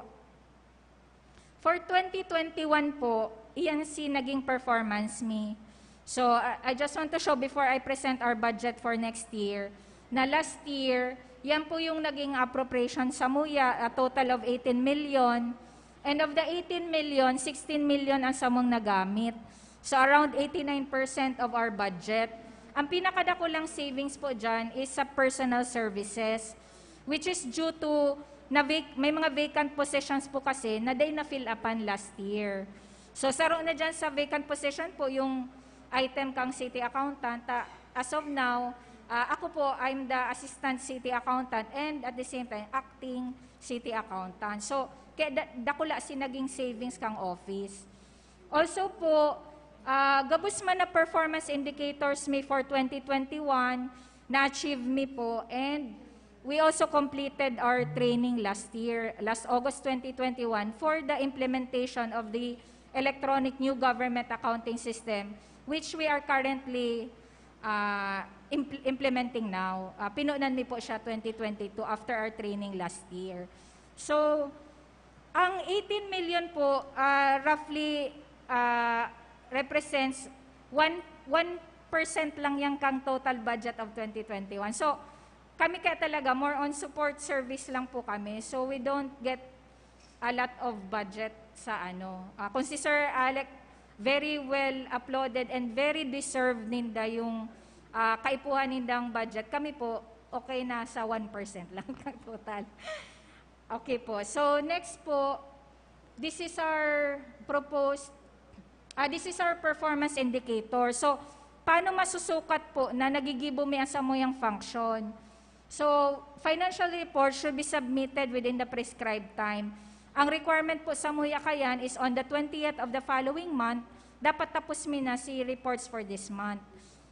For twenty twenty-one po, iyan si naging performance mi. So, I, I just want to show before I present our budget for next year, na last year, yan po yung naging appropriation sa MUYA, a total of eighteen million. And of the eighteen million, sixteen million ang samong nagamit. So, around eighty-nine percent of our budget. Ang pinakadakulang savings po dyan is sa personal services, which is due to na vac-, may mga vacant positions po kasi na they na-fill upan last year. So, saro na dyan sa vacant position po yung item kang city accountant. Ta-, as of now, ah, ako po, I'm the assistant city accountant and at the same time, acting city accountant. So, kaya da-, dakula si naging savings kang office. Also po, ah, gabos man na performance indicators mi for twenty twenty-one, na-achieve mi po, and we also completed our training last year, last August twenty twenty-one, for the implementation of the electronic new government accounting system, which we are currently, ah, impl-, implementing now. Ah, pinunan mi po siya twenty twenty-two after our training last year. So, ang eighteen million po, ah, roughly, ah, represents one, one percent lang yan kang total budget of twenty twenty-one. So, kami kaya talaga, more on support service lang po kami. So, we don't get a lot of budget sa ano. Ah, kung si Sir Alec, very well applauded and very deserved ninda yung, ah, kaipuhan nindang budget. Kami po, okay na sa one percent lang kang total. Okay po. So, next po, this is our proposed, ah, this is our performance indicator. So, paano masusukat po na nagigibo mi ang samuyang function? So, financial report should be submitted within the prescribed time. Ang requirement po sa MUYA kayan is on the twentieth of the following month, dapat tapos mi na si reports for this month.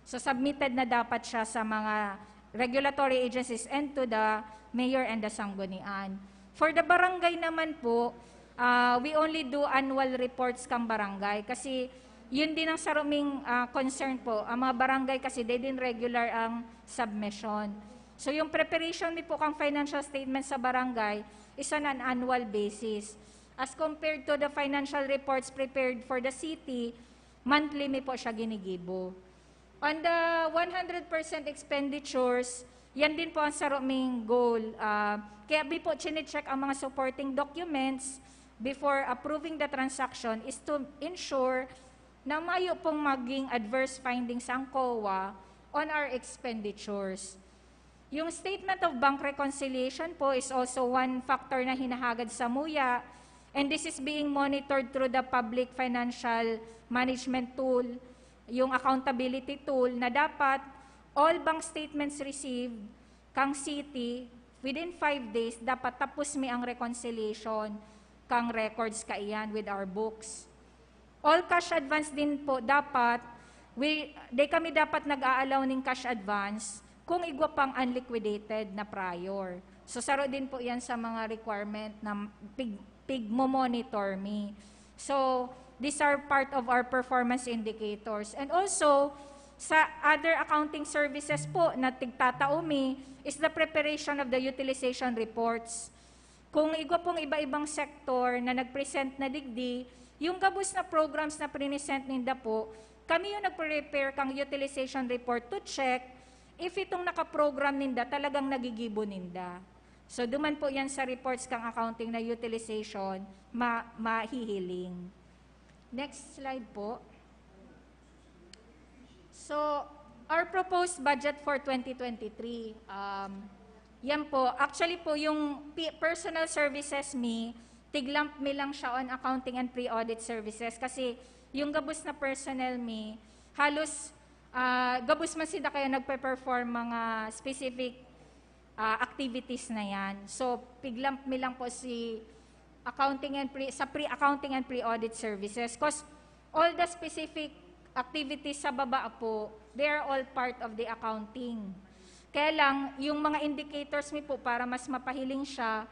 So, submitted na dapat siya sa mga regulatory agencies and to the mayor and the sanggunian. For the barangay naman po, ah, we only do annual reports kang barangay kasi yun din ang saruming, ah, concern po. Ang mga barangay kasi, they din regular ang submission. So, yung preparation mi po kang financial statement sa barangay is on an annual basis. As compared to the financial reports prepared for the city, monthly mi po siya ginigibo. On the one hundred percent expenditures, yan din po ang saruming goal. Ah, kaya mi po chine-check ang mga supporting documents before approving the transaction is to ensure na mayo pong maging adverse findings ang COA on our expenditures. Yung statement of bank reconciliation po is also one factor na hinahagad sa MUYA, and this is being monitored through the public financial management tool, yung accountability tool, na dapat all bank statements received kang city, within five days, dapat tapos mi ang reconciliation kang records kaiyan with our books. All cash advance din po dapat, we, di kami dapat nag-aalaw ning cash advance kung igwa pang unliquidated na prior. So, saro din po yan sa mga requirement na pig, pigmo-monitor mi. So, these are part of our performance indicators. And also, Sa other accounting services po na tigtatao mi is the preparation of the utilization reports. Kung igwa pong iba-ibang sektor na nag-present na digdi, yung gabos na programs na present ninda po, kami yung nag-prepare kang utilization report to check if itong naka-program ninda talagang nagigibo ninda. So, duman po yan sa reports kang accounting na utilization, ma mahihiling. Next slide po. So, our proposed budget for twenty twenty-three, um, yan po. Actually po, yung personal services mi, tiglump mi lang siya on accounting and pre-audit services kasi yung gabos na personnel mi, halos uh, gabos man sila kaya nagpe-perform mga specific uh, activities na yan. So, piglump mi lang po si accounting and pre, sa pre-accounting and pre-audit services. Because all the specific activities sa baba po, they are all part of the accounting. Kaya lang, yung mga indicators mi po para mas mapahiling siya,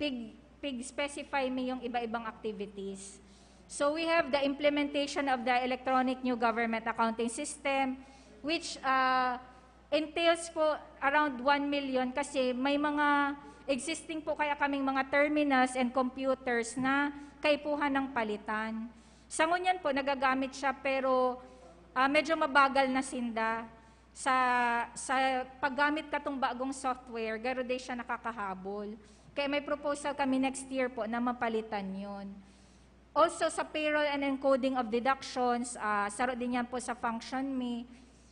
pig, pig-specify mi yung iba-ibang activities. So we have the implementation of the electronic new government accounting system, which uh, entails po around one million kasi may mga existing po kaya kaming mga terminals and computers na kaipuhan ng palitan. Sa ngunyan po, nagagamit siya pero uh, medyo mabagal na sinda sa, sa paggamit katong bagong software, garo day siya nakakahabol. Kaya may proposal kami next year po na mapalitan yon. Also, sa payroll and encoding of deductions, uh, saro din yan po sa function mi.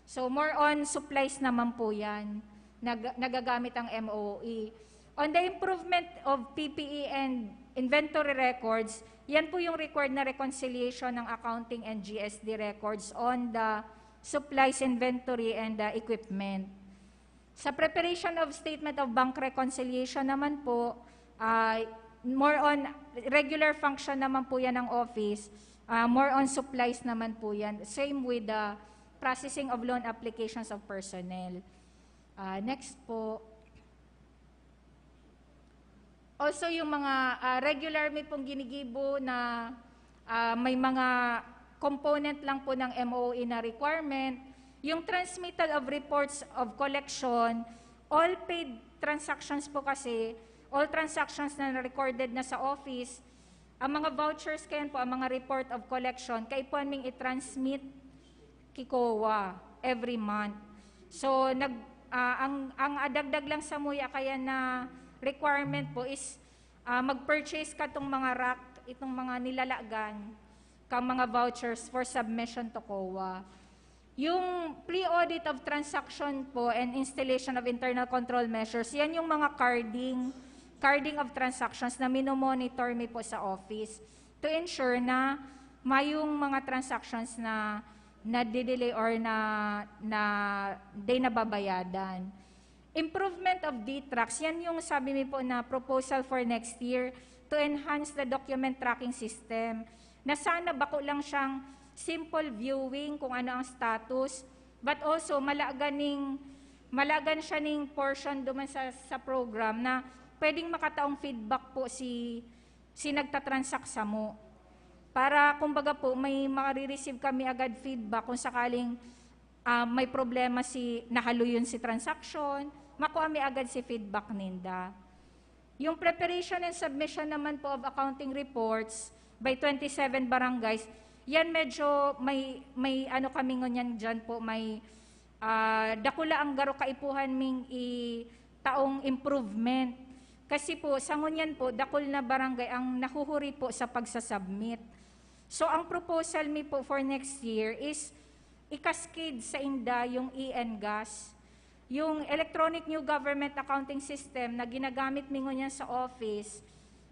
So, more on supplies naman po yan. Nag nagagamit ang M O E. On the improvement of P P E and inventory records, yan po yung required na reconciliation ng accounting and G S D records on the supplies, inventory, and the equipment. Sa preparation of statement of bank reconciliation naman po, uh, more on regular function naman po yan ng office, uh, more on supplies naman po yan. Same with the processing of loan applications of personnel. Uh, next po. Also, yung mga uh, regular mi pong ginigibo na uh, may mga component lang po ng M O E na requirement. Yung transmittal of reports of collection, all paid transactions po kasi, all transactions na recorded na sa office, ang mga vouchers kayan po, ang mga report of collection, kaipuhan ming i-transmit ki COA every month. So, nag, uh, ang, ang adagdag lang sa muya kaya na requirement po is uh, mag-purchase ka itong mga rack, itong mga nilalagan, kang mga vouchers for submission to COA. Yung pre-audit of transaction po and installation of internal control measures, yan yung mga carding, carding of transactions na minomonitor mi po sa office to ensure na mayong mga transactions na nadidelay or na, na di nababayadan. Improvement of DTRACS, yan yung sabi mi po na proposal for next year to enhance the document tracking system. Na sana bako lang siyang simple viewing kung ano ang status, but also malagan ning malagan siya ning portion duman sa, sa program na pwedeng makataong feedback po si si nagtatransact samo. Para kumbaga po may marireceive kami agad feedback kung sakaling uh, may problema si nahaloyon si transaction, makuha mi agad si feedback ninda. Yung preparation and submission naman po of accounting reports by twenty-seven barangays, yan medyo may, may ano kami ngunyan dyan po, may uh, dakula ang garo kaipuhan ming i taong improvement. Kasi po, sa ngunyan po, dakul na barangay ang nahuhuri po sa pagsasubmit. So, ang proposal mi po for next year is i-cascade sa inda yung e-NGAS. Yung Electronic New Government Accounting System na ginagamit mi ngunyan sa office,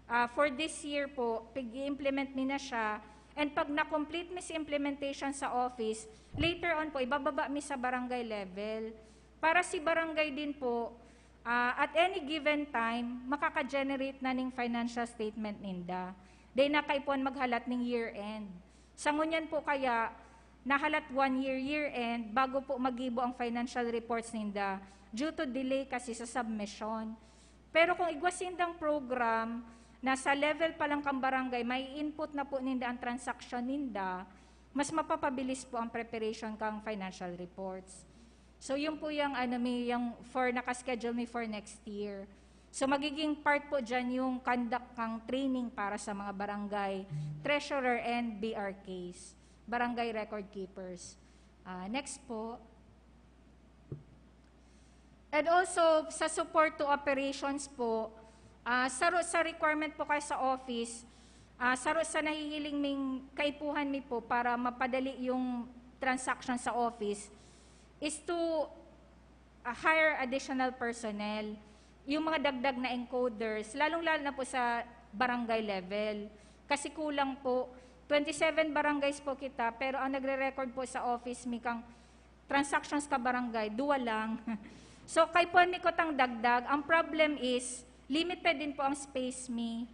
uh, for this year po, pag-i-implement mi na siya. And pag na-complete mi sa implementation sa office, later on po, ibababa mi sa barangay level. Para si barangay din po, uh, at any given time, makaka-generate na ning financial statement ninda. Dai na kaipuhan maghalat ning year-end. Sa ngunyan po kaya, nahalat one year, year-end, bago po magibo ang financial reports ninda due to delay kasi sa submission. Pero kung igwa sindang program na sa level pa lang kang barangay, may input na po ninda ang transaction ninda, mas mapapabilis po ang preparation kang financial reports. So, yun po yung, ano, may, yung for naka-schedule mi for next year. So, magiging part po dyan yung conduct kang training para sa mga barangay treasurer and B R Ks, barangay record keepers. Ah, next po. And also, sa support to operations po, ah, saro sa requirement po kayo sa office, ah, saro sa nahihiling ming kaipuhan mi po para mapadali yung transaction sa office is to, ah, hire additional personnel. Yung mga dagdag na encoders, lalong-lalo na po sa barangay level. Kasi kulang po, twenty-seven barangays po kita, pero ang nagre-record po sa office mi kang transactions ka barangay, duwa lang. So, kaipuhan mi kutang dagdag. Ang problem is, limited din po ang space mi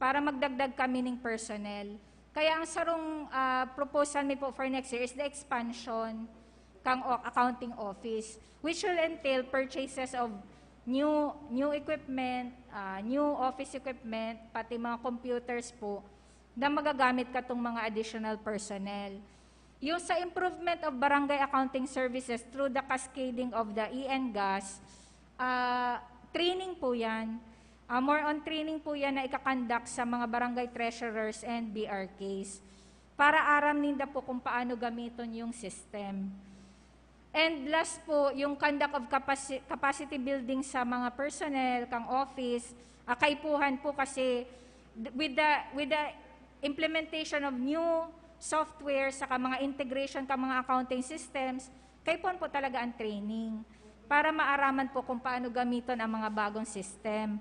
para magdagdag kami ning personnel. Kaya ang sarong, ah, proposal mi po for next year is the expansion kang o-, accounting office, which will entail purchases of new, new equipment, ah, new office equipment, pati mga computers po na magagamit katong mga additional personnel. Yung sa improvement of barangay accounting services through the cascading of the E N GAS, ah, training po yan. Ah, more on training po yan na ikakandak sa mga barangay treasurers and B R Ks para aram ninda po kung paano gamiton yung system. And last po, yung conduct of capacity, capacity building sa mga personnel, kang office, ah, kaipuhan po kasi d-, with the, with the implementation of new software, saka mga integration ka mga accounting systems, kaipuhan po talaga ang training para maaraman po kung paano gamiton ang mga bagong system.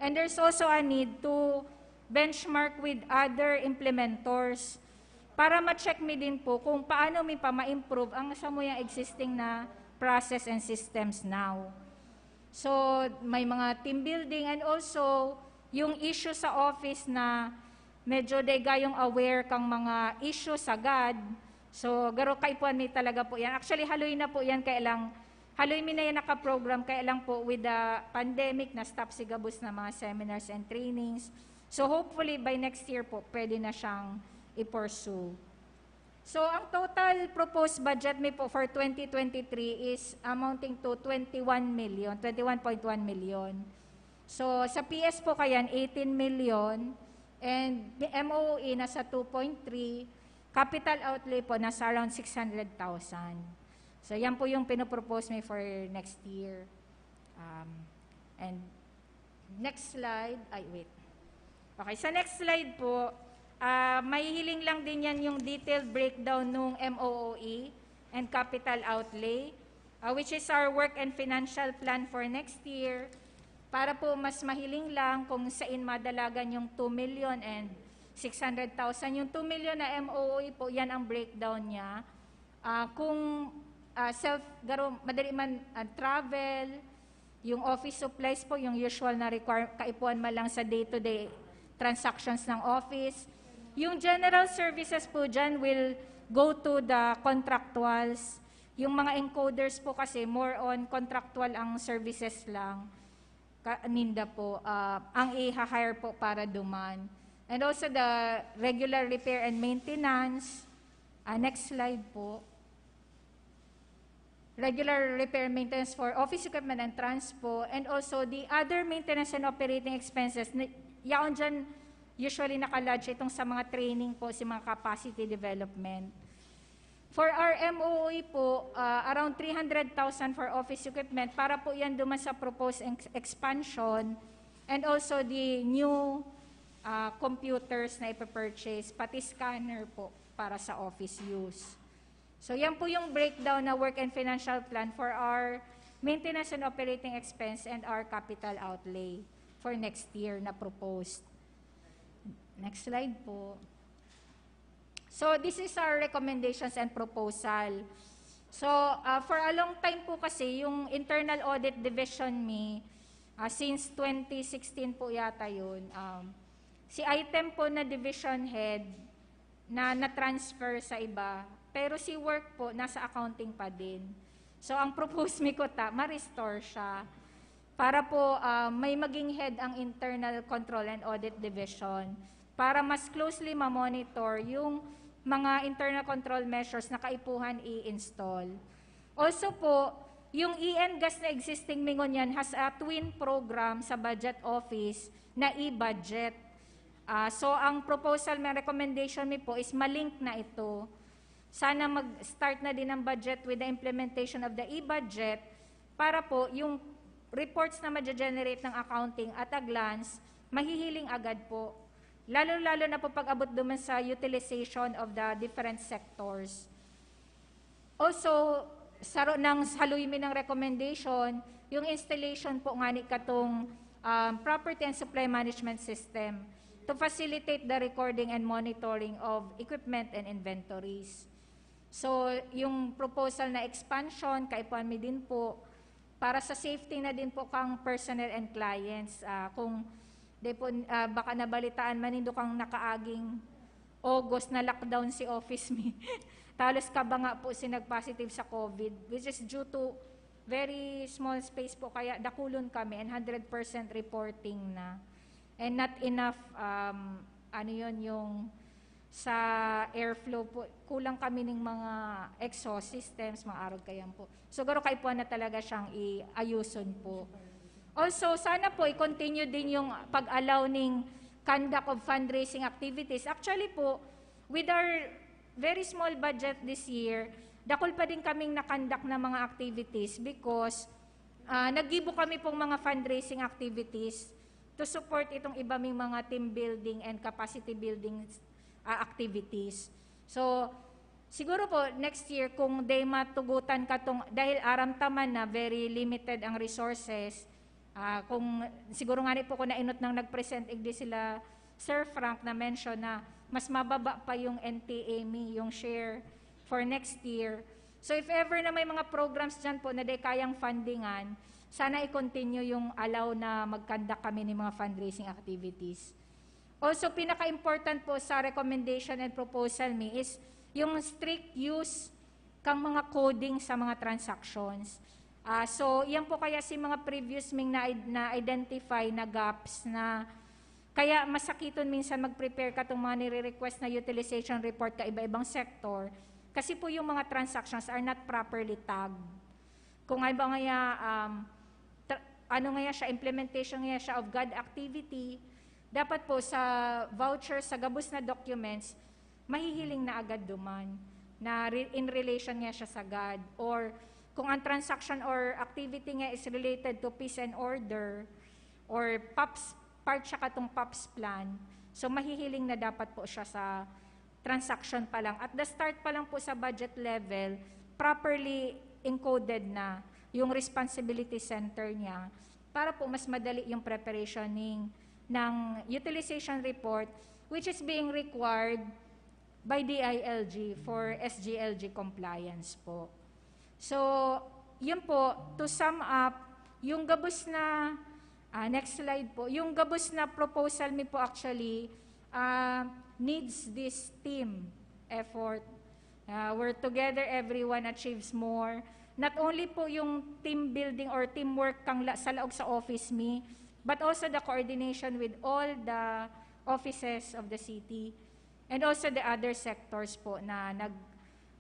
And there's also a need to benchmark with other implementors para ma-check mi din po kung paano mi pa ma-improve ang samuyang existing na process and systems now. So, may mga team building and also yung issue sa office na medyo dai gayong aware kang mga issue sagad. So, garo kaipuhan mi talaga po yan. Actually, haloy na po yan, kaya lang, haloy mi na yan nakaprogram, kaya lang po with the pandemic, na-stop si gabos na mga seminars and trainings. So, hopefully, by next year po, pwede na siyang i-pursue. So, ang total proposed budget mi po for twenty twenty-three is amounting to twenty-one million, twenty-one point one million. So, sa P S po kayan, eighteen million, and M O O E nasa two point three, capital outlay po nasa around six hundred thousand. So, yan po yung pinopropose mi for next year. Um, and next slide, ay wait. Okay, sa next slide po, ah, mahihiling lang din yan yung detailed breakdown nung M O O E and capital outlay, ah, which is our work and financial plan for next year. Para po mas mahiling lang kung sain madalagan yung two million and six hundred thousand. Yung two million na M O O E po, yan ang breakdown niya. Ah, kung, ah, self, garo, madali man, ah, travel, yung office supplies po, yung usual na require-, kaipuhan man lang sa day-to-day transactions ng office. Yung general services po dyan will go to the contractuals. Yung mga encoders po kasi, more on contractual ang services lang. Ka-, ninda po, ah, ang i-hire po para duman. And also the regular repair and maintenance. Ah, next slide po. Regular repair and maintenance for office equipment and trans po. And also the other maintenance and operating expenses. Ni-, yaon dyan, usually nakalodge itong sa mga training po, sa mga capacity development. For our M O O E po, ah, around three hundred thousand for office equipment. Para po yan duman sa proposed ex-, expansion and also the new, ah, computers na ipa-purchase, pati scanner po para sa office use. So, yan po yung breakdown na work and financial plan for our maintenance and operating expense and our capital outlay for next year na proposed. Next slide po. So, this is our recommendations and proposal. So, ah, for a long time po kasi, yung internal audit division mi, ah, since twenty sixteen po yata yun, um, si item po na division head na na-transfer sa iba, pero si work po, nasa accounting pa din. So, ang propose mi kuta, ma-restore siya. Para po, ah, may maging head ang Internal Control and Audit Division para mas closely ma-monitor yung mga internal control measures na kaipuhan i-install. Also po, yung E N gas na existing mi ngunyan has a twin program sa budget office na e-budget. Ah, so, ang proposal, may recommendation mi po is malink na ito. Sana mag-start na din ang budget with the implementation of the e-budget para po yung reports na ma-generate ng accounting at a glance, mahihiling agad po. Lalo-lalo na po pag-abot duman sa utilization of the different sectors. Also, saro nang haloy mi ng recommendation, yung installation po ngani katong, um, property and supply management system to facilitate the recording and monitoring of equipment and inventories. So, yung proposal na expansion, kaipuhan mi din po, para sa safety na din po kang personnel and clients. Ah, kung di po, ah, baka nabalitaan man nindo kang nakaaging August na lockdown si office mi. Talos kaba nga po si nag-positive sa COVID, which is due to very small space po, kaya dakulon kami and hundred percent reporting na. And not enough, um, ano yun, yung sa airflow po, kulang kami ng mga exhaust systems, mga arog kayan po. Siguro kaipuhan na talaga siyang iayuson po. Also, sana po i-continue din yung pag-allow ning conduct of fundraising activities. Actually po, with our very small budget this year, dakul pa din kaming na-conduct na mga activities because, ah, naggibo kami pong mga fundraising activities to support itong iba ming mga team building and capacity building, ah, activities. So, siguro po, next year, kung day matugutan katong, dahil aram ta man na very limited ang resources, ah, kung, siguro nga ni po, kung nainot nang nag-present, igdi sila Sir Frank na mention na mas mababa pa yung N T A mi, yung share for next year. So, if ever na may mga programs dyan po na di kayang fundingan, sana i-continue yung allow na mag-conduct kami ng mga fundraising activities. Also, pinaka-important po sa recommendation and proposal mi is yung strict use kang mga coding sa mga transactions. Ah, so, yan po kaya si mga previous ming na, na-identify na gaps na kaya masakiton minsan mag-prepare katong mga nire-request na utilization report ka iba-ibang sector kasi po yung mga transactions are not properly tagged. Kung halimbawa nga, um, tra-, ano nga siya, implementation nga siya of GAD activity, dapat po sa voucher, sa gabos na documents, mahihiling na agad duman na re-, in relation nga siya sa GAD. Or kung ang transaction or activity nga is related to peace and order, or POPs, part siya katong POPs plan, so mahihiling na dapat po siya sa transaction pa lang. At the start pa lang po sa budget level, properly encoded na yung responsibility center niya para po mas madali yung preparation ng, ng utilization report, which is being required by D I L G for S G L G compliance po. So, yun po, to sum up, yung gabos na, ah, next slide po, yung gabos na proposal mi po actually, ah, needs this team effort, ah, where together everyone achieves more. Not only po yung team building or teamwork kang la-, sa laog sa office mi, but also the coordination with all the offices of the city and also the other sectors po na nag-,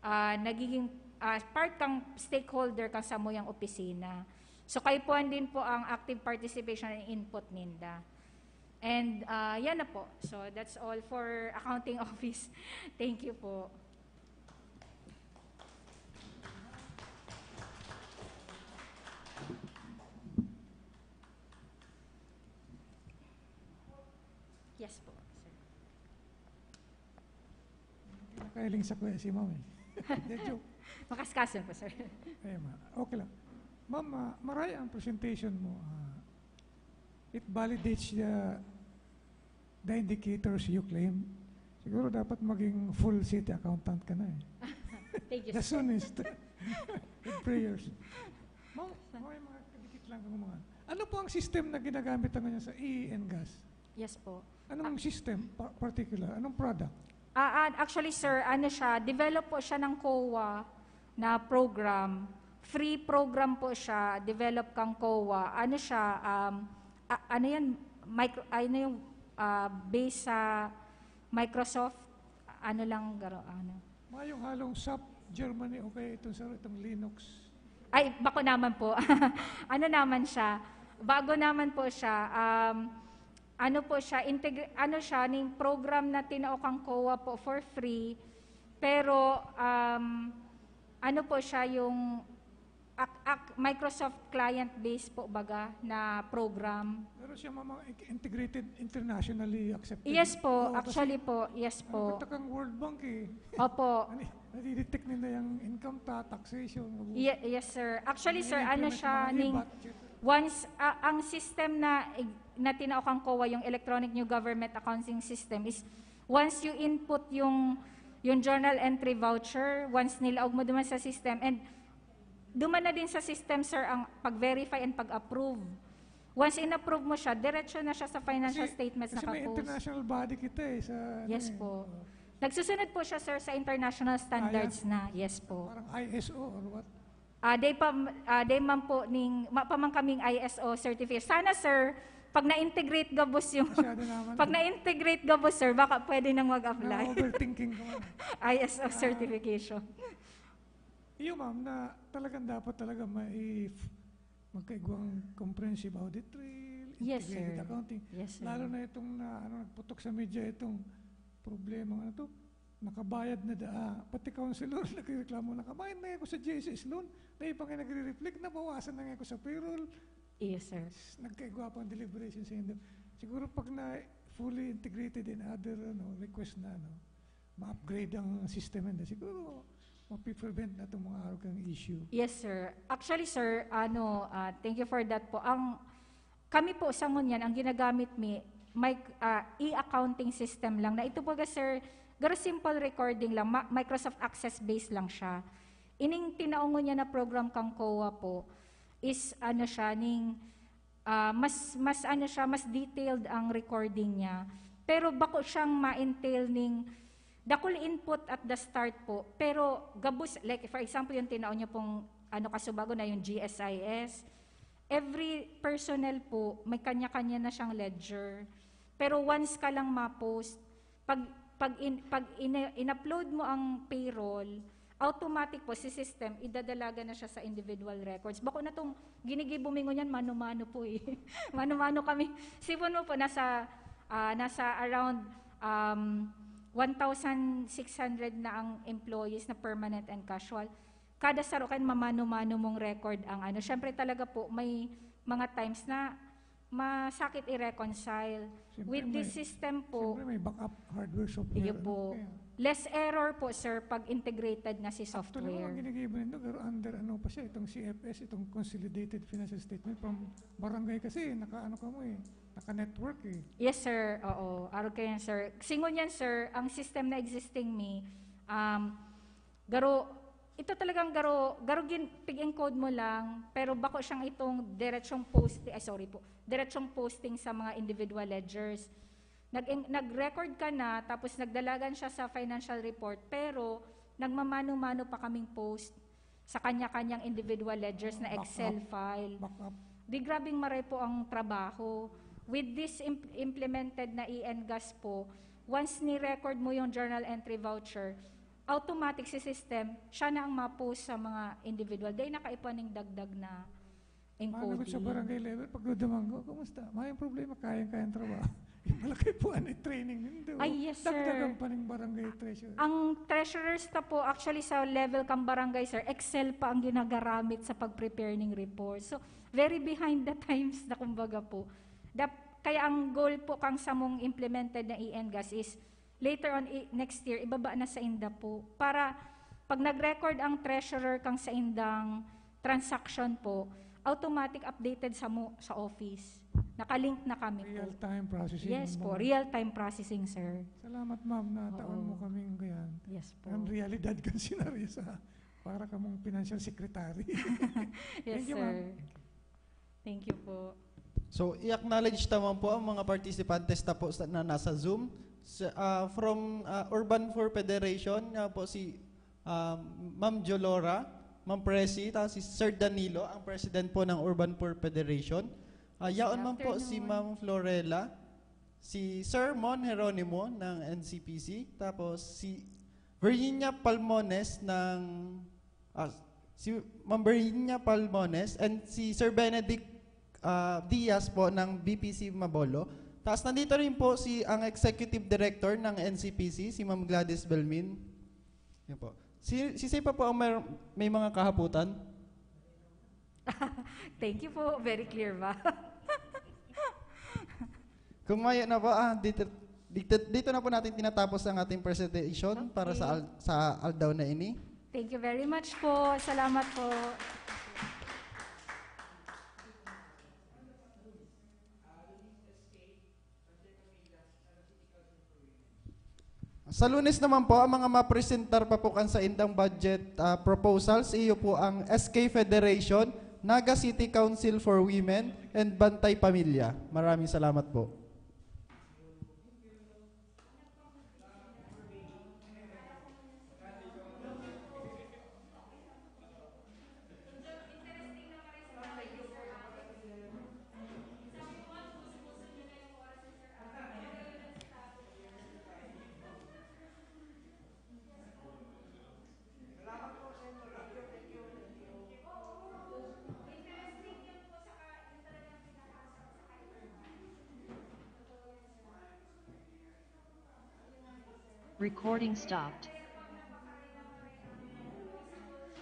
ah, nagiging, ah, part kang stakeholder kang samuyang opisina. So, kaipuhan din po ang active participation and input ninda. And, ah, yan na po. So, that's all for accounting office. Thank you po. Yes po, sir. Nakailing sa kuya si ma'am eh. Hindi, joke. Makaskas lang po, sir. Ayun, ma. Okay lang. Ma'am, ah, maray ang presentation mo. Ah, it validates the, the indicators you claim. Siguro dapat maging full city accountant ka na eh. Thank you, The sir. soonest. With prayers. Ma'am, may mga kadikit lang kung mga. Ano po ang system na ginagamit na ngayon sa E E N gas? Yes po. Anong system pa- particular? Anong product? Ah, ah, actually, sir, ano siya, develop po siya ng COA na program. Free program po siya, develop kang COA. Ano siya, um, a- ano yan, micro, ano yung ah, based sa Microsoft, Ano lang, garo-, ano. Mayong halong sap Germany o kaya itong, sa itong Linux. Ay, bako naman po. Ano naman siya? Bago naman po siya. Um, ano po siya? Integr- ano siya? Ning program na tinao kang COA po for free. Pero, um, ano po siya yung ak- ak- Microsoft client base po baga na program? Pero siya mama integrated, internationally accepted. Yes po, Oo, kasi actually po, yes po. Ang World Bank eh. Opo. Ano, nadidetect nila yung income tax, taxation. Ye- yes, sir. Actually, sir, ano siya, ning once, ah, ang system na ig- na tinao kang COA, yung Electronic New Government Accounting System, is once you input yung yung journal entry voucher, once nilaog mo duman sa system, and duman na din sa system, sir, ang pag-verify and pag-approve. Once in-approve mo siya, diretso na siya sa financial Kasi- statements Kasi na may ka-post. International body kita eh. Sa, ano Yes eh. po. Oo. Nagsusunod po siya, sir, sa international standards Ah, yeah. na. Yes po. Parang I S O or what? Ah, day pa, ah, day man po ning, ma, pa man kaming I S O certificate. Sana, sir, pag na-integrate gabos yung Masyado naman. pag na-integrate gabos, sir, baka pwede nang mag-apply. Na-overthinking ko man. I S O certification. Iyo, ma'am, na talagang dapat talaga may magkaigwang comprehensive audit trail, Yes, integrated sir. accounting. Yes, sir. Lalo na itong na, ano, nagputok sa media itong problema, ano to, nakabayad na daa. Pati councilor nagreklamo, "Nakabayad na ako sa G S S loan." Na iba nga nagre-reflect, nabawasan na nga ako sa payroll. Yes, sir. Nagkaigwa pang deliberation sa Indo. Siguro pag na fully integrated in other, ano, request na, ano, ma-upgrade ang system, hindi, siguro mapiprevent na itong mga arog kang issue. Yes, sir. Actually, sir, ano, ah, thank you for that po. Ang, kami po sa ngunyan, ang ginagamit mi, may, ah, e-accounting system lang. Na ito po, sir, garo simple recording lang, ma- Microsoft Access based lang siya. Ining tinaongon niya na program kang COA po is, ano siya, ning, ah, mas, mas, ano siya, mas detailed ang recording niya. Pero bako siyang ma-entail ning dakul input at the start po. Pero gabos, like, for example, yung tinaon niya pong, ano, kasubago na yung G S I S, every personnel po, may kanya-kanya na siyang ledger. Pero once ka lang ma-post, pag, pag, in, pag in, in-upload mo ang payroll, automatic po, si system, idadalaga na siya sa individual records. Bako na tong ginigibo mi ngunyan, mano-mano po eh. Mano-mano kami. Sipon mo po, nasa, ah, nasa around um, one thousand six hundred na ang employees na permanent and casual. Kada saro kan mamano-mano mong record ang ano. Siyempre talaga po, may mga times na masakit i-reconcile. Siyempre With this may- system po, Siyempre may backup hardware, software. iyo ano, po, kaya- less error po, sir, pag integrated na si Actually, software. Ang ginigibo nindo, pero under ano pa siya, itong C F S, itong Consolidated Financial Statement from barangay kasi, naka-ano ka mo eh, naka-network eh. Yes, sir. Oo. Arog kayo yan, sir. Singon yan, sir, ang system na existing mi, um, garo, ito talagang garo, garo gin, pig-encode mo lang, pero bako siyang itong diretsong post, ay sorry po, diretsong posting sa mga individual ledgers. Nag, nag-record ka na, tapos nagdalagan siya sa financial report, pero nagmamano-mano pa kaming post sa kanya-kanyang individual ledgers na Back Excel up. file. Backup. Di grabing maray po ang trabaho. With this imp- implemented na E N gas po, once ni-record mo yung journal entry voucher, automatic si system, siya na ang ma-post sa mga individual. Dahil nakaipa ning dagdag na Paano encoding. Sa barangay level, pagdudumang ko, kumusta? May problema, kayang-kayang trabaho. Yung malaki po ang training nindo. Ay, yes, sir. Dagdagan pa ng barangay treasurer. Ang treasurers na po, actually sa level kang barangay, sir, Excel pa ang ginagaramit sa pag-prepare ng report. So, very behind the times na kumbaga po. Dap, kaya ang goal po kang samong implemented na E N gas is later on i- next year, ibaba na sa inda po. Para pag nag-record ang treasurer kang sa indang transaction po, automatic updated sa mo sa office. Nakalink na kami po. Real-time processing. Yes ang po, mga- real-time processing, sir. Salamat, ma'am, na taon Oo. mo kaming ganyan. Yes po. Ang realidad kan senaryo sa para kamong financial secretary. Yes, Thank you, sir. ma'am. Thank you po. So, i-acknowledge ta man po ang mga participantes ta po sa, na nasa Zoom. Sa, ah, from ah, Urban Poor Federation, nga po si ah, Ma'am Jolora, Ma'am Presi, ta si Sir Danilo, ang president po ng Urban Poor Federation. Ah, yaon man po si Afternoon. Ma'am Florella. Si Sir Mon Jeronimo ng N C P C, tapos si Virginia Palmones ng, ah, si Ma'am Virginia Palmones and si Sir Benedict, ah, Diaz po ng B P C Mabolo. Tapos nandito rin po si, ang Executive Director ng N C P C, si Ma'am Gladys Belmin. Yan po. Si, si Sir pa po ang may, may mga kahaputan? Thank you po. Very clear ba? Kung mayo na po, ah, dito, dito, dito na po natin tinatapos ang ating presentation para sa, al- sa aldaw na ini. Thank you very much po. Salamat po. Sa Lunes naman po, ang mga mapresentar pa po kan saindang budget, ah, proposals, iyo po ang S K Federation, Naga City Council for Women, and Bantay Pamilya. Maraming salamat po. Recording stopped.